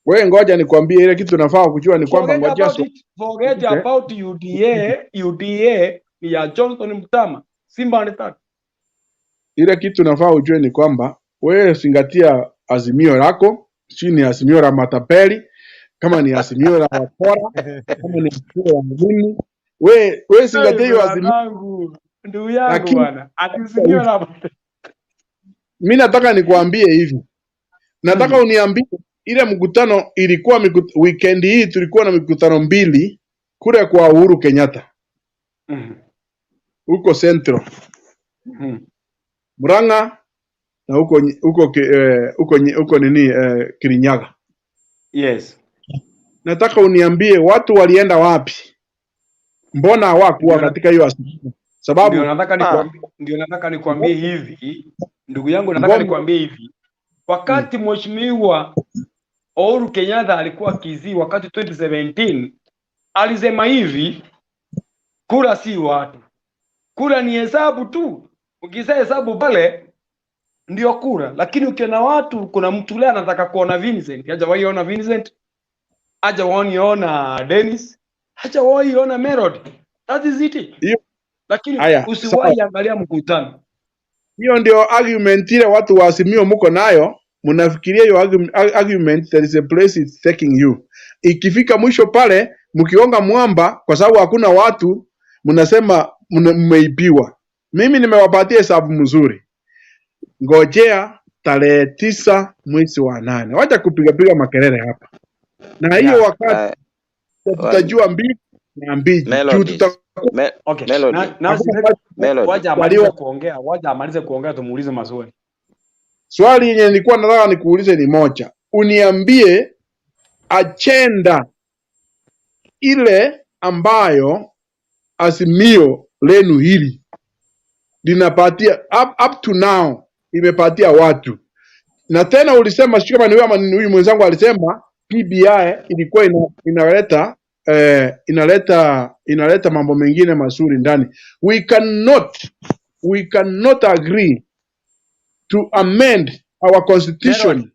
Wewe ngoja nikwambie ile kitu nafaa kujua ni kwamba Forget ngojea about it. Forget about UDA. UDA ni ya Johnson Mutama. Simba ni tatu. Ile kitu nafaa ujue ni kwamba wewe zingatia azimio lako, si ni azimio la matapeli, kama ni azimio la wakora, kama ni azimio la nini, we zingatia hiyo azimio. Bwanangu, ndugu yangu Lakini bwana, ati azimio la mi nataka nikuambie hivi, nataka uniambie ile mkutano ilikuwa weekend hii tulikuwa na mikutano mbili kule kwa Uhuru Kenyatta huko Central Murang'a na huko nini Kirinyaga. Yes. Nataka uniambie watu walienda wapi? Mbona hawakuwa katika hiyo azimio? Sababu Ndio nataka nikwambie hivi ndugu yangu, nataka nikwambie hivi, wakati mheshimiwa Uhuru Kenyatta alikuwa Kisii wakati 2017 alisema hivi, kura si watu, kura ni hesabu tu. Ukisha hesabu pale ndio kura, lakini ukiona watu, kuna mtu leo anataka kuona Vincent, hajawahi ona Vincent, hajawahi ona Dennis, hajawahi ona Melody. That is it. Hiyo Lakini haya, sawa. usiwahi angalia mkutano. Hiyo ndio argument ile watu wa Azimio mko nayo, mnafikiria hiyo argument there is a place it's taking you. Ikifika mwisho pale mkigonga mwamba, kwa sababu hakuna watu, mnasema mmeibiwa. Mimi nimewapatia hesabu mzuri, ngojea tarehe 9 mwezi wa 8, wacha kupigapiga makelele hapa, na hiyo wakati tutajua mbivu na mbichi juu Melodies. tutakuwa Okay. Melody. hakuna watu Melody. Wacha amalize walio kuongea, wacha amalize kuongea tumuulize maswali. Swali yenye nilikuwa nataka nikuulize ni moja, uniambie agenda ile ambayo azimio lenu hili linapatia up to now imepatia watu, na tena ulisema sijui kama ni wewe ama ni huyu mwenzangu alisema PBI ilikuwa inaleta mambo mengine mazuri ndani. We cannot agree to amend our constitution.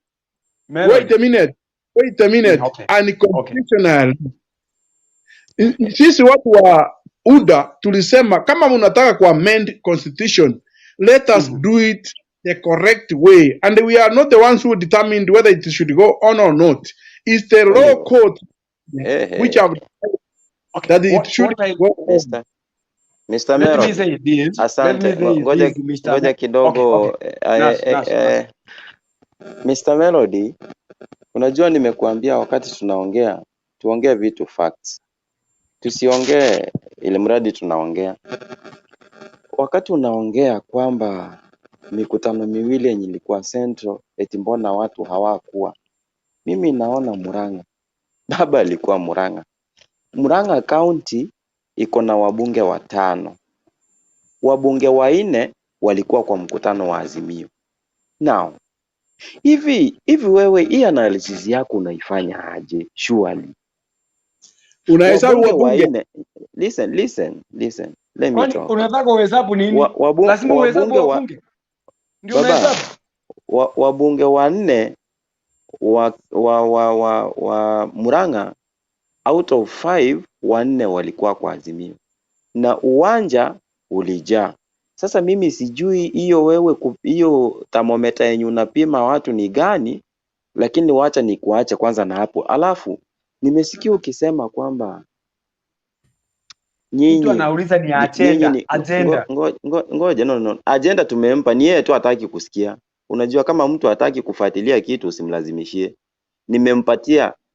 Melody. Wait a minute. Wait a minute. Okay. Unconstitutional. Sisi watu wa UDA tulisema kama mnataka ku amend constitution, let us do it the correct way, and we are not the ones who determined whether it should go on or not. It's the law Oliver. court Hey, which hey. have Okay, that it what should what I go on. Mr. let me Melody, say this. Let me asante. say Ngoja this, Mr. ngoja Okay, kidogo. okay. Nas, Nas, Nas. Mr. Melody, unajua nimekuambia wakati tunaongea, tuongee vitu facts. Tusiongee ili mradi tunaongea. Wakati unaongea kwamba mikutano miwili yenye ilikuwa Central, eti mbona watu hawakuwa. Mimi naona Murang'a. Baba alikuwa Murang'a. Murang'a County iko na wabunge watano. Wabunge wanne walikuwa kwa mkutano wa Azimio. Now, hivi hivi wewe hii analysis yako unaifanya aje? Surely. Unahesabu Wabunge wabunge wanne, listen, listen, listen. Let me Kwani talk. unataka uhesabu nini? Lazima uhesabu Wabunge wa wabunge ndio baba unahesabu. wabunge wanne wa Murang'a, out of five, wanne walikuwa kwa Azimio na uwanja ulijaa. Sasa mimi sijui hiyo wewe hiyo thermometer yenye unapima watu ni gani, lakini wacha nikuache kwanza na hapo. Alafu nimesikia ukisema kwamba Mtu nyinyi anauliza ni nyinyi agenda, ni agenda. ngoja, no, no, agenda tumempa, ni yeye tu hataki kusikia. Unajua kama mtu hataki kufuatilia kitu usimlazimishie.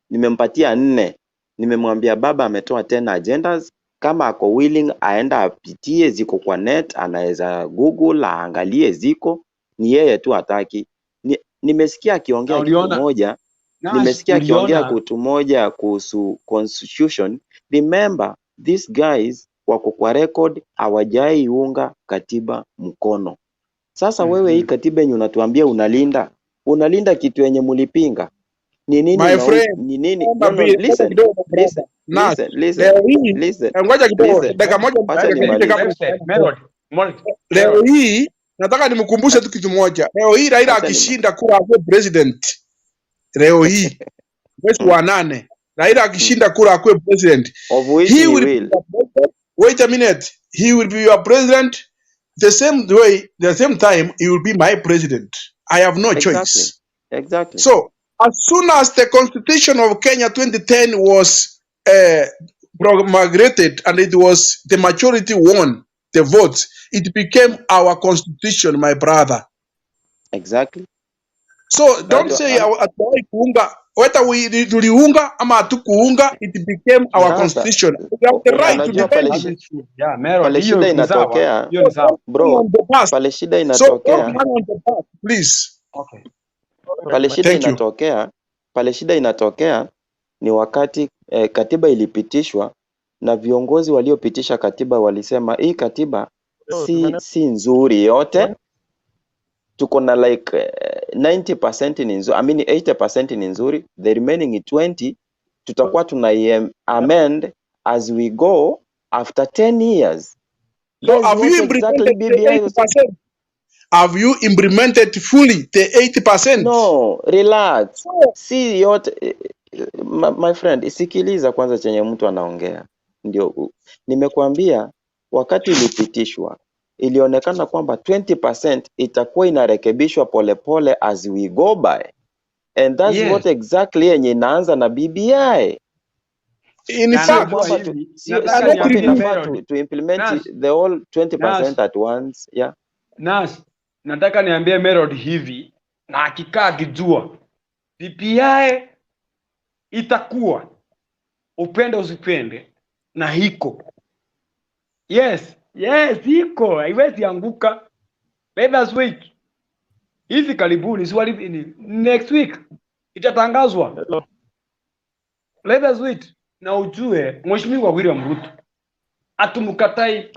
Nimempatia nne, nimemwambia baba ametoa 10 agendas, kama ako willing aenda apitie, ziko kwa net, anaweza google aangalie ziko, ni yeye tu hataki. Nimesikia Na akiongea kitu uliona moja, Nash, nimesikia akiongea uliona kitu moja kuhusu constitution. Remember these guys wako kwa record, hawajaiunga katiba mkono. Sasa wewe hii katiba yenye unatuambia unalinda, unalinda kitu yenye mulipinga ni nini? My friend, Ni nini? naomba No, no, ngoja listen, kidogo my brother. listen, Nash, listen, listen, leo hii listen, ngoja kidogo, listen. dakika moja Wacha nikukaribishe kabla nimalize. Melody, Melody, Leo Melody. hii nataka nimkumbushe tu kitu moja. Leo hii Raila Wacha nima akishinda kura akuwe president, leo hii mwezi wa nane, Raila akishinda kura akuwe president, Of which he he will be will. your president. Wait a minute, he will be your president the same way, the same time he will be my president. I have no Exactly. choice. Exactly. So as soon as the Constitution of Kenya 2010 was promulgated and it was the majority won the votes, it became our constitution, my brother. Exactly. So don't Bado say hatuwahi kuunga, whether we tuliunga ama hatukuunga, it became our sasa constitution. We have the right to unajua defend pale it. That is true. Yeah, Melody, pale hiyo shida ni sawa. inatokea Hiyo ni So don't sawa. hang bro, on the past. pale shida So don't inatokea hang on the past, please. Okay. pale shida Thank you. inatokea pale shida inatokea ni wakati katiba ilipitishwa na viongozi waliopitisha katiba walisema hii katiba si nzuri yote, tuko na like 90% ni nzuri, I mean 80% ni nzuri, the remaining 20 tutakuwa tuna amend as we go after 10 years. So That's have what you exactly implemented the BBI was. 80%? Have you implemented fully the 80%? No, relax. So Si yote my friend, sikiliza kwanza chenye mtu anaongea. Ndio nimekuambia wakati ilipitishwa ilionekana kwamba 20% itakuwa inarekebishwa polepole as we go by. And that's what Yes. exactly yenye inaanza na BBI. in Na Sio fact, najua kwamba tu, hivi, sio nataka sio kwamba niambie inafaa Melody. tu implement Nash, the whole 20% Nash, at once. Yeah. Nash, nataka niambie Melody hivi na akikaa akijua BBI itakuwa upende usipende na hiko. Yes, yes, iko haiwezi anguka. Let us wait. Hivi karibuni, si next week itatangazwa. Let us wait. Na ujue Mheshimiwa William Ruto atumkatai.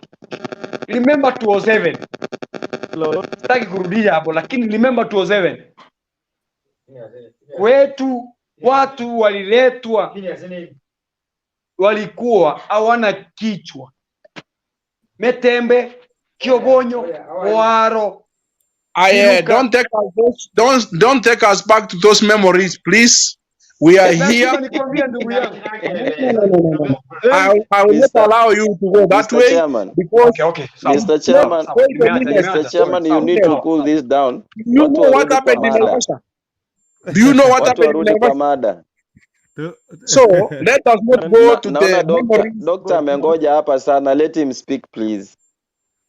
Remember 207. Sitaki kurudia hapo, lakini remember 207. Kwetu watu waliletwa, walikuwa hawana kichwa. Metembe, Kiobonyo, Waro, I Kiruka. don't take us those, don't take us back to those memories, please. We are here. Lazima nikwambie ndugu yangu. No, no, no, no, no. I will not Mr. allow you to go that Mr. way Chairman, because Okay, sawa. Mr. wait, Chairman, Sawa. wait a Nimeacha, minute. Mr. nimeacha. Sorry. Chairman, you Sawa. need to Sawa. cool this down. Do you Watu know what warudi kwa happened in mada. Naivasha? Do you know what Watu happened in warudi kwa Naivasha? mada. So let us not go Na, to naona the doctor memories. doctor amengoja hapa sana. Let him speak, please.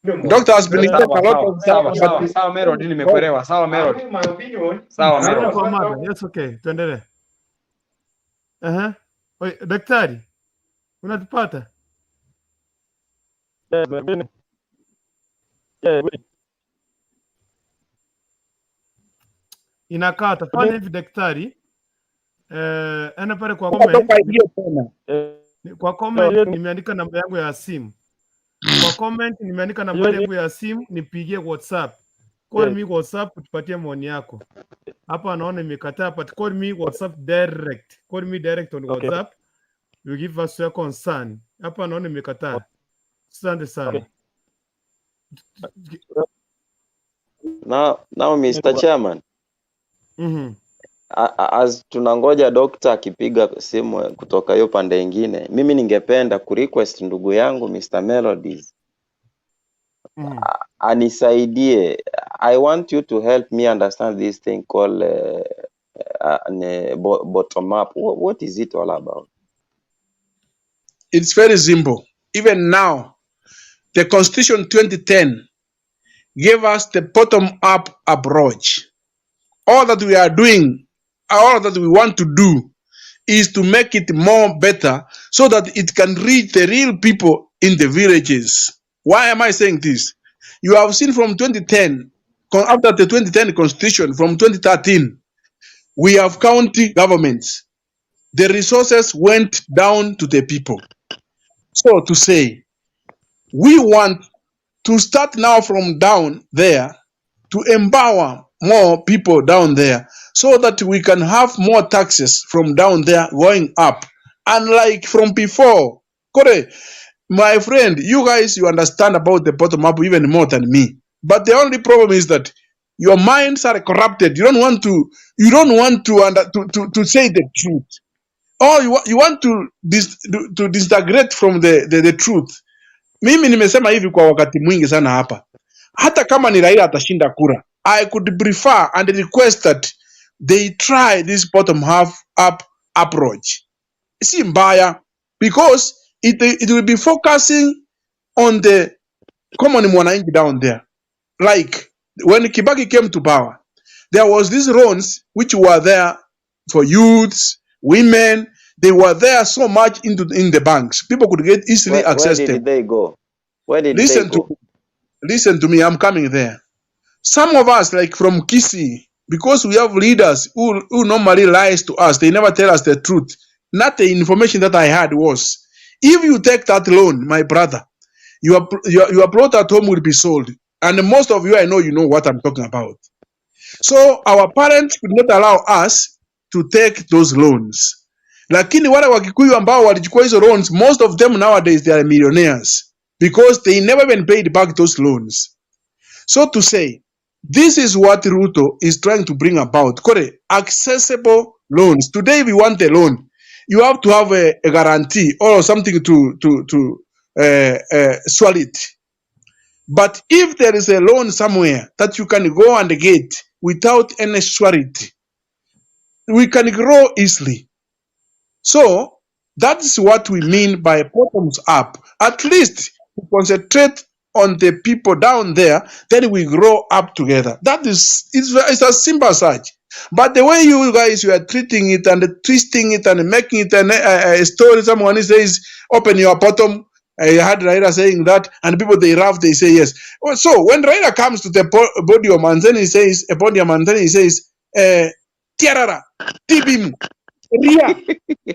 Doctor has been Sawa, taking a lot sawa, of time, sawa, but sawa, sawa Melody, nimekuelewa. Sawa Melody. Sawa Tuende Melody. kwa mada. Yes, okay. Tuendelee. Aha. Oi, daktari, unatupata? Yes, lakini yeah, wait. Inakata. Fanya hivi daktari. Enda pale kwa comment. toka hiyo tena. Kwa comment nimeandika namba yangu ya simu. Kwa comment nimeandika namba yangu ya simu, nipigie WhatsApp. Call Yes. me WhatsApp tupatie maoni yako. Hapa naona imekataa, but call me WhatsApp direct. Call me direct on Okay. WhatsApp. You give us your concern. Hapa naona imekataa. Asante sana. Okay. Now Mr. Chairman, as tunangoja dokta akipiga simu kutoka hiyo pande ingine, mimi ningependa kurequest ndugu yangu Mr. Melodies anisaidie. I want you to help me understand this thing called bottom up. What is it all about? It's very simple. Even now, the Constitution 2010 gave us the bottom up approach. All that we are doing, all that we want to do is to make it more better so that it can reach the real people in the villages. Why am I saying this? You have seen from 2010, after the 2010 constitution, from 2013, we have county governments. The resources went down to the people. So to say, we want to start now from down there to empower more people down there so that we can have more taxes from down there going up. Unlike from before. Kore, my friend, you guys, you understand about the bottom up even more than me. But the only problem is that your minds are corrupted. You don't want to, you don't want to, under, to say the truth. Or you want to disintegrate from the truth. Mimi nimesema hivi kwa wakati mwingi sana hapa. Hata kama ni Raila atashinda kura, I could prefer and request that they try this bottom half up approach. Si mbaya because it will be focusing on the common mwananchi down there. Like when Kibaki came to power, there was these loans which were there for youths, women. They were there so much into in the banks. People could get easily Where access did them. they go? Where did they Listen to go? listen to me. I'm coming there. Some of us, like from Kisii, because we have leaders who normally lies to us, they never tell us the truth. Not the information that I had was, if you take that loan, my brother, your plot at home will be sold. And most of you, I know you know what I'm talking about. So our parents could not allow us to take those loans. Lakini wale Wakikuyu ambao walichukua hizo loans, most of them nowadays they are millionaires because they never even paid back those loans. So to say, this is what Ruto is trying to bring about. Kore, accessible loans. Today, if you want a loan, you have to have a guarantee or something to swallow it. But if there is a loan somewhere that you can go and get without any surety, we can grow easily. So that's what we mean by bottoms up. At least to concentrate on the people down there, then we grow up together. That is, it's as simple as such. But the way you guys you are treating it and twisting it and making it a story, someone says, open your bottom. I had Raila saying that, and people they laugh, they say yes. Well, so when Raila comes to the podium and then he says, a podium and then he says, Tiarara, Tibim, Ria,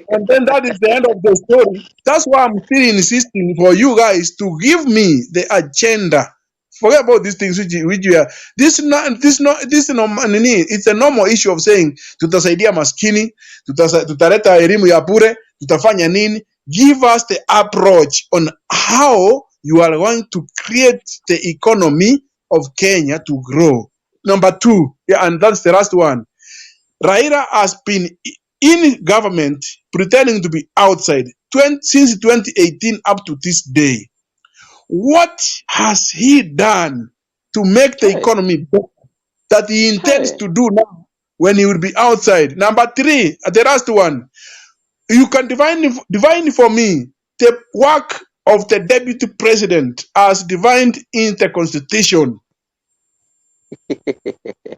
and then that is the end of the story. That's why I'm still insisting for you guys to give me the agenda. Forget about these things which you are this not this not this no nini. It's a normal issue of saying tutasaidia maskini, tutaleta elimu ya bure, tutafanya nini. Give us the approach on how you are going to create the economy of Kenya to grow. Number two, yeah, and that's the last one. Raila has been in government pretending to be outside since 2018 up to this day. What has he done to make the Hey, economy better that he intends hey. to do now when he will be outside? Number three, the last one, you can define for me the work of the deputy president as defined in the constitution.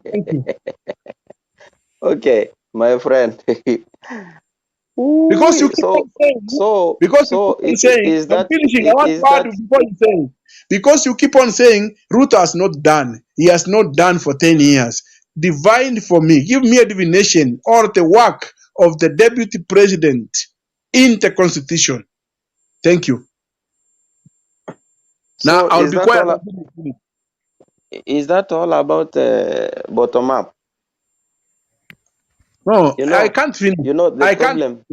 Thank you. Okay, my friend. Because you Ooh, keep on saying, so because you so keep on saying, is I'm that finishing. I want is to add that before you say, because you keep on saying, Ruto has not done. He has not done for 10 years. Divine for me. Give me a divination or the work of the deputy president in the constitution. Thank you. Now so I'll is be that quiet all until you finish. is that all about bottom up? No, You I know, can't finish. you know the I can't. problem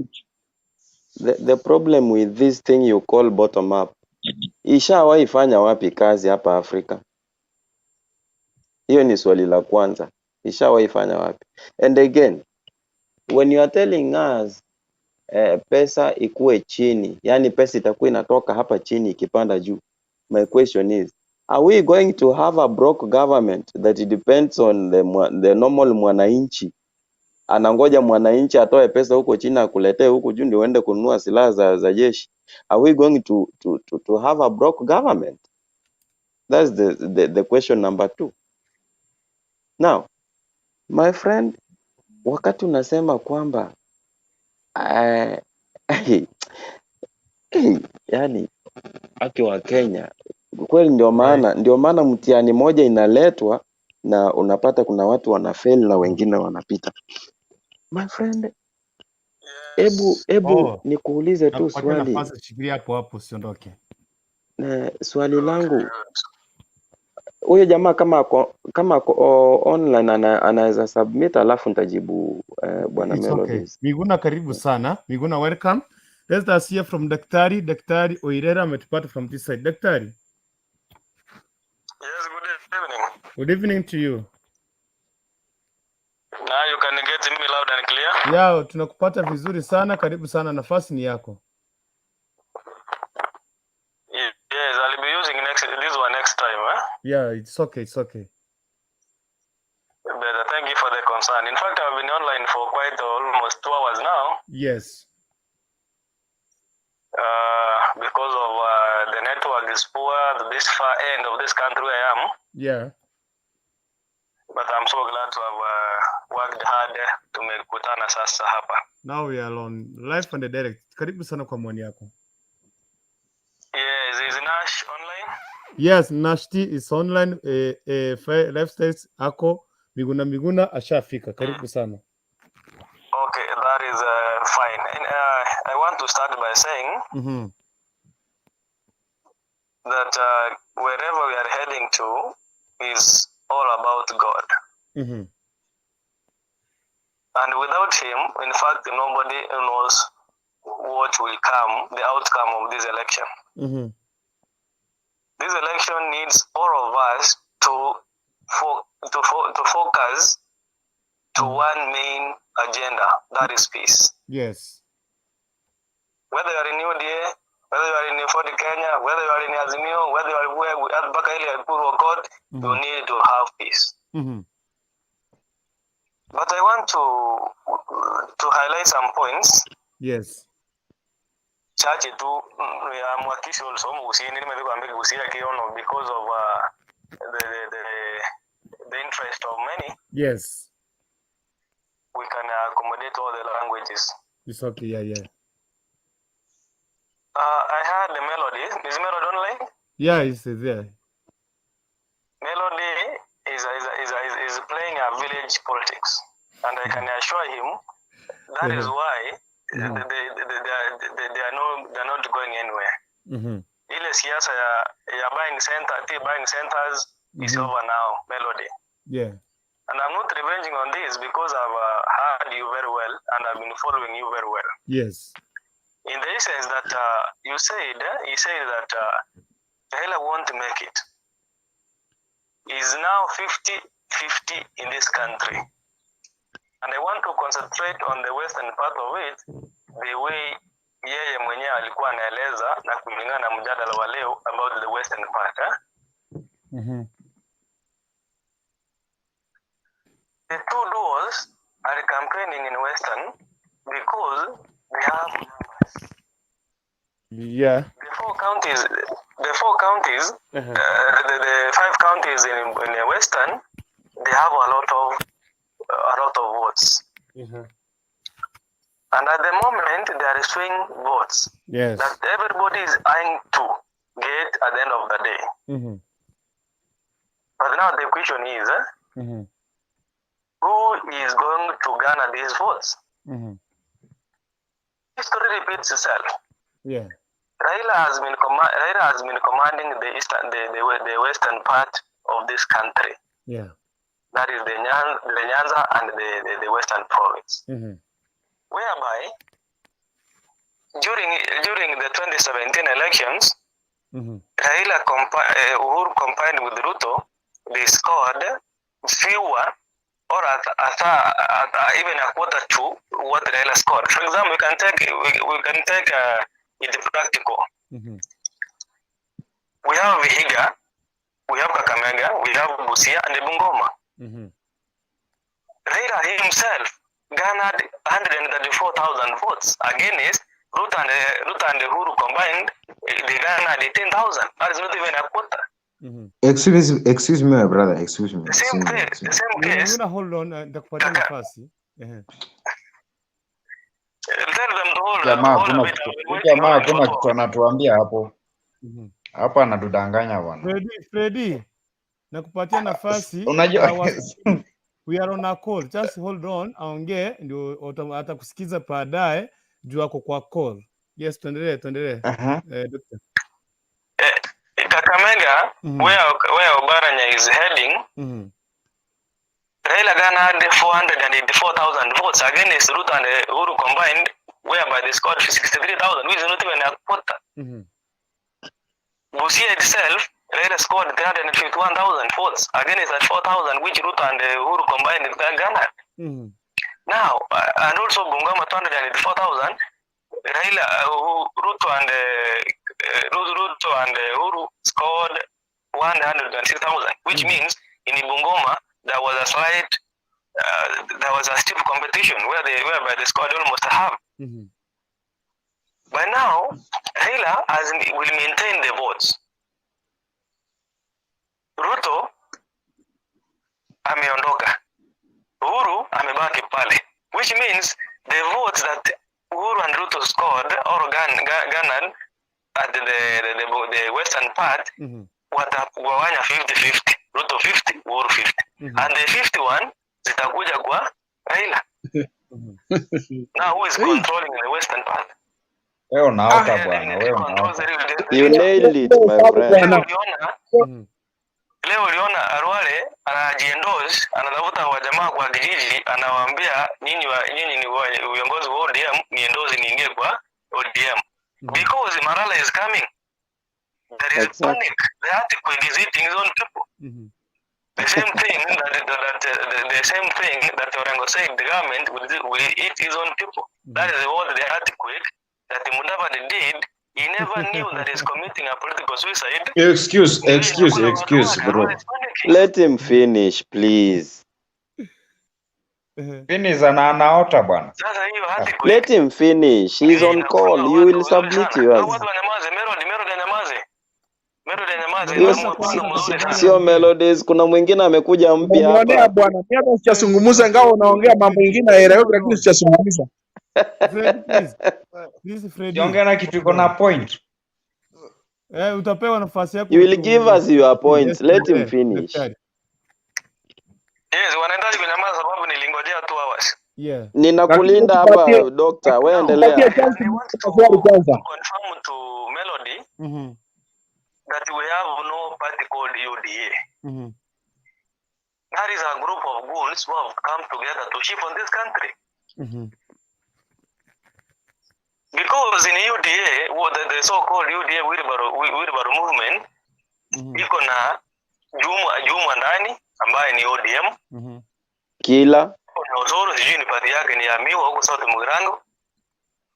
the problem with this thing you call bottom up. Ishawahi fanya wapi kazi hapa Afrika? Hiyo ni swali la kwanza. Ishawahi fanya wapi? And again, when you are telling us pesa ikue chini, yani pesa itakuwa inatoka hapa chini ikipanda juu. My question is, are we going to have a broke government that depends on the normal mwananchi? Anangoja mwananchi atoe pesa huko chini akuletee huku juu ndio uende kununua silaha za jeshi. Are we going to have a broke government? That's the question number two. Now, my friend, wakati unasema kwamba yani haki wa Kenya kweli, ndio maana mtihani moja inaletwa na unapata kuna watu wanafeli na wengine wanapita. My friend, hebu Oh, nikuulize tu nakupatia swali nafasi, shikilia hapo hapo, usiondoke. na swali langu, huyo jamaa kama ako online anaweza submit, alafu nitajibu bwana It's okay. Melodies. Miguna, karibu sana. Miguna, welcome. Let us hear from Daktari. Daktari Oirera ametupata from this side. Daktari, Yes, good evening. good evening to you. Now you can get me loud and clear. Yao, tunakupata vizuri sana. Karibu sana, nafasi ni yako. Yes, I'll be using next this one next time. Eh? Yeah, it's okay, it's okay. Better. Thank you for the concern. In fact, I've been online for quite almost 2 hours now. Yes. Because of the network is poor at this far end of this country where I am. Yeah. But I'm so glad to have worked hard tumekutana sasa hapa. Now we are on live and direct. Karibu sana kwa maoni yako. Yes, is Nash online? Yes, Nashti is online. Lifestyles ako Miguna Miguna ashafika. Karibu sana. Okay, that is fine. And I want to start by saying that wherever we are heading to is all about God. And without Him, in fact, nobody knows what will come, the outcome of this election. This election needs all of us to focus to one main agenda, that is peace. Yes. Whether you are in UDA, whether you are in Ford Kenya, whether you are in Azimio, whether you are where mpaka ile ya Ekuru Aukot, you need to have peace. But I want to highlight some points Yes. chache tu ya mwakilishi also Mgusii nimeweza kuambia Gusii kiono because of the interest of many Yes. we can accommodate all the languages. It's okay. Yeah, yeah. I heard the Melody. Is Melody online? Yeah, it's there. Melody is playing a village politics, and I can assure him that is why they are not going anywhere. Ile siasa ya buying center, tea buying centers is over now, Melody. Yeah. And I'm not revenging on this because I've heard you very well and I've been following you very well. Yes. In the essence that you said, he said that Raila won't make it. Is now 50-50 in this country. And I want to concentrate on the western part of it, the way yeye mwenyewe alikuwa anaeleza na kulingana na mjadala wa leo about the western part. Eh? The two duos are campaigning in western because they have numbers. The four counties, the five counties in the western, they have a lot of votes. And at the moment, there are swing votes that everybody is eyeing to get at the end of the day. But now the question is, who is going to garner these votes? History repeats itself. Raila has been commanding the eastern, the western part of this country. That is the Nyanza and the western province. Whereby during the 2017 elections, Uhuru combined with Ruto, they scored fewer or even a quarter to what Raila scored. For example, we can take it practical. We have Vihiga, we have Kakamega, we have Busia and Bungoma. Raila himself garnered 134,000 votes against Ruto and Uhuru combined, they garnered 18,000. That is not even a quarter. Excuse me, my brother. Excuse me. The same Excuse me. case, Excuse the me. same case. Ngina, hold on, nitakupatia nafasi. Ehe. Tell them to hold, to Jamaa hold a hakuna bit. kitu, I've been huyu waiting jamaa only for hakuna 2 kitu hours. anatuambia hapo hapa, anatudanganya bwana. Freddy, Freddy, nakupatia nafasi. Unajua We are on a call. Just hold on, aongee ndio atakusikiza baadaye juu ako kwa call. Yes, tuendelee, tuendelee. Eh, doctor. Kakamega, where Oparanya is heading, Raila garnered 484,000 votes against Ruto and Uhuru combined, whereby they scored 63,000, which is not even a quarter. Busia itself, Raila scored 351,000 votes against that 4,000, which Ruto and Uhuru combined garnered. Now, and also Bungoma 284,000, Raila, Ruto and Uhuru scored 106,000, which means in Bungoma there was a slight, there was a stiff competition whereby they scored almost a half. By now, Raila will maintain the votes. Ruto ameondoka, Uhuru amebaki pale, which means the votes that Uhuru and Ruto scored or garnered at the western part watagawanya 50-50, Ruto 50, Uhuru 50. And the 51 zitakuja kwa Raila. Now who is controlling the western part? Wewe unaota bwana, wewe Controls unaota. You nailed it, my friend. Leo uliona Arwale anajiendorse, anatafuta wajamaa kwa kijiji, anawaambia nyinyi ni viongozi wa ODM, niendorse niingie kwa ODM. Because Malala is coming. There is panic. The earthquake is eating his own people. The same thing that the same thing that Orengo said, the government will eat his own people. That is what the earthquake that Mudavadi did. He never knew that he's committing a political suicide. Excuse, excuse, excuse, bro. Let him finish, please. Finish ana anaota bwana. Let him finish. He's on call. You will submit yours. Hiyo sio Melodies. Kuna mwingine amekuja mpya Unanionea hapa. bwana, mimi hata sijazungumza, ingawa unaongea mambo ingine haieleweki, lakini sijazungumza. Fred, please. Please, Freddy. Siongea na kitu iko na point. Eh, utapewa nafasi yako You will give us your points. Yes, Let him tuendelee, finish. daktari. Yes, wanahitaji kunyamaza sababu nilingojea 2 hours. Ninakulinda hapa doctor, wewe endelea. Chance maswali kwanza. Confirm to Melody that we have no party called UDA. That is a group of goons who have come together to shift on this country. Because in UDA, what the so-called UDA wheelbarrow movement iko na Juma, Juma ndani ambaye ni ODM, Kila. Tuko na Osoro, sijui ni party yake ni ya Miwa huko South Mugirango.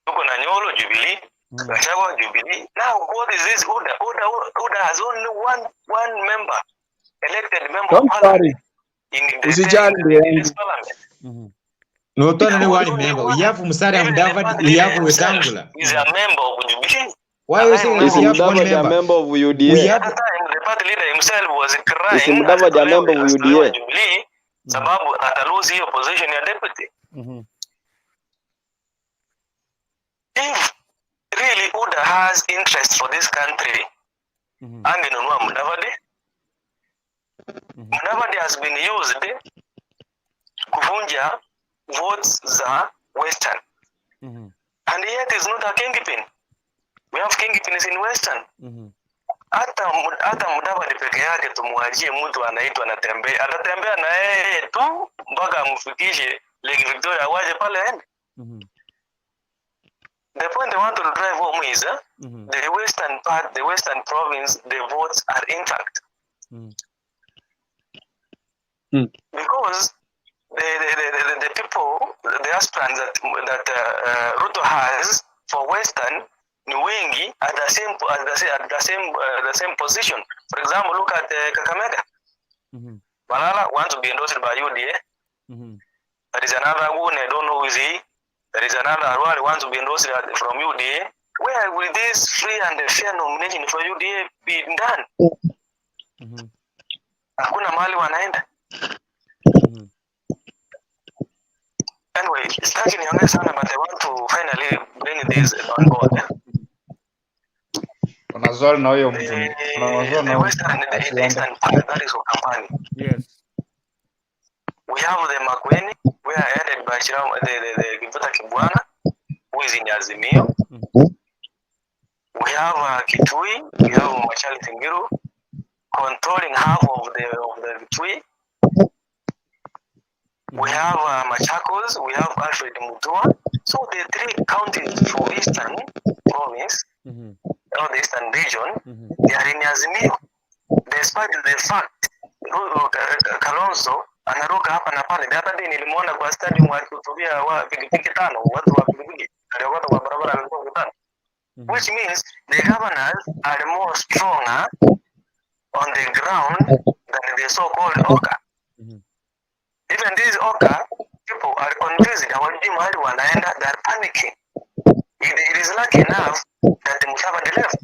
Tuko na Nyoro, Jubilee. Gachagua, Jubilee. Now what is this UDA? UDA has only one member, elected member of Don't parliament worry. in the Usijali ndugu in yangu. this parliament. Not only one member, we have Musalia Mudavadi, we have Wetangula. Is a member of Jubilee. Why are you saying Is we have one Mudavadi a member? member of We UDA? have Time the party leader himself was Is crying Mudavadi a member asitolewe of asitolewe UDA? Jubilee sababu atalose hiyo position ya deputy. If really UDA has interest for this country, angenunua Mudavadi. Mudavadi has been used kuvunja votes za Western and yet is not a kingpin. We have kingpins in Western. Hata Mudavadi peke yake tumwachie mtu anaitwa anatembea, atatembea na yeye tu mpaka amfikishe Lake Victoria, waje pale aende. The point I want to drive home is the western part, the western province, the votes are intact because the people, the aspirants that Ruto has for Western ni wengi at the same position. For example, look at Kakamega. Malala wants to be endorsed by UDA. There is another one, I don't know who is he. There is another Arwali wants to be endorsed from UDA. Where will this free and fair nomination for UDA be done? Hakuna mahali wanaenda. Anyway, sitaki niongee sana, but I want to finally bring this on board. Kuna swali na huyo mtu, kuna swali The na huyo western, the asiende. Eastern part, that is Ukambani. Yes. We have the Makueni, we are headed by Chiram, the Kivutha Kibwana, who is in Azimio. We have Kitui, we have Machali Ngiru, controlling half of the Kitui. We have Machakos, we have Alfred Mutua. So the three counties for Eastern province, or the Eastern region, they are in Azimio. Despite the fact Kalonzo anaruka hapa na pale. The other day nilimwona kwa stadium akihutubia wa pikipiki tano, watu wa pikipiki aliokota kwa barabara alikuwa mkutano. Which means the governors are more stronger on the ground than the so-called Oka. Even these Oka people are confused, hawajui mahali wanaenda, they are panicking. It is lucky enough that Mudavadi left.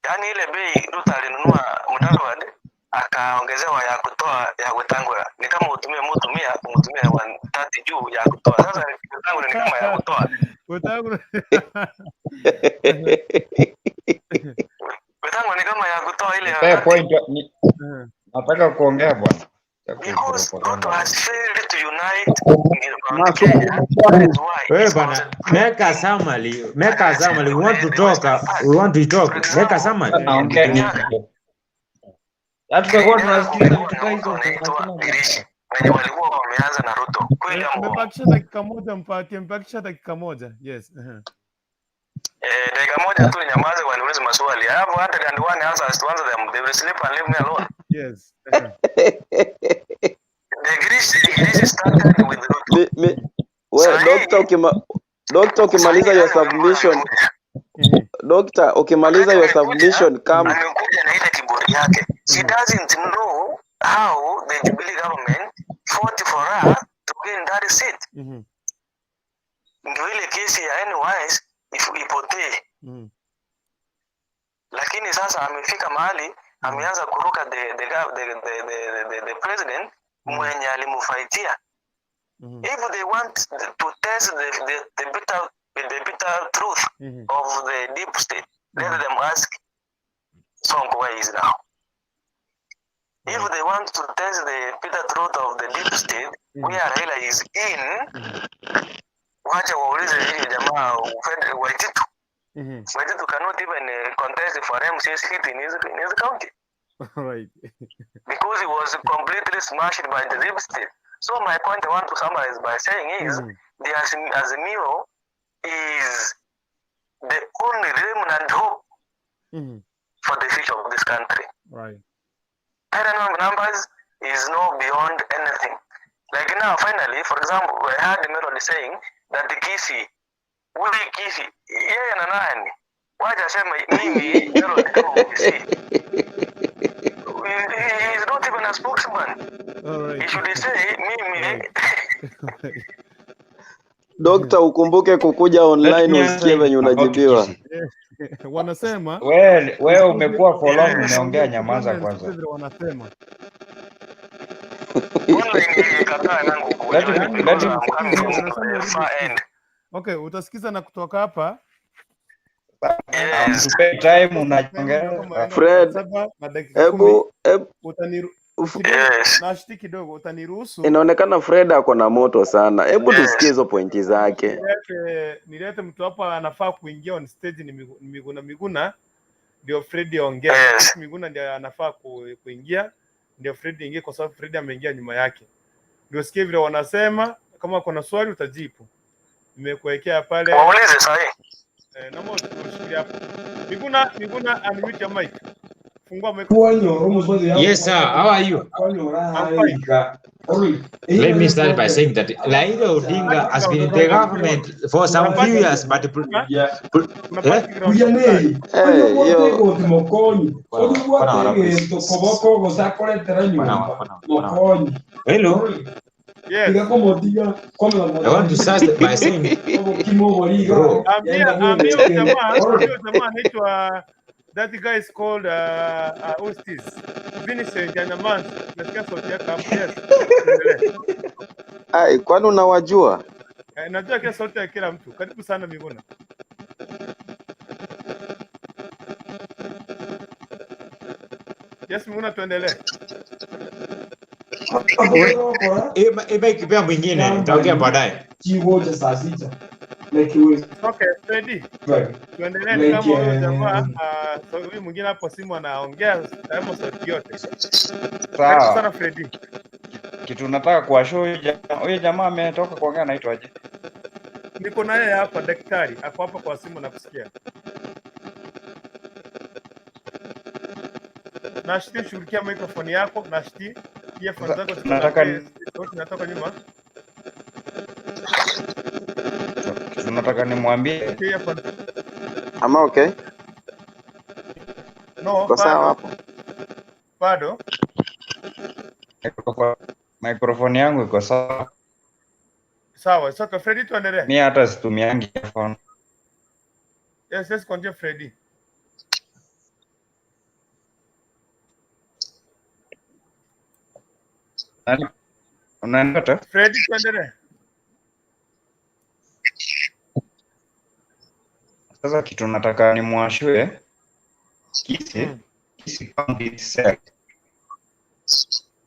Yaani ile bei Ruto alinunua Mudavadi akaongezewa ya kutoa ya Wetangula, ni kama utumie mtu 100 umtumie 130 juu ya kutoa. Sasa Wetangula ni kama ya kutoa. Wetangula. Wetangula ni kama ya kutoa ile ya Fair point. Nataka kuongea bwana. Because Ruto has failed to unite Mount Kenya. That is why Wewe bana, make a summary, make a summary. We want to talk, we want to talk. Make a summary. Naongea. Tutakuwa tunasikiza vitu kama hizo. Wenye walikuwa wameanza na Ruto. Kweli ama uongo? Mmebakisha dakika moja, mpatie, mbakisha dakika moja. Yes. Eh, dakika moja tu nyamaze, waniulize maswali. I have 101 answers to answer them. They will sleep and leave me alone. Yes. The Greece started with Ruto. We, Doctor, ukimaliza your submission, Doctor, ukimaliza your submission, come. Amekuja na ile kiburi yake. She doesn't know how the Jubilee government fought for her to gain that seat. Ndio ile kesi ya NYS ipotee. Lakini sasa amefika mahali ameanza kuruka the president mwenye alimfightia. If they want to test the bitter truth of the deep state, let them ask Sonko where he is now. If they want to test the bitter truth of the deep state, where Raila is in, wacha waulize hili jamaa Waititu. Waititu cannot even contest for MCA seat in his county because he was completely smashed by the deep state. So my point I want to summarize by saying is the Azimio is the only remnant hope for the future of this country. Parallel numbers is no beyond anything. Like now, finally, for example, I heard Melody saying that the Kisii, huyu Kisii, yeye na nani? Wacha aseme mimi Melody kama Kisii. He is not even a spokesman. All He right. should say mimi. Dokta, ukumbuke kukuja Let online me usikie answer venye about unajibiwa. Kisii. Wanasema We, we usikuje umekuwa for long, ukuje umeongea, uongee nyamaza ukuje kwanza. usikie vile wanasema. Online ilikataa yangu Let kujoin him, let because him I'm coming Wanasema from the urudi far usikize. end. Okay, utasikiza na kutoka hapa. Yes. Amtupe time Time ndio unaongea. kama enda saa Fred, 7:10. hebu Utaniru kidogo Yes. nashti kidogo utaniruhusu inaonekana Fred ako na moto sana. Hebu tusikie Yes. hizo pointi zake. nilete mtu hapa anafaa kuingia on stage ni Miguna Miguna ndio Fred aongee. Yes. Miguna ndio anafaa kuingia ndio Fred ingie kwa sababu Fred ameingia nyuma yake. Ndio sikie vile wanasema, kama kuna swali utajibu. Nimekuwekea pale. Waulize sahi. Naomba ushikilie hapo. Miguna Miguna, unmute your mic. Fungua microphone. Yes, sir. How are you? I'm fine. Let me start by saying that Raila Odinga has been in the government for some few years, but Kuna eh? background tafadhali. Eh, hiyo Hello. Yes. I want to start by saying, bro, Ambia huyo jamaa, ambia huyo jamaa anaitwa that guy is called Ustis. Vincent Anyamanzi. Nasikia sauti yake hapo. Yes. Tuendelee. ai, kwani unawajua? Najua kila sauti ya kila mtu. Karibu sana Miguna. Yes, Miguna tuendelee. Iba mwingine nitaongea baadaye. Okay, Freddy. Tuendelee ni kama huyo jamaa so huyu mwingine hapo simu anaongea kama sauti yote. Karibu Sawa. sana Freddy. Kitu nataka kuwashow huyu jamaa ametoka kuongea anaitwaje? Niko na yeye hapa daktari, ako hapa kwa simu nakusikia. Nashti, shughulikia microphone yako, nashti. Earphone Sasa zako ziko na nataka sauti inatoka nyuma. kitu nataka nimwambie Okay, earphone. Ama okay, No, iko sawa bado hapo. bado. microphone yangu iko sawa. Sawa, sasa Freddy tuendelee. Mi hata situmiangi earphone. Yes, yes, continue Freddy. Nani unanipata? Freddy tuendelee. Sasa kitu nataka nimwashue Kisii, Kisii County itself,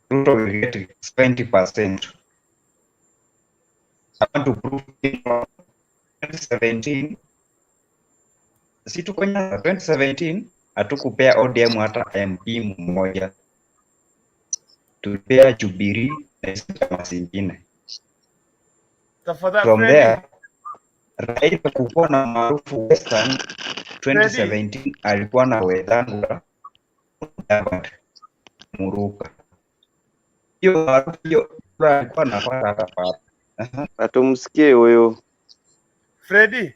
Ruto will get 70%. I want to prove it wrong. 2017 si tuko Nyanza, 2017 hatukupea ODM hata MP mmoja, tulipea Jubilee na hizo chama zingine. Tafadhali From Freddy. there Raila kukuwa na maarufu Western Freddy. 2017 alikuwa na Wetangula, Mudavadi, Muruka. Hiyo maarufu hiyo kura alikuwa anapata hata pata. Aha. Hatumsikii huyu. Freddy.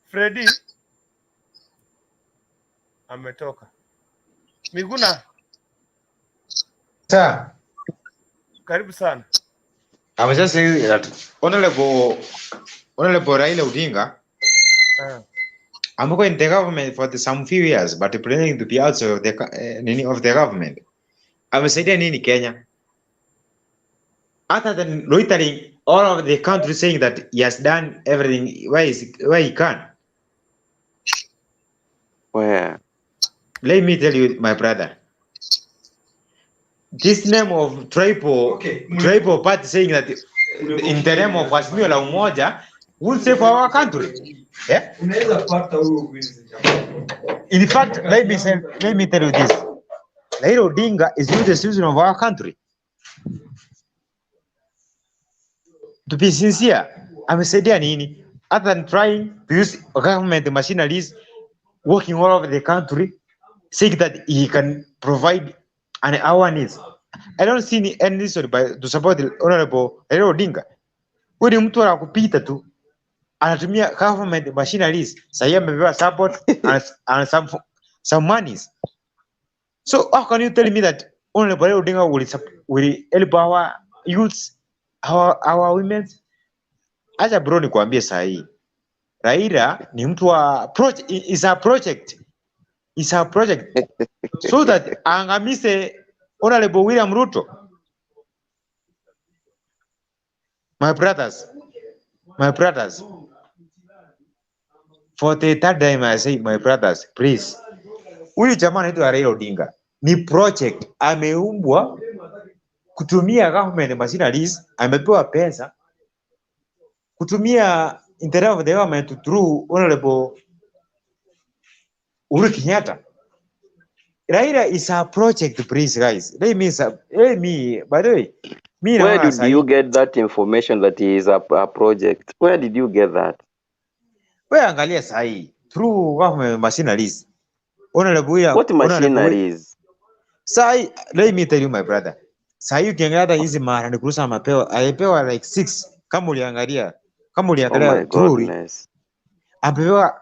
Freddy ametoka. Miguna, Sir, karibu sana. I was just saying that Honorable Raila Odinga amekuwa in the government for some few years but pretending to be outside of the nini of the government. Amesaidia nini Kenya? Other than loitering all over the country saying that he has done everything where he can. Where? Let me tell you, my brother, this name of tribal party saying that in the name of Azimio la Umoja will save our country. Yeah? In fact, let me tell you this. Raila Odinga is not the citizen of our country. To be sincere, amesaidia nini? Other than trying to use government machineries working all over the country, saying that he can provide an our needs. I don't see any reason by to support the honorable Raila Odinga. Huyu ni mtu anakupita tu, anatumia government machineries. Sahii amepewa support and some monies. So how can you tell me that Honorable Raila Odinga will help our youths, our women? Acha bro nikwambie sahii. Raila ni mtu wa project, is a project. Is a project so that aangamize Honorable William Ruto. My brothers, my brothers, for the third time I say, my brothers, please. Huyu jamaa anaitwa Raila Odinga ni project, ameumbwa kutumia government machineries, amepewa pesa kutumia in the name of the government through Honorable Uhuru Kenyatta. Raila is a project, please guys. Let me, by the way, mi Where naona did sahi you get that information that he is a project? Where did you get that? wewe angalia sahi through government machineries. Honorable William, What Honorable machineries? Sahi, let me tell you my brother. Sahi ukiangalia hata hizi mara ni kurusa amepewa, alipewa like 6 kama uliangalia, kama Oh uliangalia my through goodness. amepewa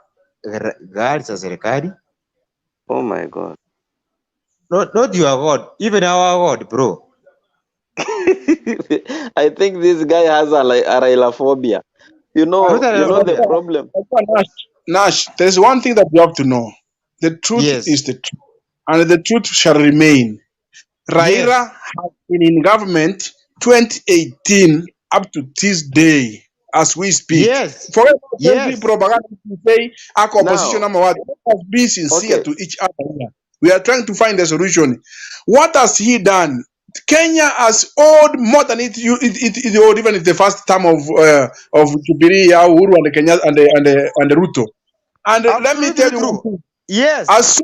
gari za serikali. Oh my God. Not your God, even our God, bro. I think this guy has a Raila phobia. You Not know, a you know the Raila phobia. problem. Nash, there's one thing that you have to know. The truth Yes. is the truth, and the truth shall remain. Raila has been in government 2018 up to this day as we speak. Yes. Forget about every Yes. propaganda to say ako opposition Now, ama what. Let us be sincere okay. to each other here. We are trying to find a solution. What has he done? Kenya has owed more than it owed even in the first term of Jubilee, Uhuru and Kenya and Ruto. And let me Absolutely tell you one true. thing. Yes. As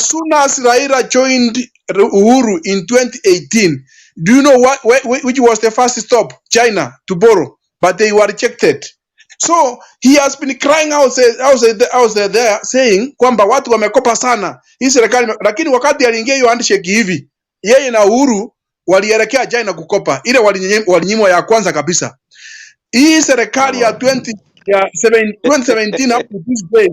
soon as Raila joined Uhuru in 2018, do you know what which was the first stop? China to borrow, but they were rejected. So he has been crying out, out there saying kwamba watu wamekopa sana hii serikali, lakini wakati aliingia hiyo handshake hivi, yeye na Uhuru walielekea China kukopa ile walinyimwa ya kwanza kabisa. Hii serikali ya 2017 up to this day,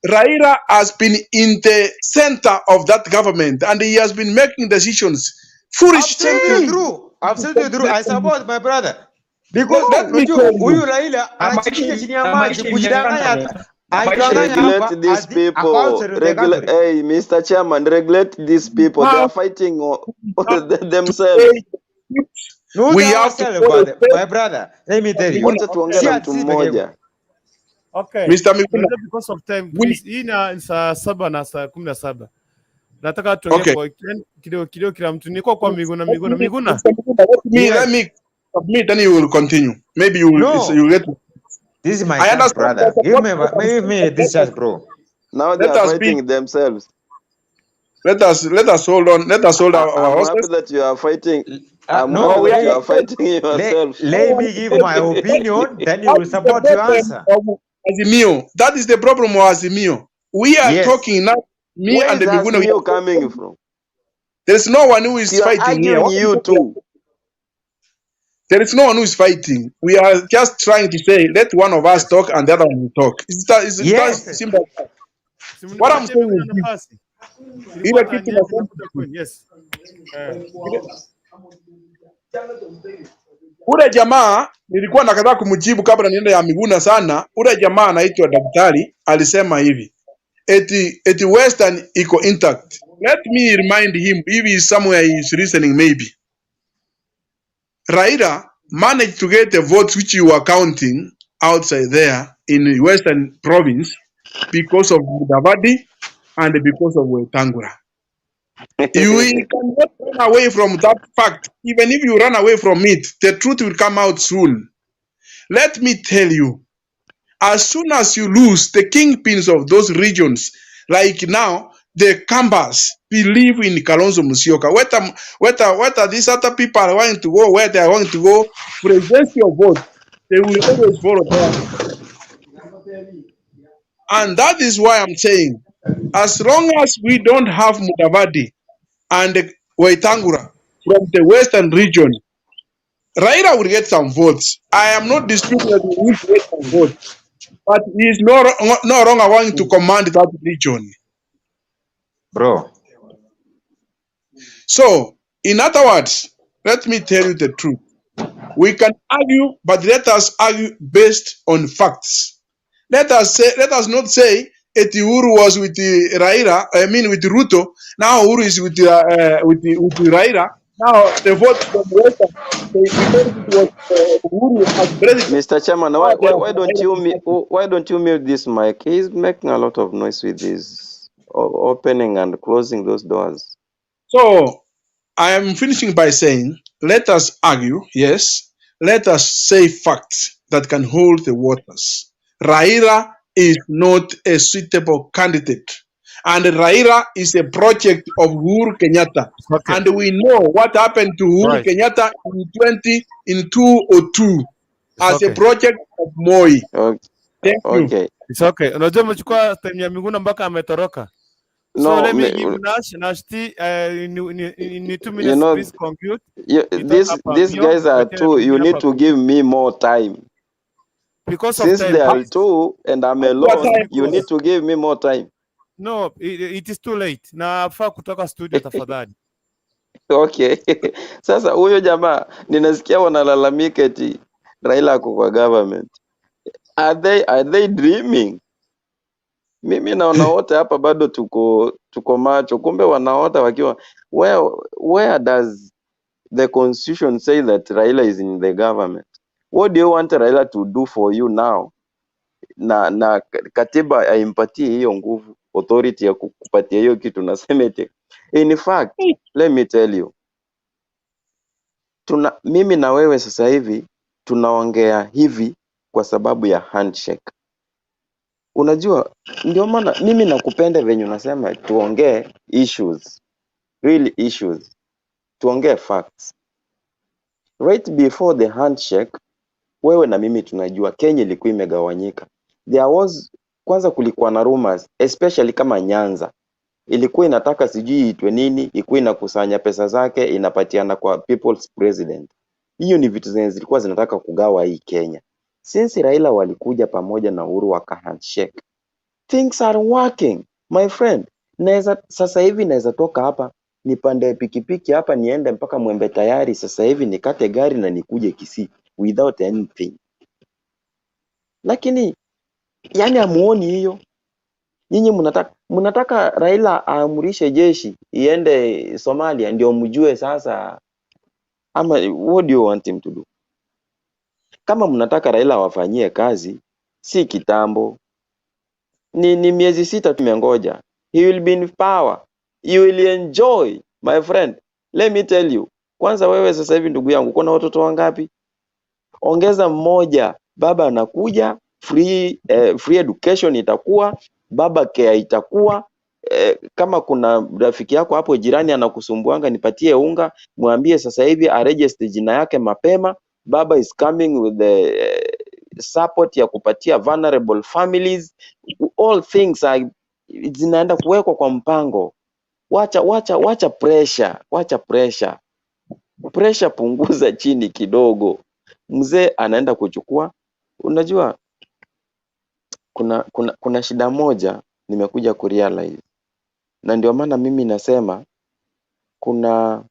Raila has been in the center of that government and he has been making decisions. Foolish Absolutely things. true. Absolutely true. I support my brother. Because Let me unajua tell you, huyu Raila Na anachikicha maisha chini ya na maji maisha kujidanganya imeenda na maisha ajidanganya hapa Regulate these as the a people. council of the country. Hey, Mr. Chairman, regulate these people. They are have fighting to themselves. pay. Not We have to ourselves, follow but my brother, let me tell you. Wacha tuongee Si na ati mtu sisi peke yetu. mmoja. Okay. Mr. Miguna, Unajua because of time we please, hii ni saa 7 na saa 17. Nataka tuongee okay. kwa kidogo kidogo kila mtu. Niko kwa Miguna Miguna Let me, Miguna. Mr. Miguna, let Yes. me submit, then you will continue. Maybe you will No. you get. This is my I chance, understand brother. the Give support. me give me this chance, bro. Now they Let are us be. fighting themselves. Let us hold on. Let us hold our I'm happy horses. that you are fighting. I'm No, happy We that are you are not. fighting let, yourself. let me give my opinion, then you That will is the support your problem answer. of Azimio. That is the problem of Azimio. We are Yes. talking now. Me Where and is the Miguna. We Azimio are coming from? There is no one who is You are fighting here. arguing, What you two. There is no one who is fighting. We are just trying to say, let one of us Yes. talk and the other one will talk. It's that Yes. simple. What I'm Simnipatie saying Miguna is this. nafasi. Ilikuwa Ile kitu tani yake nasema nakuja kwenu. Yes. Eh. ule jamaa nilikuwa nakataa kumjibu kabla niende ya Miguna sana. Ule jamaa anaitwa daktari alisema hivi eti Western iko intact. Let me remind him if he is somewhere he is listening maybe. Raila managed to get the votes which you were counting outside there in Western province because of Mudavadi and because of Wetangula. You cannot run away from that fact. Even if you run away from it, the truth will come out soon. Let me tell you, as soon as you lose the kingpins of those regions, like now, the Kambas believe in Kalonzo Musyoka. Whether these other people are going to go where they are going to go, presidential vote, they will always follow them. And that is why I'm saying, as long as we don't have Mudavadi and Wetangula, from the western region. Raila will get some votes. I am not disputing that he will get some votes, but he is no longer going to command that region. Bro. So, in other words, let me tell you the truth. We can argue, but let us argue based on facts. Let us not say eti Uhuru was with the Raila, I mean with Ruto. Now Uhuru is with the Raila. Now the vote from Western, because it was Uhuru as president. Mr. Chairman, Now why, they why, are why don't Raila you why don't you mute this mic? He's making a lot of noise with his opening and closing those doors. So I am finishing by saying, let us argue, yes. Let us say facts that can hold the waters. Raila is not a suitable candidate. And Raila is a project of Uhuru Kenyatta. And we know what happened to Uhuru Kenyatta in 2002 as a project of Moi. Thank you. Okay. It's okay. Unajua umechukua time ya Miguna mpaka ametoroka. So No, let me me, give Nash T in two you minutes know, please conclude. you, Nitoka this hapa these mbio guys are tupatie two. You mwingine need hapa to give me more time. because of Since time there are please. two and I'm What alone, time? you need to give me more time. No, it is too late. Nafaa kutoka studio tafadhali. Okay. Sasa huyo jamaa ninasikia wanalalamika eti Raila ako kwa government. Are they dreaming? Mimi naona wote hapa bado tuko macho, kumbe wanaota wakiwa where does the constitution say that Raila is in the government? What do you want Raila to do for you now? Na katiba haimpatii hiyo nguvu, authority ya kukupatia hiyo kitu. Nasema eti in fact, let me tell you, tuna mimi na wewe sasa hivi tunaongea hivi kwa sababu ya handshake. Unajua, ndio maana mimi nakupenda venye unasema tuongee issues, real issues, tuongee facts. Right before the handshake, wewe na mimi tunajua Kenya ilikuwa imegawanyika. There was kwanza kulikuwa na rumors, especially kama Nyanza ilikuwa inataka sijui iitwe nini, ilikuwa inakusanya pesa zake inapatiana kwa people's president. Hiyo ni vitu zenye zilikuwa zinataka kugawa hii Kenya. Since Raila walikuja pamoja na Uhuru waka handshake, things are working my friend. Naweza sasa hivi naweza toka hapa nipande pikipiki hapa niende mpaka Mwembe Tayari sasa hivi nikate gari na nikuje Kisii without anything. Lakini yani hamuoni hiyo. Nyinyi mnataka Raila aamrishe jeshi iende Somalia ndio mjue sasa, ama what do you want him to do? Kama mnataka Raila awafanyie kazi, si kitambo, ni miezi 6 tumengoja. He will be in power. You will enjoy my friend. Let me tell you. Kwanza wewe sasa hivi ndugu yangu, uko na watoto wangapi? Ongeza mmoja, baba anakuja free education itakuwa, baba care itakuwa. Kama kuna rafiki yako hapo jirani anakusumbuanga, nipatie unga, mwambie sasa hivi aregister jina yake mapema. Baba is coming with the support ya kupatia vulnerable families. All things are zinaenda kuwekwa kwa mpango. Wacha wacha wacha pressure, wacha pressure, pressure punguza chini kidogo. Mzee anaenda kuchukua. Unajua kuna shida moja nimekuja kurealize, na ndio maana mimi nasema kuna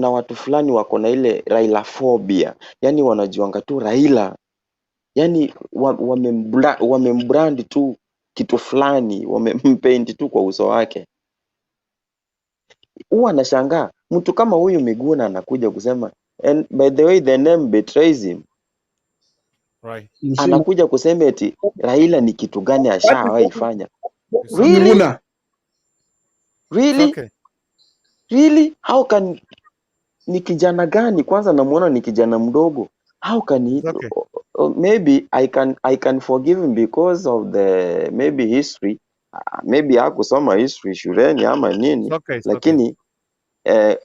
watu fulani wako na ile Raila phobia, yani wanajuanga tu Raila, yani wamembrand tu kitu fulani, wamempaint tu kwa uso wake. Huwa nashangaa mtu kama huyu Miguna anakuja kusema, and by the way the name betrays him. Anakuja kusema eti Raila ni kitu gani ashawahi fanya. Really? Miguna. Really? Okay. Really? How can ni kijana gani? Kwanza namuona ni kijana mdogo. How can he Okay. Maybe I can forgive him because of the maybe history. Maybe hakusoma history shuleni ama nini, It's okay, it's okay. lakini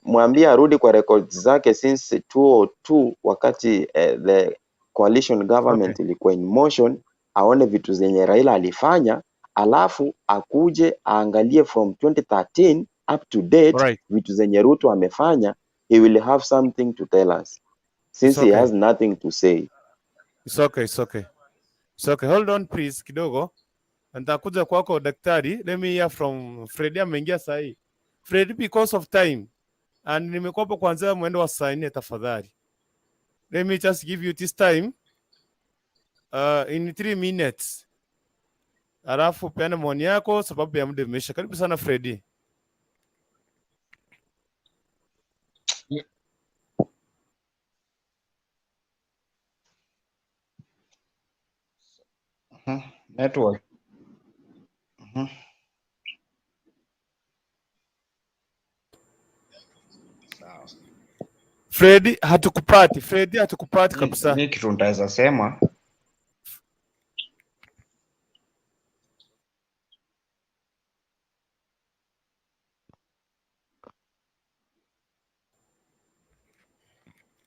mwambie arudi kwa records zake since 2002 wakati the coalition government ilikuwa in motion, aone vitu zenye Raila alifanya, alafu akuje aangalie from 2013 up to date Alright. vitu zenye Ruto amefanya, he will have something to tell us It's since he okay. has nothing to say. It's okay, it's okay. It's okay. Hold on please kidogo. Nitakuja kwako daktari. Let me hear from Freddy ameingia sahi. Freddy, because of time and nimekuwa hapo kuanzia mwendo wa saa 4 tafadhali. Let me just give you this time in 3 minutes. Alafu peana maoni yako sababu ya muda imeisha. Karibu sana Freddy. Network. Mhm. Sawa. Freddy hatukupati. Freddy hatukupati kabisa. Mi kitu nitaweza sema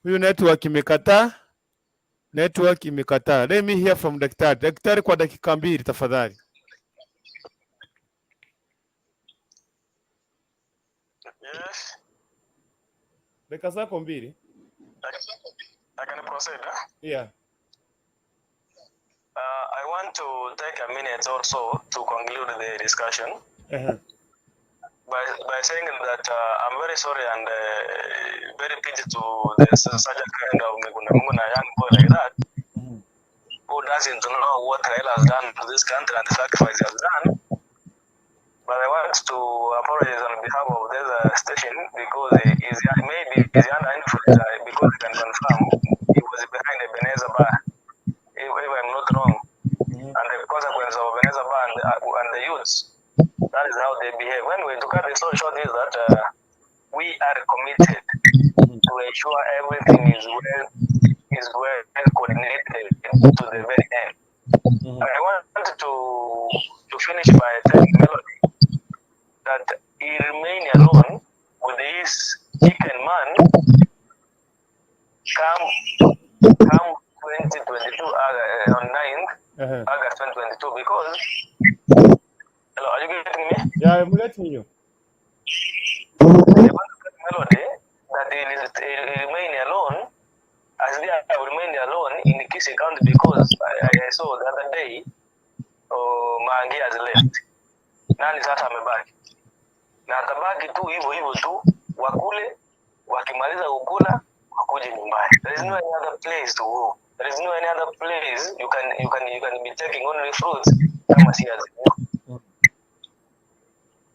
Huyu network imekataa. Network imekataa. Let me hear from daktari. Daktari kwa dakika 2 tafadhali. Yes, Dakika zako 2. I can proceed. Huh? Yeah. I want to take a minute or so to conclude the discussion Uh-huh. by saying that I'm very sorry and very pity to this such a kind of Miguna Miguna young boy like that who doesn't know what Raila has done to this country and the sacrifice he has done. But I want to apologize on behalf of this station because he is maybe he's under influence because I can confirm he was behind the Ebenezer bar, if I'm not wrong. And the consequence of Ebenezer bar and the youths, that is how they behave. Anyway, to cut the story short is that we are committed to ensure everything is well coordinated to the very end. I want to finish by telling Melody that he remained alone with his chicken man come 2022 on 9th Uh-huh. August 2022 because hello, are you getting me? Yeah, I'm letting you. I want to tell Melody that he remain alone as they have remained alone in Kisii County because I saw the other day Maangi has left. Nani sasa amebaki? Na atabaki tu hivyo hivyo tu, wakule, wakimaliza kukula wakuje nyumbani. There is no any other place to go. There is no any other place you can be taking only fruits kama si Azimio.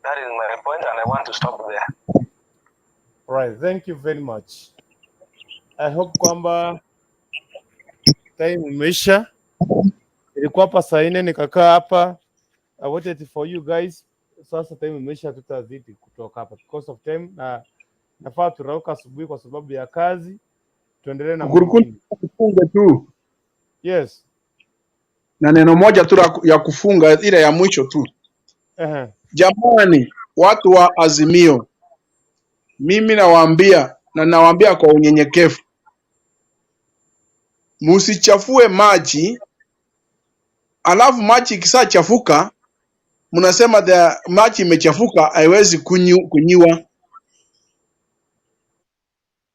That is my point and I want to stop there. Right, thank you very much. I hope kwamba time imeisha. Ilikuwa hapa saa 4 nikakaa hapa. I waited for you guys. Sasa time imeisha, tutazidi kutoka hapa because of time, na nafaa turauka asubuhi kwa sababu ya kazi. Tuendelee na Kurukundu mwingine. kufunga tu Yes. na neno moja tu ya kufunga, ile ya mwisho tu. Uh-huh. Jamani, watu wa Azimio, mimi nawaambia na nawaambia kwa unyenyekevu, msichafue maji, alafu maji ikishachafuka mnasema the maji imechafuka haiwezi kunyiwa.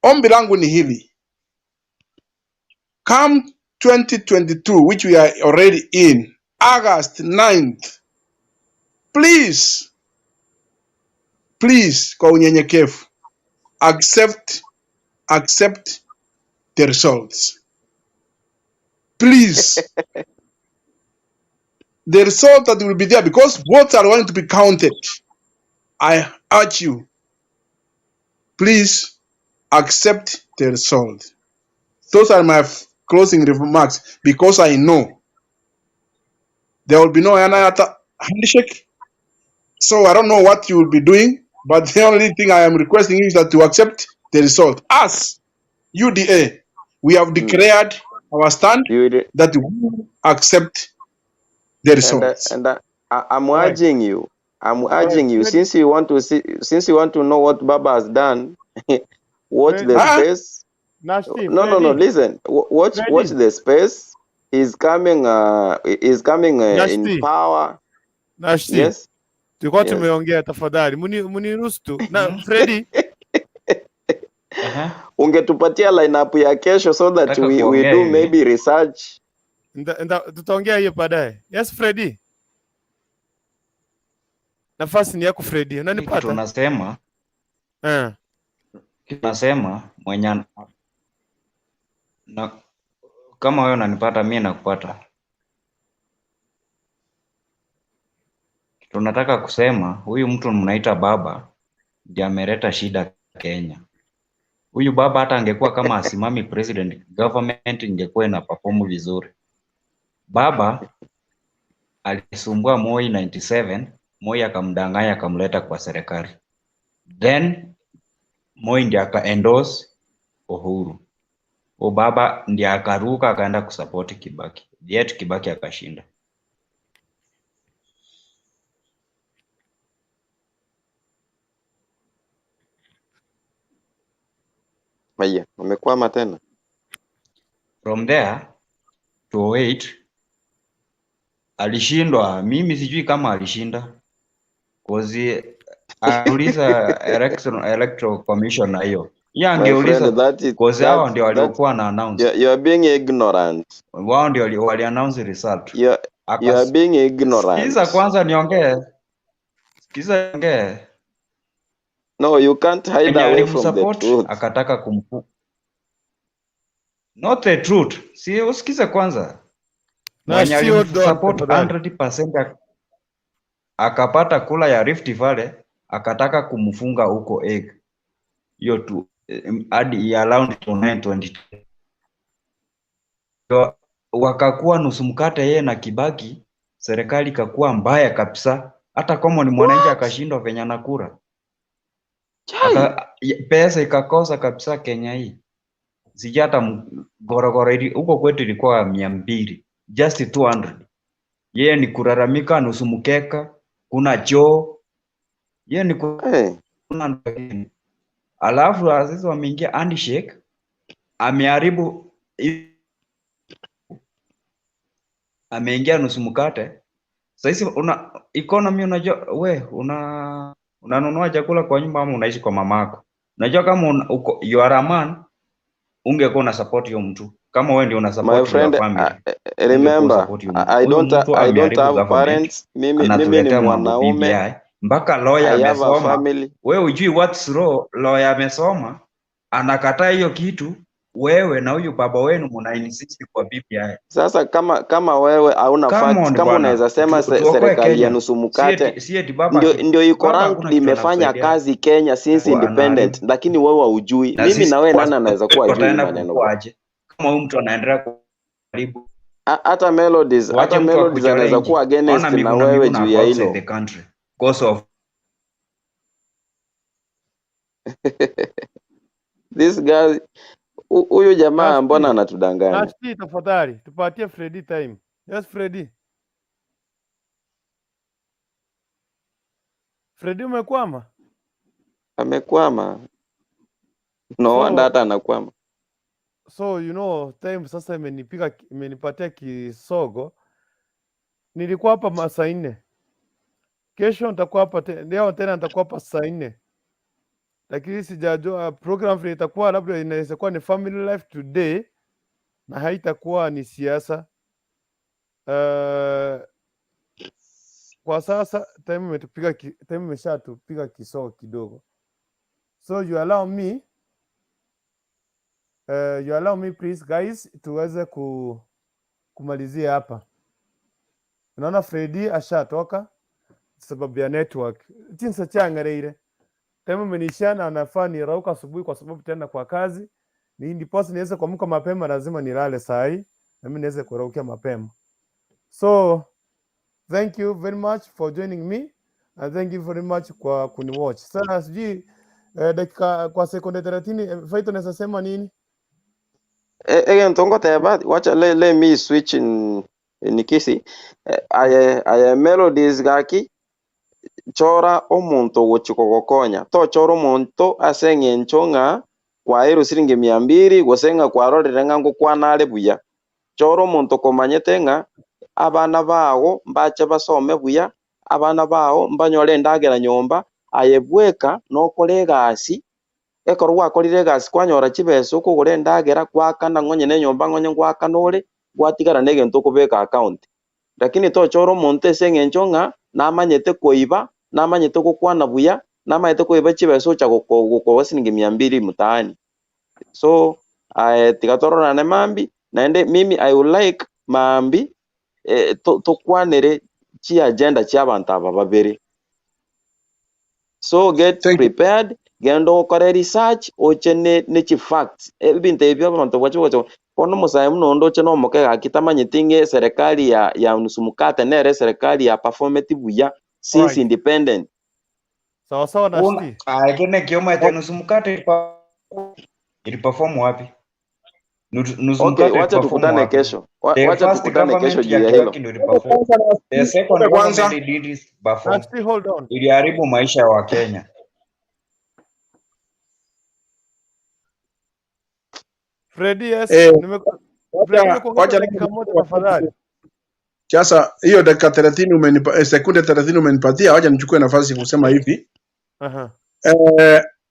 Ombi langu ni hili, come 2022 which we are already in, August 9th, please please, kwa unyenyekevu accept the results, please. The result that will be there, because votes are going to be counted. I urge you, please accept the result. Those are my closing remarks, because I know there will be no any other handshake. So I don't know what you will be doing, but the only thing I am requesting is that you accept the result. Us, UDA, we have declared our stand You will, that we accept the and results. and I'm Right. urging you. I'm Right. urging you. Fred, Since you want to see, since you want to know what Baba has done, watch the Freddy, Ah, space. Nashti, No. Freddy, Listen. Watch Freddy, the space. He's coming. He's coming in Nashti, power. Nashti. Yes. Tulikuwa Yes. tumeongea, tafadhali muniruhusu tu. Na Freddy, Ungetupatia lineup ya kesho so that Nataka we kuongea do hivi. maybe research. Tutaongea hiyo baadaye. Yes Freddy, nafasi ni yako Freddy, Kitu unanipata? nasema Eh. kitu nasema mwenye na, kama wewe unanipata mimi nakupata. Kitu nataka kusema, huyu mtu mnaita baba ndiye ameleta shida Kenya. Huyu baba hata angekuwa kama asimami president, government ingekuwa ina perform vizuri. Baba alisumbua Moi 97, Moi akamdanganya akamleta kwa serikali. Then Moi ndiye aka endorse Uhuru. Huyu baba ndiye akaruka akaenda kusupport Kibaki. Yet Kibaki akashinda. Haya, umekwama tena. From there to 08 alishindwa. Mimi sijui kama alishinda. Cause aliuliza electoral commission na hiyo. Yeye My friend, angeuliza that is cause hao that ndio that waliokuwa na announce. you are being ignorant. Wao ndio wali announce result. You are being ignorant. Sikiza kwanza niongee. Sikiza niongee. No, you can't hide Mwenye away from the alimsupport truth. akataka kumpu. Not the truth. Si usikize kwanza. Na Mwenye sio don alimsupport tafadhali. 100% akapata kula ya Rift Valley akataka kumfunga huko egg. Hiyo tu hadi ya round 922. So, wakakuwa nusu mkate yeye na Kibaki, serikali ikakuwa mbaya kabisa. Hata common mwananchi akashindwa venye anakura. Pesa ikakosa kabisa Kenya hii. Sijui hata gorogoro huko kwetu ilikuwa 200, just 200. Yeye ni kulalamika nusu mkeka, kuna choo. Yeye ni kuna alafu sasa wameingia handshake, ameharibu, ameingia nusu mkate. Sasa hizi una economy, unajua we unanunua chakula kwa nyumba ama unaishi kwa mamako. Unajua kama uko you are a man, ungekuwa una support hiyo mtu. Kama wewe ndio una My support your friend, family, remember, support hiyo mtu. I Huyu don't mtu I don't ameharibu have government, parents. Mimi ni anatuletea mambo mwanaume. BBI mpaka lawyer I have a amesoma. family. Wewe hujui what's law, lawyer amesoma anakataa hiyo kitu. Wewe na huyu baba wenu mna insist kwa BBI. Sasa kama wewe hauna Come facts, on kama bwana, unaweza sema tuokoe serikali ya Kenya. nusu mkate Si eti baba ndio iko baba ranked hakuna kitu imefanya anakusaidia. kazi Kenya since Kwa independent, anaharibu. lakini wewe haujui. Na Mimi sisi na wewe nani anaweza kuwa ajui hii wataenda maneno kukua bwana? aje kama huyu mtu anaendelea kuharibu? Hata Melodies, Tuache hata mtu Melodies anaweza akuchallenge. kuwa against Ona na Miguna wewe Miguna juu ako ya outside hilo. the country because of This guy, huyu jamaa mbona anatudanganya? Nashti, tafadhali tupatie Freddy time. Yes Freddy. Freddy umekwama? Amekwama. No wonder hata anakwama. So you know time sasa imenipatia kisogo. Nilikuwa hapa masaa 4. Kesho nitakuwa hapa leo tena nitakuwa hapa saa 4. Lakini sijajua program vile itakuwa, labda inaweza kuwa ni family life today na haitakuwa ni siasa. Kwa sasa time time imeshatupiga kisogo kidogo. So you allow me please guys tuweze kumalizia hapa. Unaona Freddy ashatoka sababu ya network. Jinsi changareire. Time imenisha na nafaa nirauka asubuhi kwa sababu tena kwa kazi. Ni ndiposa niweze kuamka mapema, lazima nilale saa hii na mimi niweze kuraukia mapema. So thank you very much for joining me and thank you very much kwa kuniwatch. Sasa sijui dakika kwa sekunde 30 Faito naweza sema nini? Ege wacha let me switch in Kisii. Aye Melodies gaki chora omuntu gochikogokonya tochora omuntu ase eng'encho ng'a kwairwe siringi 200 gose ng'a kwarorire ng'a ngokwana are buya. Chora omuntu komanyete ng'a abana bago mbache basome buya, Abana bao mbanyore endagera nyomba, aye bweka nokora egasi, ekero gwakorire egasi kwanyora chibesa okogora endagera gwakana ng'onye na enyomba ng'onye gwakana ore, gwatigara na egento okobeka account. Lakini tochora omonto ase eng'encho ng'a namanyete koiba, namanyete gokwana buya, namanyete koiba chibesa ocha gokoa siringi 200 mtaani. So aye tiga tororane mambi, naende mimi I would like mambi tokwanere chiagenda chia abanto aba babere. So get Thank you. prepared, genda okore research, oche ne chifacts. Ebinto ebio abanto bwache gocha bono omosae buna onde oche nomoke gaki tamanyeti ng'a eserikali ya nusu mkate nere serikali ya performeti buya since Alright. independent. Sawa sawa Una Nashti. kene kioma nusu mkate iliperform wapi? Nusu Okay, mkate wacha iliperform tukutane wapi? kesho. The Wacha first tukutane kesho government juu ya ya hilo. Kibaki ndio iliperform. Kwanza The Nashti, second kwanza government didn't perform. Nashti, hold on. Iliharibu maisha ya Wakenya. Freddy, yes, Freddy nimekuongeza wacha dakika moja tafadhali. Sasa hiyo dakika 30 umenipa, sekunde 30 umenipatia, wacha nichukue nafasi kusema hivi.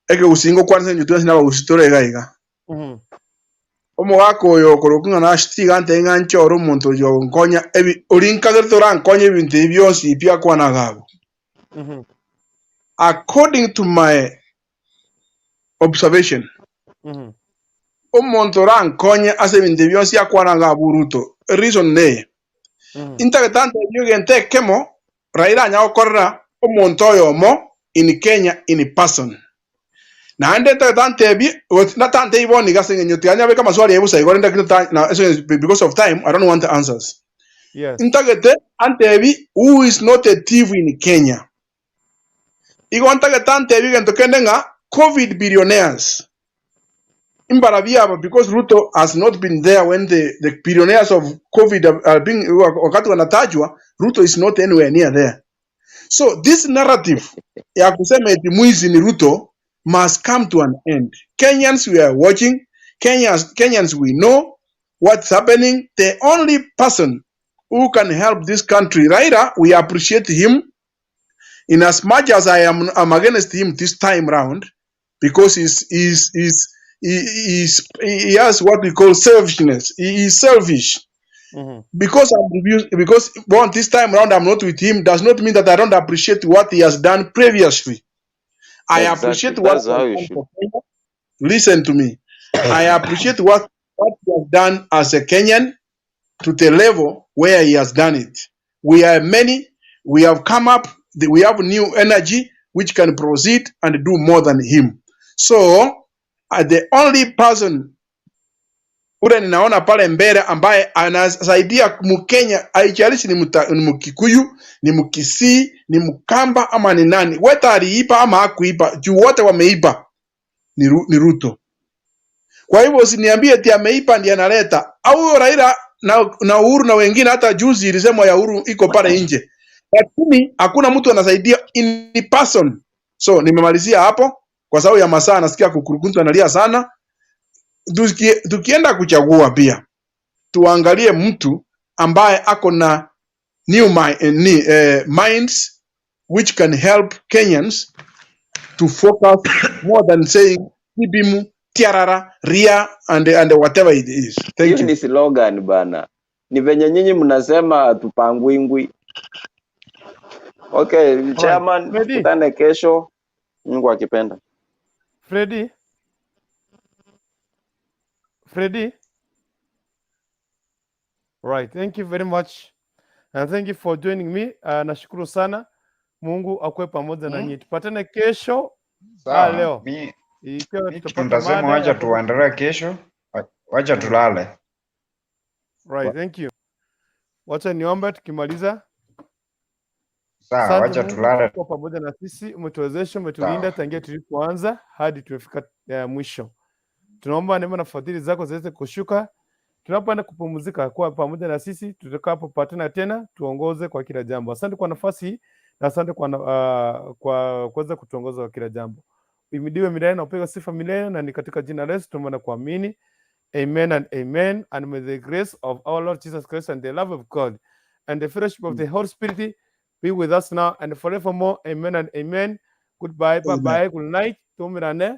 Eke usingo kwanza njutu sina usitore gaiga. Omogaka oyo okorokwa ng'a Nashti gante ng'a nchore omonto oyo nkonya ebi orinkagete orankonya ebinto ebi bionsi pi akwana gago. According to my observation, omonto orankonya ase ebinto bionsi akwana gabu Ruto. Reason ne intagete nte egento ekemo Raila anya gokorera omonto oyomo in Kenya in person. Naende ntagete ntebi natante iboni gase ng'enyo tiganya beka maswali ebusa igore ndakita na because of time I don't want the answers. Yes. Ntagete antebi who is not a thief in Kenya. Igo ntagete antebi gento kende ng'a COVID billionaires. Imbarabiaba because Ruto has not been there when the billionaires of COVID are being wakati wanatajwa, Ruto is not anywhere near there. So this narrative ya kusema eti mwizi ni Ruto must come to an end. Kenyans, we are watching. Kenyans, we know what's happening. The only person who can help this country, Raila, we appreciate him in as much as I'm against him this time round because he has what we call selfishness. He is selfish. Because because one this time round I'm not with him does not mean that I don't appreciate what he has done previously. I appreciate Exactly. what That's he has how you done should. for Kenya. Listen to me. I appreciate what he has done as a Kenyan to the level where he has done it. We are many. We have come up. We have new energy which can proceed and do more than him. So the only person ule ninaona pale mbele ambaye anasaidia Mkenya, haijalishi ni Mkikuyu, ni Mkisii, ni Mkamba ama ni nani, whether aliiba ama hakuiba, juu wote wameiba, ni Ruto. Kwa hivyo usiniambie eti ameiba ndiye analeta au huyo Raila na Uhuru na wengine. Hata juzi ilisemwa ya Uhuru iko pale nje, lakini hakuna mtu anasaidia in person. So nimemalizia hapo kwa sababu ya masaa, nasikia kukurukuntu analia sana. Tukienda kuchagua pia tuangalie mtu ambaye ako na new minds which can help Kenyans to focus more than saying Kibimu, Tiarara, Ria and whatever it is. Thank Hiyo you. ni slogan bana. Ni venye nyinyi mnasema tupangwingwi. Okay, Alright. chairman, Freddy, tukutane kesho, Mungu akipenda. Freddy, Freddy. Right, thank you very much. And thank you for joining me. Nashukuru sana. Mungu akuwe pamoja na nyinyi. Tupatane kesho. Sawa, Leo. mi Ikiwa mi kitu tutapata nitasema, mada wacha ya tuendelee kesho, wacha tulale. Right, thank you. Wacha niombe tukimaliza. Sawa, Asante wacha Mungu tulale. kwa pamoja na sisi, umetuwezesha, umetulinda Sawa. tangia tulipoanza hadi tumefika mwisho. Tunaomba neema na fadhili zako ziweze kushuka tunapoenda kupumzika, kuwa pamoja na sisi tutakapopatana tena, tuongoze kwa kila jambo. Asante kwa nafasi hii na asante kwa kuweza kutuongoza kwa kila jambo. Uhimidiwe milele na upewe sifa milele, na ni katika jina la Yesu tunaomba na kuamini. Amen and amen. And may the grace of our Lord Jesus Christ and the love of God and the fellowship of the Holy Spirit be with us now and forevermore. Amen and amen. Goodbye, bye Amen. bye, good night. Tumirane.